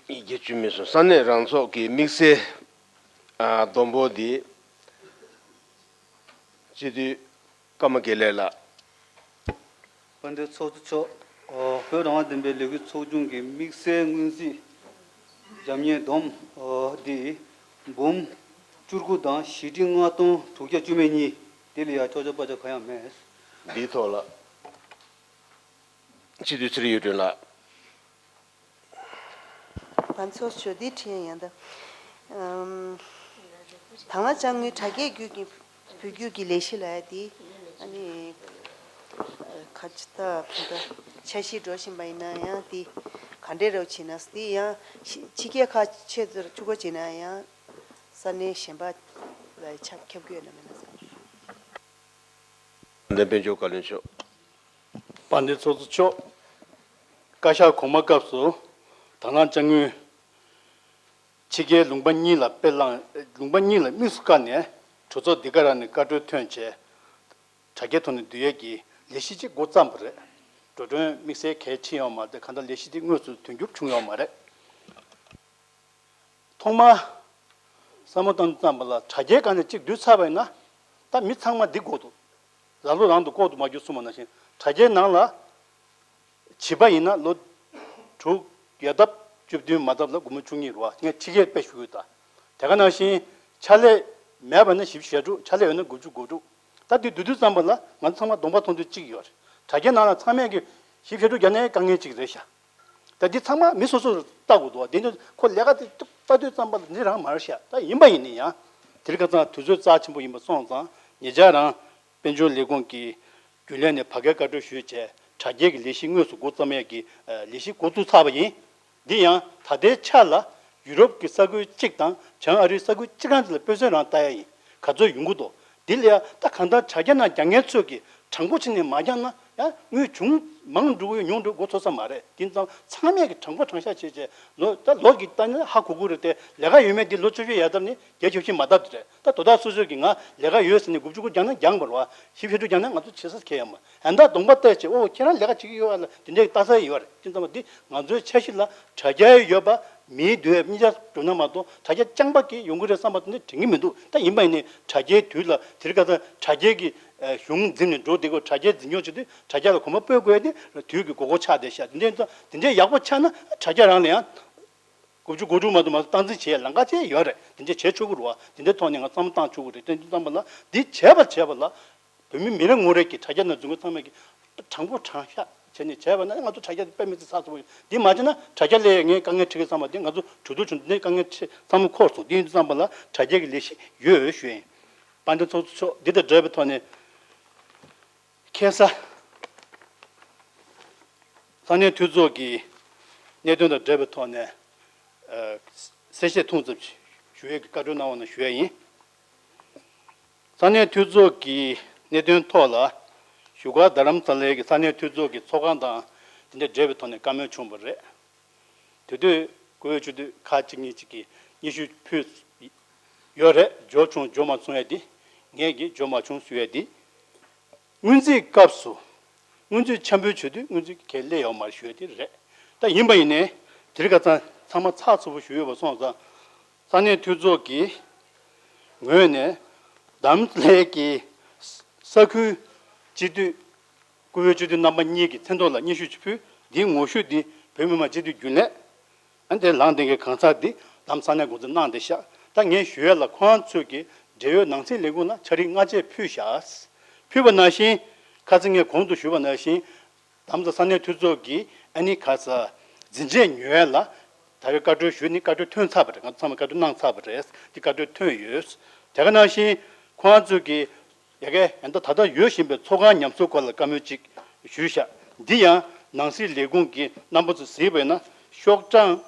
ཡི་གེ་བཅུ་མིན་གསུམ། ས་གནས་རང་ཚོགས་ཀྱི་དམིགས་བསལ་ཨ་བསྡོམས་འབོར་འདི་སྤྱི་འཐུས་ཀརྨ་དགེ་ལེགས་ལགས། དཔལ་ལྡན་ཚོགས་གཙོ་མཆོག་ཨོ། བོད་རང་དབང་བདེན་པའི་ལས་འགུལ་ཚོགས་ཆུང་གི་དམིགས་བསལ་སྔོན་རྩིས་རྒྱབ་གཉེར་བསྡོམས་ཨོ་འདི་འབུམ་བཅུ་དགུ་དང་བཞི་ཁྲི་ལྔ་སྟོང་དྲུག་བརྒྱ་བཅུ་མེད་གཉིས། དེ་ལ་ཡང་ཁྱོག་བརྒྱབ་པ་ཆ་གང་ཡང་མེད། འདིའི་ཐོག་ལ་སྤྱི་འཐུས་ཚེ་རིང་གཡུ་སྒྲོན་ལགས། ང་ཚོ་ཞོ་འདི་ཁྲིད་ཡང་ད། ཨམ། དང་བླངས་དཔྱ་དངུལ་དྲ་རྒྱའི་བརྒྱུད་ཀྱི་བོད་བརྒྱུད་ཀྱི་ལས་གཞི་ལ་ཡ་དེ། ཨ་ནི། ཁ་ཆེ་ད་བོད་ད་འཆར་གཞི་འགྲོ་བཞིན་པ་ཡིན་ན་ཡང་དེ་ག་འདྲའི་རོགས་བྱེད་ན་དེ་ཡང་ཕྱི་རྒྱལ་ཁག་ཆེད་དུ་བཅུག་གོ་བྱེད་ན་ཡང་ས་གནས་གཞན་པ་ལ་ཁྱབ་ཁྱབ་ཀྱི་ཡོད་ན་མེད་ན་བསམ། འདེམས་དཔལ་འབྱོར་བཀའ་བློན་མཆོག་དཔལ་ལྡན་ཚོགས་གཙོ་མཆོག་བཀའ་ཤག་གོང་མ་སྐབས་སུ་དང་བླངས་དཔྱ་དངུལ་ཕྱི་རྒྱལ་ལུང་པ་གཉིས་ལ་དཔེ་བླངས། ལུང་པ་གཉིས་ལ་དམིགས་སུ་བཀར་ནས་གྲོས་ཚོགས་འདི་ག་རང་ནས་བཀའ་འཁྲོལ་ཐོན་བྱས། དྲ་རྒྱའི་ཐོག་ནས་བསྡུ་ཡས་ཀྱི་ལས་གཞི་གཅིག་འགོ་བརྩམས་པ་རེད། འགྲོ་གྲོན་དམིགས་བསལ་གལ་ཕྱིན་ཡོད་མ་རེད། གང་ལྟར་ལས་གཞི་འདི་དངོས་སུ་དོན་འགྱུར་བྱུང་ཡོད་མ་རེད། ཐོག་མར། བསམ་བློ་བཏང་དུས་ཙམ་པ་ལ་དྲ་རྒྱའི་སྒང་ནས་གཅིག་བསྡུས་ཚར་བ་ཡིན་ན། ད་མི་ཚང་མ་འདི་དགོས་འདུག་ལ་ལོ་རང་དུ་ལྐོག་ཏུ་མ་གྱུར་གསུངས་པ་ནང་བཞིན་དྲ་རྒྱའི་ནང་ལ། བྱིས་པ་ཡིན་ན་ལོ་དྲུག་ཡོལ་སྟབས་བཅུ་བདུན་མ་བཏབ་ལ་སྒོར་མོ་བཅུ་གཉིས་རེད་བ། ངས་ཕྱི་རྒྱལ་དཔེ་ཞུ་གི་ཡོད་ད། དེ་ག་ནང་བཞིན་ཕྱག་ལས་མེད་པ་ན་བཞི་བཅུ་ཞེ་དྲུག་ཕྱག་ལས་ཡོད་ན་དགུ་བཅུ་གོ་དྲུག་ད་འདི་བསྡུ་དུས་ཙམ་པ་ལ་ང་ཚང་མ་གདོང་པ་མཐོང་དུས་གཅིག་ཡོད་རེད། དྲ་རྒྱའི་ནང་ལ་ཚང་མས་ཀྱི་བཞི་བཅུ་ཞེ་དྲུག་རྒྱག་ནའི་དཀའ་ངལ་གཅིག་རེད་ཤག་ད་འདི་ཚང་མ་མི་སོ་སོར་ལྟ་དགོས་འདུག་དེ་ནི་ཁོ་ལས་ཀ་དེ་ལྟ་དུས་ཙམ་པ་ལ་འདི་རང་མ་རེད་ཤག་ད་ཡིན་པ་ཡིན་ནི་ཡང་དེ་རིང་ཁ་སང་དུས་ཚོད་རྩ་ཆེན་པོ་ཡིན་པ་སོང་ཙང་ཉེ་ཆར་རང་དཔལ་འབྱོར་ལས་ཁུངས་ཀྱི་རྒྱུན་ལས་ནས་ཕ་གིར་བཀའ་འཁྲོལ་ཞུས་བྱས་དྲ་རྒྱའི་གི་ལས་གཞི་དངོས་སུ་འགོ་བརྩམས་ཡས་ཀྱི་ལས་གཞི་འགོ་བཙུགས་ཚར་བ་ཡིན། འདི་ཡང་ད་ལྟའི་ཆ་ལ་ཡུ་རོབ་ཀྱི་ས་ཁུལ་གཅིག་དང་བྱང་ཨ་རིའི་ས་ཁུལ་གཅིག་རང་དེ་ལ་དཔེ་མཚོན་རང་ལྟ་ཡ་ཡིན། ག་ཚོད་ཡོང་གི་འདུག་འདི་ལ་ཡ་ད་གང་ལྟར་དྲ་རྒྱ་ནང་རྒྱག་མཁན་ཚོས་ཀྱི་དྲང་པོ་བྱས་ནས་མ་རྒྱག་ན་ཡང་དངུལ་བྱུང་མང་འགྲོ་གི་ཉུང་འགྲོ་མགོ་ཚོད་ས་མ་རེད། དེ་ཙམ་ཚང་མས་ཀྱི་དྲང་པོ་དྲང་བཞག་བྱས་བྱས་ལོ་ད་ལོ་གི་ལྟ་ན་ཧ་གོ་གི་རེད་དེ། ལས་ཀ་ཡོད་མེད་འདི་ལོ་བཅུ་བཞི་ཡར་བཏབ་ནས་བརྒྱད་ཅུ་ཞིག་མ་བཏབ་དེ་རེད། ད་དོ་བདག་སོ་སོས་ཀྱི་ང་ལས་ཀ་ཡོད་ཟེར་ནས་དགུ་བཅུ་གོ་རྒྱག་ན་རྒྱག་མ་རེད་བ། བཞི་བཅུ་རྒྱག་ན་ང་ཚོ་བྱེད་ས་ཁེལ་ཡ་མ་ཨ་ད་གདོང་པ་བལྟས་བྱས་ཨོ་ཁྱེད་རང་ལས་ཀ་བྱེད་ཀྱི་ཡོད་ཨ་ལ་དེ་འདྲའི་ལྟ་ས་ཡོད་རེད། དེ་ཙམ་པ་འདི་ང་ཚོའི་འཆར་གཞི་ལ་དྲ་རྒྱ་ཡོད་པ་མིའི་འདོད་གཉིས་ཆ་གྲུབ་ན་མ་གཏོགས་དྲ་རྒྱ་རྐྱང་པ་གིས་ཡོང་གི་རེད་བསམ་པ་དེ་འདྲ་དྲན་གྱི་མི་འདུག་ད་ཡིན་པ་ཡིན་ནའི་དྲ་རྒྱའི་དུས་ལ་དེ་རིང་ཁ་སང་དྲ་རྒྱའི་གི་གཞུང་འཛིན་ནས་འགྲོ་བསྡད་དགོས། དྲ་རྒྱའི་འཛིན་སྐྱོང་བྱེད་དུས་དྲ་རྒྱ་ལ་གོམ་པ་སྤོས་དགོས་ཡ་དེ་དུས་ཀྱི་དགོས་མཁོ་ཆགས་བསྡད་ཤག་དེ་འདྲའི་དེ་འདྲའི་ཡག་པོ་ཆགས་ན་དྲ་རྒྱ་རང་ལ་ཡང་དགུ་བཅུ་གོ་དྲུག་མ་གཏོགས་མ་གཏོགས་སྟངས་འཛིན་བྱེད་ཡ་ལམ་ཁ་ཅིག་ཡོད་རེད། དེ་འདྲ་བྱེད་ཆོག་གི་རེད་བ། དེ་འདྲའི་ཐོག་ནས་ང་བསམ་བློ་བཏང་ཆོག་གི་རེད། དེ་འདྲ་བསམ་པ་ལ་འདི་བྱས་པ་བྱས་པ་ལ། བོད་མི་མི་རེ་ངོ་རེ་གིས་དྲ་རྒྱ་ནང་འཛུལ་མཁན་ཚང་མས་ཀྱིས་དྲང་པོ་དྲང་བཞག་བྱས་ནས་བྱས་པ་ན་ང་ཚོ་དྲ་རྒྱ་དེ་དཔེ་མི་སྲིད་ཚགས་ཚུད་པོ་ཡོད། འདི་མ་བྱས་ན་དྲ་རྒྱ་ལས་ངས་དཀའ་ངལ་འཕྲད་ཀྱི་བསམ་པ་འདི་ང་ཚོ་གྲོས་བསྡུར་བྱུང་འདི་དཀའ་ངལ་འཕྲད་ཚང་མ་འཁོར་སོང་། འདི་ཡིན་དུས་ཙམ་པ་ལ་དྲ་རྒྱ་གི་ལས་གཞི་ཡོད་ཞུ་ཡིན། དཔལ་ལྡན་ཚོགས་གཙོ་མཆོག་འདི་དང་འབྲེལ་བའི་ཐོག་ནས་ཁ་སང་ས་གནས་འཐུས་ཚོགས་ཀྱི་གནད་དོན་དང་འབྲེལ་བའི་ཐོག་ནས་གསལ་བཤད་ཐུང་ཙམ་ཞུ་ཡས་ཀྱི་བཀའ་འཁྲོལ་གནང་བ་ནང་ཞུ་ཡས་ཡིན། ས་གནས་འཐུས་ཚོགས་ཀྱི་གནད་དོན་ཐོག་ལ་བཞུགས་སྒར་རྡ་རམ་ས་ལའི་ས་གནས་འཐུས་ཚོགས་ཀྱི་ཚོགས་ཁང་དང་དེ་འདྲ་འབྲེལ་བའི་ཐོག་ནས་བཀའ་མོལ་བྱུང་བ་རེད། དེ་དུས་བཀུར་འོས་སྤྱི་འཐུས་ཁག་ཅིག་གཉིས་ཅིག་གིས་སྙན་ཞུ་ཕུལ་ཡོད་རེད། འབྱོར་བྱུང་འབྱོར་མ་སོང་ཡ་དེ་ངས་ཀྱིས་འབྱོར་མ་བྱུང་ཞུ་ཡ་དེ། སྔོན་རྩིས་སྐབས་སུ་སྔོན་རྩིས་འཆར་འབུལ་བྱེད་དུས་སྔོན་རྩིས་གལ་སླེབས་ཡོད་མ་རེད་ཞུ་ཡ་དེ་རེད། ད་ཡིན་པ་ཡིན་ནའི་དེ་རིང་ཁ་སང་ཚང་མ་ཚགས་ཚུད་པོ་ཞུ་ཡོད་པ་སོང་ཙང་ས་གནས་འཐུས་ཚོགས་ཀྱི་ངོས་ནས་རྡ་རམ་ས་ལའི་ས་ཁུལ་སྤྱི་འཐུས་བཀུར་འོས་སྤྱི་འཐུས་རྣམ་པ་གཉིས་ཀྱི་མཚན་ཐོག་ལ་སྙན་ཞུ་ཅིག་ཕུལ། འདིའི་ངོ་བཤུས་འདི་བོད་མི་མང་སྤྱི་འཐུས་རྒྱུན་ལས། ཨ་ནི་དེ་ལངས་བསྡད་མཁན་གང་ཟག་འདི་རྡ་རམ་ས་གནས་འགོ་འཛིན་གནང་བསྡད་ཤག་ད་ངས་ཞུ་ཡས་ལ་ཁོང་ཚོས་ཀྱི་འབྲེལ་ཡོད་ནང་སྲིད་ལས་ཁུངས་ལ་ཕྱག་བྲིས་སྔ་རྗེས་ཕུལ་ཤག་ཕུལ་བ་ནང་བཞིན་ཁ་སང་ངས་གོང་དུ་ཞུས་པ་ནང་བཞིན་རྡ་རམ་ས་ས་གནས་འཐུས་ཚོགས་ཀྱིས་ཨ་ནི་ཁ་ས་འཛིན་གྲྭའི་ཉོ་ཡས་ལ་ད་རེས་བཀའ་འཁྲོལ་ཞུས་ནི་བཀའ་འཁྲོལ་ཐོན་ཚར་བ་རེད། ང་ཚོ་ཚང་མ་བཀའ་འཁྲོལ་གནང་ཚར་བ་རེད། འདི་བཀའ་འཁྲོལ་ཐོན་ཡོད། དེ་ག་ནང་བཞིན་ཁོང་ཚོས་ཀྱི་ཡ་གི་ཡང་ད་ད་ལྟ་ཡོད་བཞིན་པའི་ཚོགས་ཁང་ཉམས་གསོ་སྐོར་ལ་བཀའ་མོལ་ཅིག་ཞུས་ཤག་འདི་ཡང་ནང་སྲིད་ལས་ཁུངས་ཀྱི་རྣམ་པ་ཚོ་གཟིགས་པ་ཡིན་ན་ཤོག་གྲངས་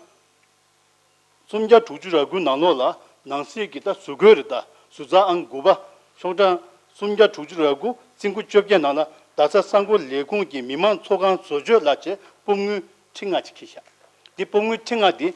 སུམ་བརྒྱ་དྲུག་ཅུ་རེ་དགུ་ནང་ལོགས་ལ་ནང་སྲིད་ཀྱི་ད་ཟུར་བཀོད་རེད། ད་ཟུར་ཚགས་ཨང་དགུ་པ་ཤོག་གྲངས་སུམ་བརྒྱ་དྲུག་ཅུ་རེ་དགུ་ཚིག་འགོ་བཅོ་བརྒྱད་ནང་ལ་རྡ་ས་ས་འགོ་ལས་ཁུངས་ཀྱི་མི་མང་ཚོགས་ཁང་བཟོ་བཅོས་ལ་བྱས་སྤོ་དངུལ་ཁྲི་ལྔ་ཅིག་འཁྱེར་ཤག་འདི་སྤོ་དངུལ་ཁྲི་ལྔ་འདི།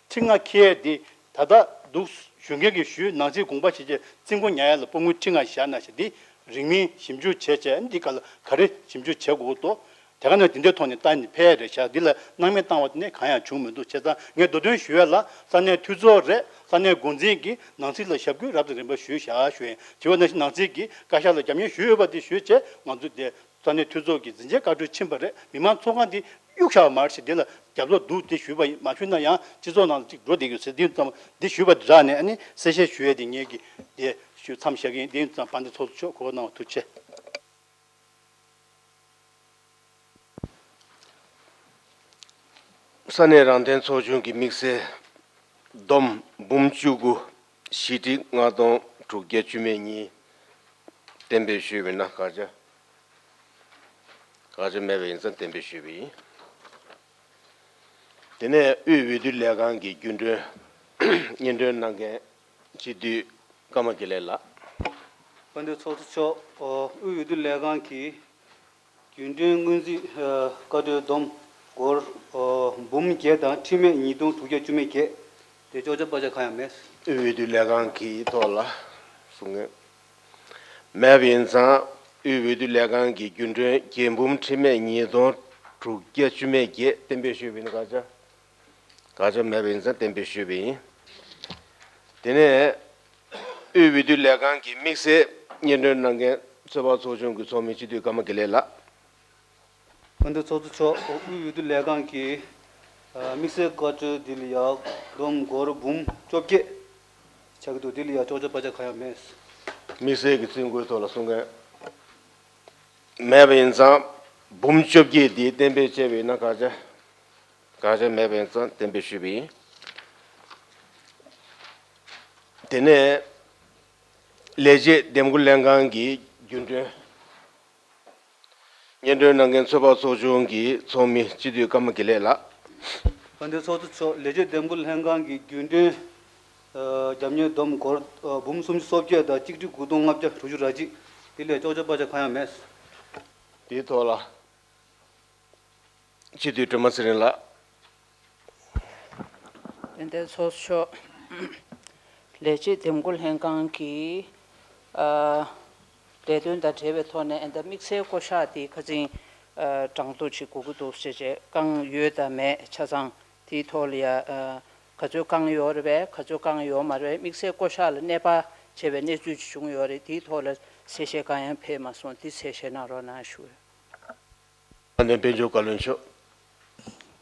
ཁྲི་ལྔ་འཁྱེར་ཡས་འདི་ད་ལྟ་འདུག་ཞུ་མཁན་གྱིས་ཞུས་ནང་སྲིད་དགོངས་པ་བཞེས་བྱས་རྩིས་འགོ་ཉར་ཡས་ལ་སྤོ་དངུལ་ཁྲི་ལྔ་བཞག་གནང་ཤག་འདི་རིང་མིན་ཞིབ་འཇུག་བྱས་བྱས་འདི་ག་ལ་ག་རེ་ཞིབ་འཇུག་བྱེད་དགོས་འདུག་དེ་ག་ནས་འདི་འདྲའི་ཐོག་ནས་ལྟ་ནས་ཕེབས་ཡས་རེད་ཤག་འདི་ལ་སྣང་མེད་བཏང་བ་དེ་ནས་གང་ཡང་བྱུང་མི་འདུག་བྱས་ཙང་ངས་མདོ་དོན་ཞུ་ཡས་ལ་ས་གནས་འཐུས་ཚོགས་རེད། ས་གནས་འགོ་འཛིན་གྱིས་ནང་སྲིད་ལ་ཞབས་སྐུལ་རབ་དང་རིམ་པ་ཞུས་ཤག་ཞུ་ཡིན། དེ་བ་ནང་བཞིན་ནང་སྲིད་ཀྱིས་བཀའ་ཤག་ལ་རྒྱབ་སྐྱོར་ཞུས་ཡོད་པ་དེ་ཞུས་བྱས་ང་ཚོ་དེ། ས་གནས་འཐུས་ཚོགས་ཀྱི་འཛིན་གྲྭའི་བཀའ་འཁྲོལ་ཕྱིན་པ་རེད། མི་མང་ཚོགས་ཁང་འདི་གཡུག་བཞག་པ་མ་རེད་ཟེར་འདི་ལ་རྒྱབ་ལོག་འདུག་དེ་ཞུས་པ་ཡིན། མ་ཞུས་ན་ཡང་སྤྱི་ཚོགས་ནང་ལ་ཅིག་འགྲོ་བསྡད་ཀྱི་ཡོད་ཟེར་འདི་ཙམ་འདི་ཞུས་པ་འདི་རག་ནས་ཨ་ནི་གསལ་བཤད་ཞུ་ཡས་དེ་ངེད་ཀྱིས་དེ་ཞུ་མཚམས་བཞག་གི་ཡིན། འདི་ཙམ་དཔལ་ལྡན་ཚོགས་གཙོ་མཆོག་གོ་བ་གནང་བ་ཐུགས་རྗེ་ཆེ། ས་གནས་རང་བདེན་ཚོགས་ཆུང་གི་དམིགས་བསལ་བསྡོམས་འབུམ་བཅུ་དགུ་བཞི་ཁྲི་ལྔ་སྟོང་དྲུག་བརྒྱ་བཅུ་མེད་གཉིས་གཏན་འབེབས་ཞུས་པ་ཡིན་ན་དགག་བྱ། དགག་བྱ་མེད་པ་ཡིན་ཙང་གཏན་འབེབས་ཞུས་པ་ཡིན། དེ་ནས་དབུས་འོས་བསྡུ་ལས་ཁང་གི་རྒྱུན་གྲོན་སྙན་སྒྲོན་གནང་མཁན་སྤྱི་འཐུས་ཀརྨ་དགེ་ལེགས་ལགས། དཔལ་ལྡན་ཚོགས་གཙོ་མཆོག་དབུས་འོས་བསྡུ་ལས་ཁང་གི་རྒྱུན་གྲོན་སྔོན་རྩིས་བཀའ་འཁྲོལ་བསྡོམས་སྒོར་འབུམ་བརྒྱད་དང་ཁྲི་མེད་ཉིས་སྟོང་དྲུག་བརྒྱ་བཅུ་མེད་བརྒྱད་དེ་ཅོག་ཅོག་པ་ཆ་གང་ཡང་མེད། དབུས་འོས་བསྡུ་ལས་ཁང་གི་ཐོག་ལ་གསུང་ངེས། མེད་པ་ཡིན་ཙང་དབུས་འོས་བསྡུ་ལས་ཁང་གི་རྒྱུན་གྲོན་བརྒྱད་འབུམ་ཁྲི་མེད་ཉིས་སྟོང་དྲུག་བརྒྱ་བཅུ་མེད་བརྒྱད་གཏན་འབེབས་ཞུས་པ་ཡིན། དགག་བྱ། དགག་བྱ་མེད་པ་ཡིན་ཙང་གཏན་འབེབས་ཞུས་པ་ཡིན། དེ་ནས་དབུས་འོས་བསྡུ་ལས་ཁང་གི་དམིགས་བསལ་སྙན་སྒྲོན་གནང་མཁན་ཚོད་དཔག་ཚོགས་ཆུང་གི་ཚོགས་མི་སྤྱི་འཐུས་ཀརྨ་དགེ་ལེགས་ལགས། དཔལ་ལྡན་ཚོགས་གཙོ་མཆོག་དབུས་འོས་བསྡུ་ལས་ཁང་གི་ཨ་དམིགས་བསལ་བཀའ་འཁྲོལ་འདི་ལ་ཡང་བསྡོམས་སྒོར་འབུམ་བཅོ་བརྒྱད་ཆགས་ཀྱི་འདུག་འདི་ལ་ཡང་ལྕོགས་ཆ་པ་ཆ་གང་ཡང་མེད། དམིགས་བསལ་གྱི་རྩིས་འགོའི་ཐོག་ལ་གསུང་མཁན་མེད་པ་ཡིན་ཙང་། འབུམ་བཅོ་བརྒྱད་འདི་གཏན་འབེབས་བྱས་པ་ཡིན་ན་དགག་བྱ། དགག་བྱ་མེད་པ་ཡིན་ཙང་གཏན་འབེབས་ཞུས་པ་ཡིན། དེ་ནས་ལས་བྱེད་འདེམས་བསྐོ་ལྷན་ཁང་གི་རྒྱུན་གྲོན། སྙན་སྒྲོན་གནང་མཁན་ཚོད་དཔག་ཚོགས་ཆུང་གི་ཚོགས་མི་སྤྱི་འཐུས་ཀརྨ་དགེ་ལེགས་ལགས། དཔལ་ལྡན་ཚོགས་གཙོ་མཆོག་ལས་བྱེད་འདེམས་བསྐོ་ལྷན་ཁང་གི་རྒྱུན་གྲོན། ཨ་རྒྱབ་གཉེར་བསྡོམས་སྒོར་ཨ་འབུམ་སུམ་ཅུ་སོ་བརྒྱད་དང་ཆིག་ཁྲི་དགུ་སྟོང་ལྔ་བརྒྱ་དྲུག་ཅུ་རེ་གཅིག་འདི་ལས་ལྕོགས་ཆ་པ་ཆ་གང་ཡང་མེད། དེའི་ཐོག་ལ་སྤྱི་འཐུས་སྒྲོལ་མ་ཚེ་རིང་ལགས། དེ་འདྲའི་ཚོགས་གཙོ་མཆོག་ལས་བྱེད་འདེམས་བསྐོ་ལྷན་ཁང་གི་ཨ་ལས་དོན་དང་འབྲེལ་བའི་ཐོག་ནས་ཨ་ད་དམིགས་བསལ་བསྐོ་གཞག་དེ་ཁ་སང་ཨ་གྲངས་ཐོ་ཅིག་དགོས་ཀྱི་འདུག་ཅེས་བྱས་བསྐངས་ཡོད་དམ་མེད་ཆ་ཚང་དེའི་ཐོག་ལ་ཡ་ཨ་ག་ཚོད་བསྐངས་ཡོད་རེད་པས། ག་ཚོད་བསྐངས་ཡོད་མ་རེད་པས། དམིགས་བསལ་བསྐོ་གཞག་ལ་གནོད་པ་བྱས་པའི་གནས་ཚུལ་ཅིག་བྱུང་ཡོད་རེད། དེའི་ཐོག་ལ་གསལ་བཤད་གང་ཡང་ཕེབས་མ་སོང་། དེ་གསལ་བཤད་གནང་རོགས་གནང་ཞུ། དཔལ་ལྡན་དཔལ་འབྱོར་བཀའ་བློན་མཆོག་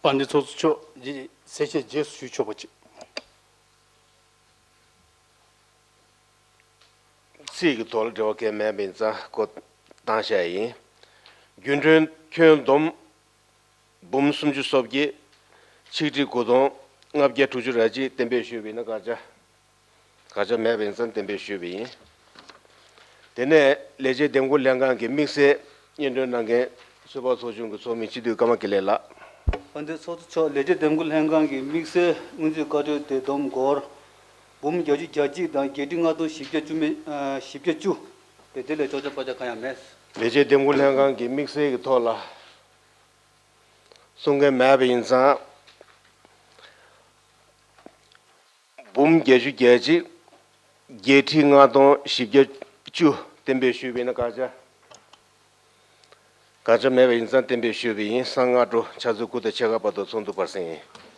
དཔལ་ལྡན་ཚོགས་གཙོ་མཆོག་ཡིས་གསལ་བཤད་རྗེས་སུ་ཞུ་ཆོག་པ་ཅིག་རྩིས་ཀྱི་ཐོག་ལ་འབྲེལ་བ་གང་མེད་པ་ཡིན་ཙང་བཀོད་བཏང་བཞག་ཡིན། རྒྱུན་གྲོན་ཁྱོན་བསྡོམས་འབུམ་སུམ་ཅུ་སོ་བརྒྱད། ཆིག་ཁྲི་དགུ་སྟོང་ལྔ་བརྒྱ་དྲུག་ཅུ་རེ་གཅིག་གཏན་འབེབས་ཞུས་པ་ཡིན་ན་དགག་བྱ། དགག་བྱ་མེད་པ་ཡིན་ཙང་གཏན་འབེབས་ཞུས་པ་ཡིན། དེ་ནས་ལས་བྱེད་འདེམས་བསྐོ་ལྷན་ཁང་གི་དམིགས་བསལ་སྙན་སྒྲོན་གནང་མཁན་ཚོད་དཔག་ཚོགས་ཆུང་གི་ཚོགས་མི་སྤྱི་འཐུས་ཀརྨ་དགེ་ལེགས་ལགས། དཔལ་ལྡན་ཚོགས་གཙོ་མཆོག་ལས་བྱེད་འདེམས་བསྐོ་ལྷན་ཁང་གི་དམིགས་བསལ་སྔོན་རྩིས་བཀའ་འཁྲོལ་དེ་བསྡོམས་སྒོར་འབུམ་བརྒྱད་ཅུ་གྱ་གཅིག་དང་བརྒྱད་ཁྲི་ལྔ་སྟོང་བཞི་བརྒྱ་བཅུ་མེད་ཨ་བཞི་བརྒྱ་བཅུ། དེ་དེ་ལས་ལྕོགས་ཆ་པ་ཆ་གང་ཡང་མེད། ལས་བྱེད་འདེམས་བསྐོ་ལྷན་ཁང་གི་དམིགས་བསལ་གྱི་ཐོག་ལ་གསུང་མཁན་མེད་པ་ཡིན་ཙང་། འབུམ་བརྒྱད་ཅུ་གྱ་གཅིག་བརྒྱད་ཁྲི་ལྔ་སྟོང་བཞི་བརྒྱ་བཅུ་གཏན་འབེབས་ཞུས་པ་ཡིན་ན་དགག་བྱ། དགག་བྱ་མེད་པ་ཡིན་ཙང་གཏན་འབེབས་ཞུས་པ་ཡིན། གསང་སྔགས་འགྲོ་ཕྱག་ཚོད་དགུ་དང་ཕྱེད་ཀ་བར་དུ་ཚོགས་འདུ་སྤར་གསལ་ཡིན།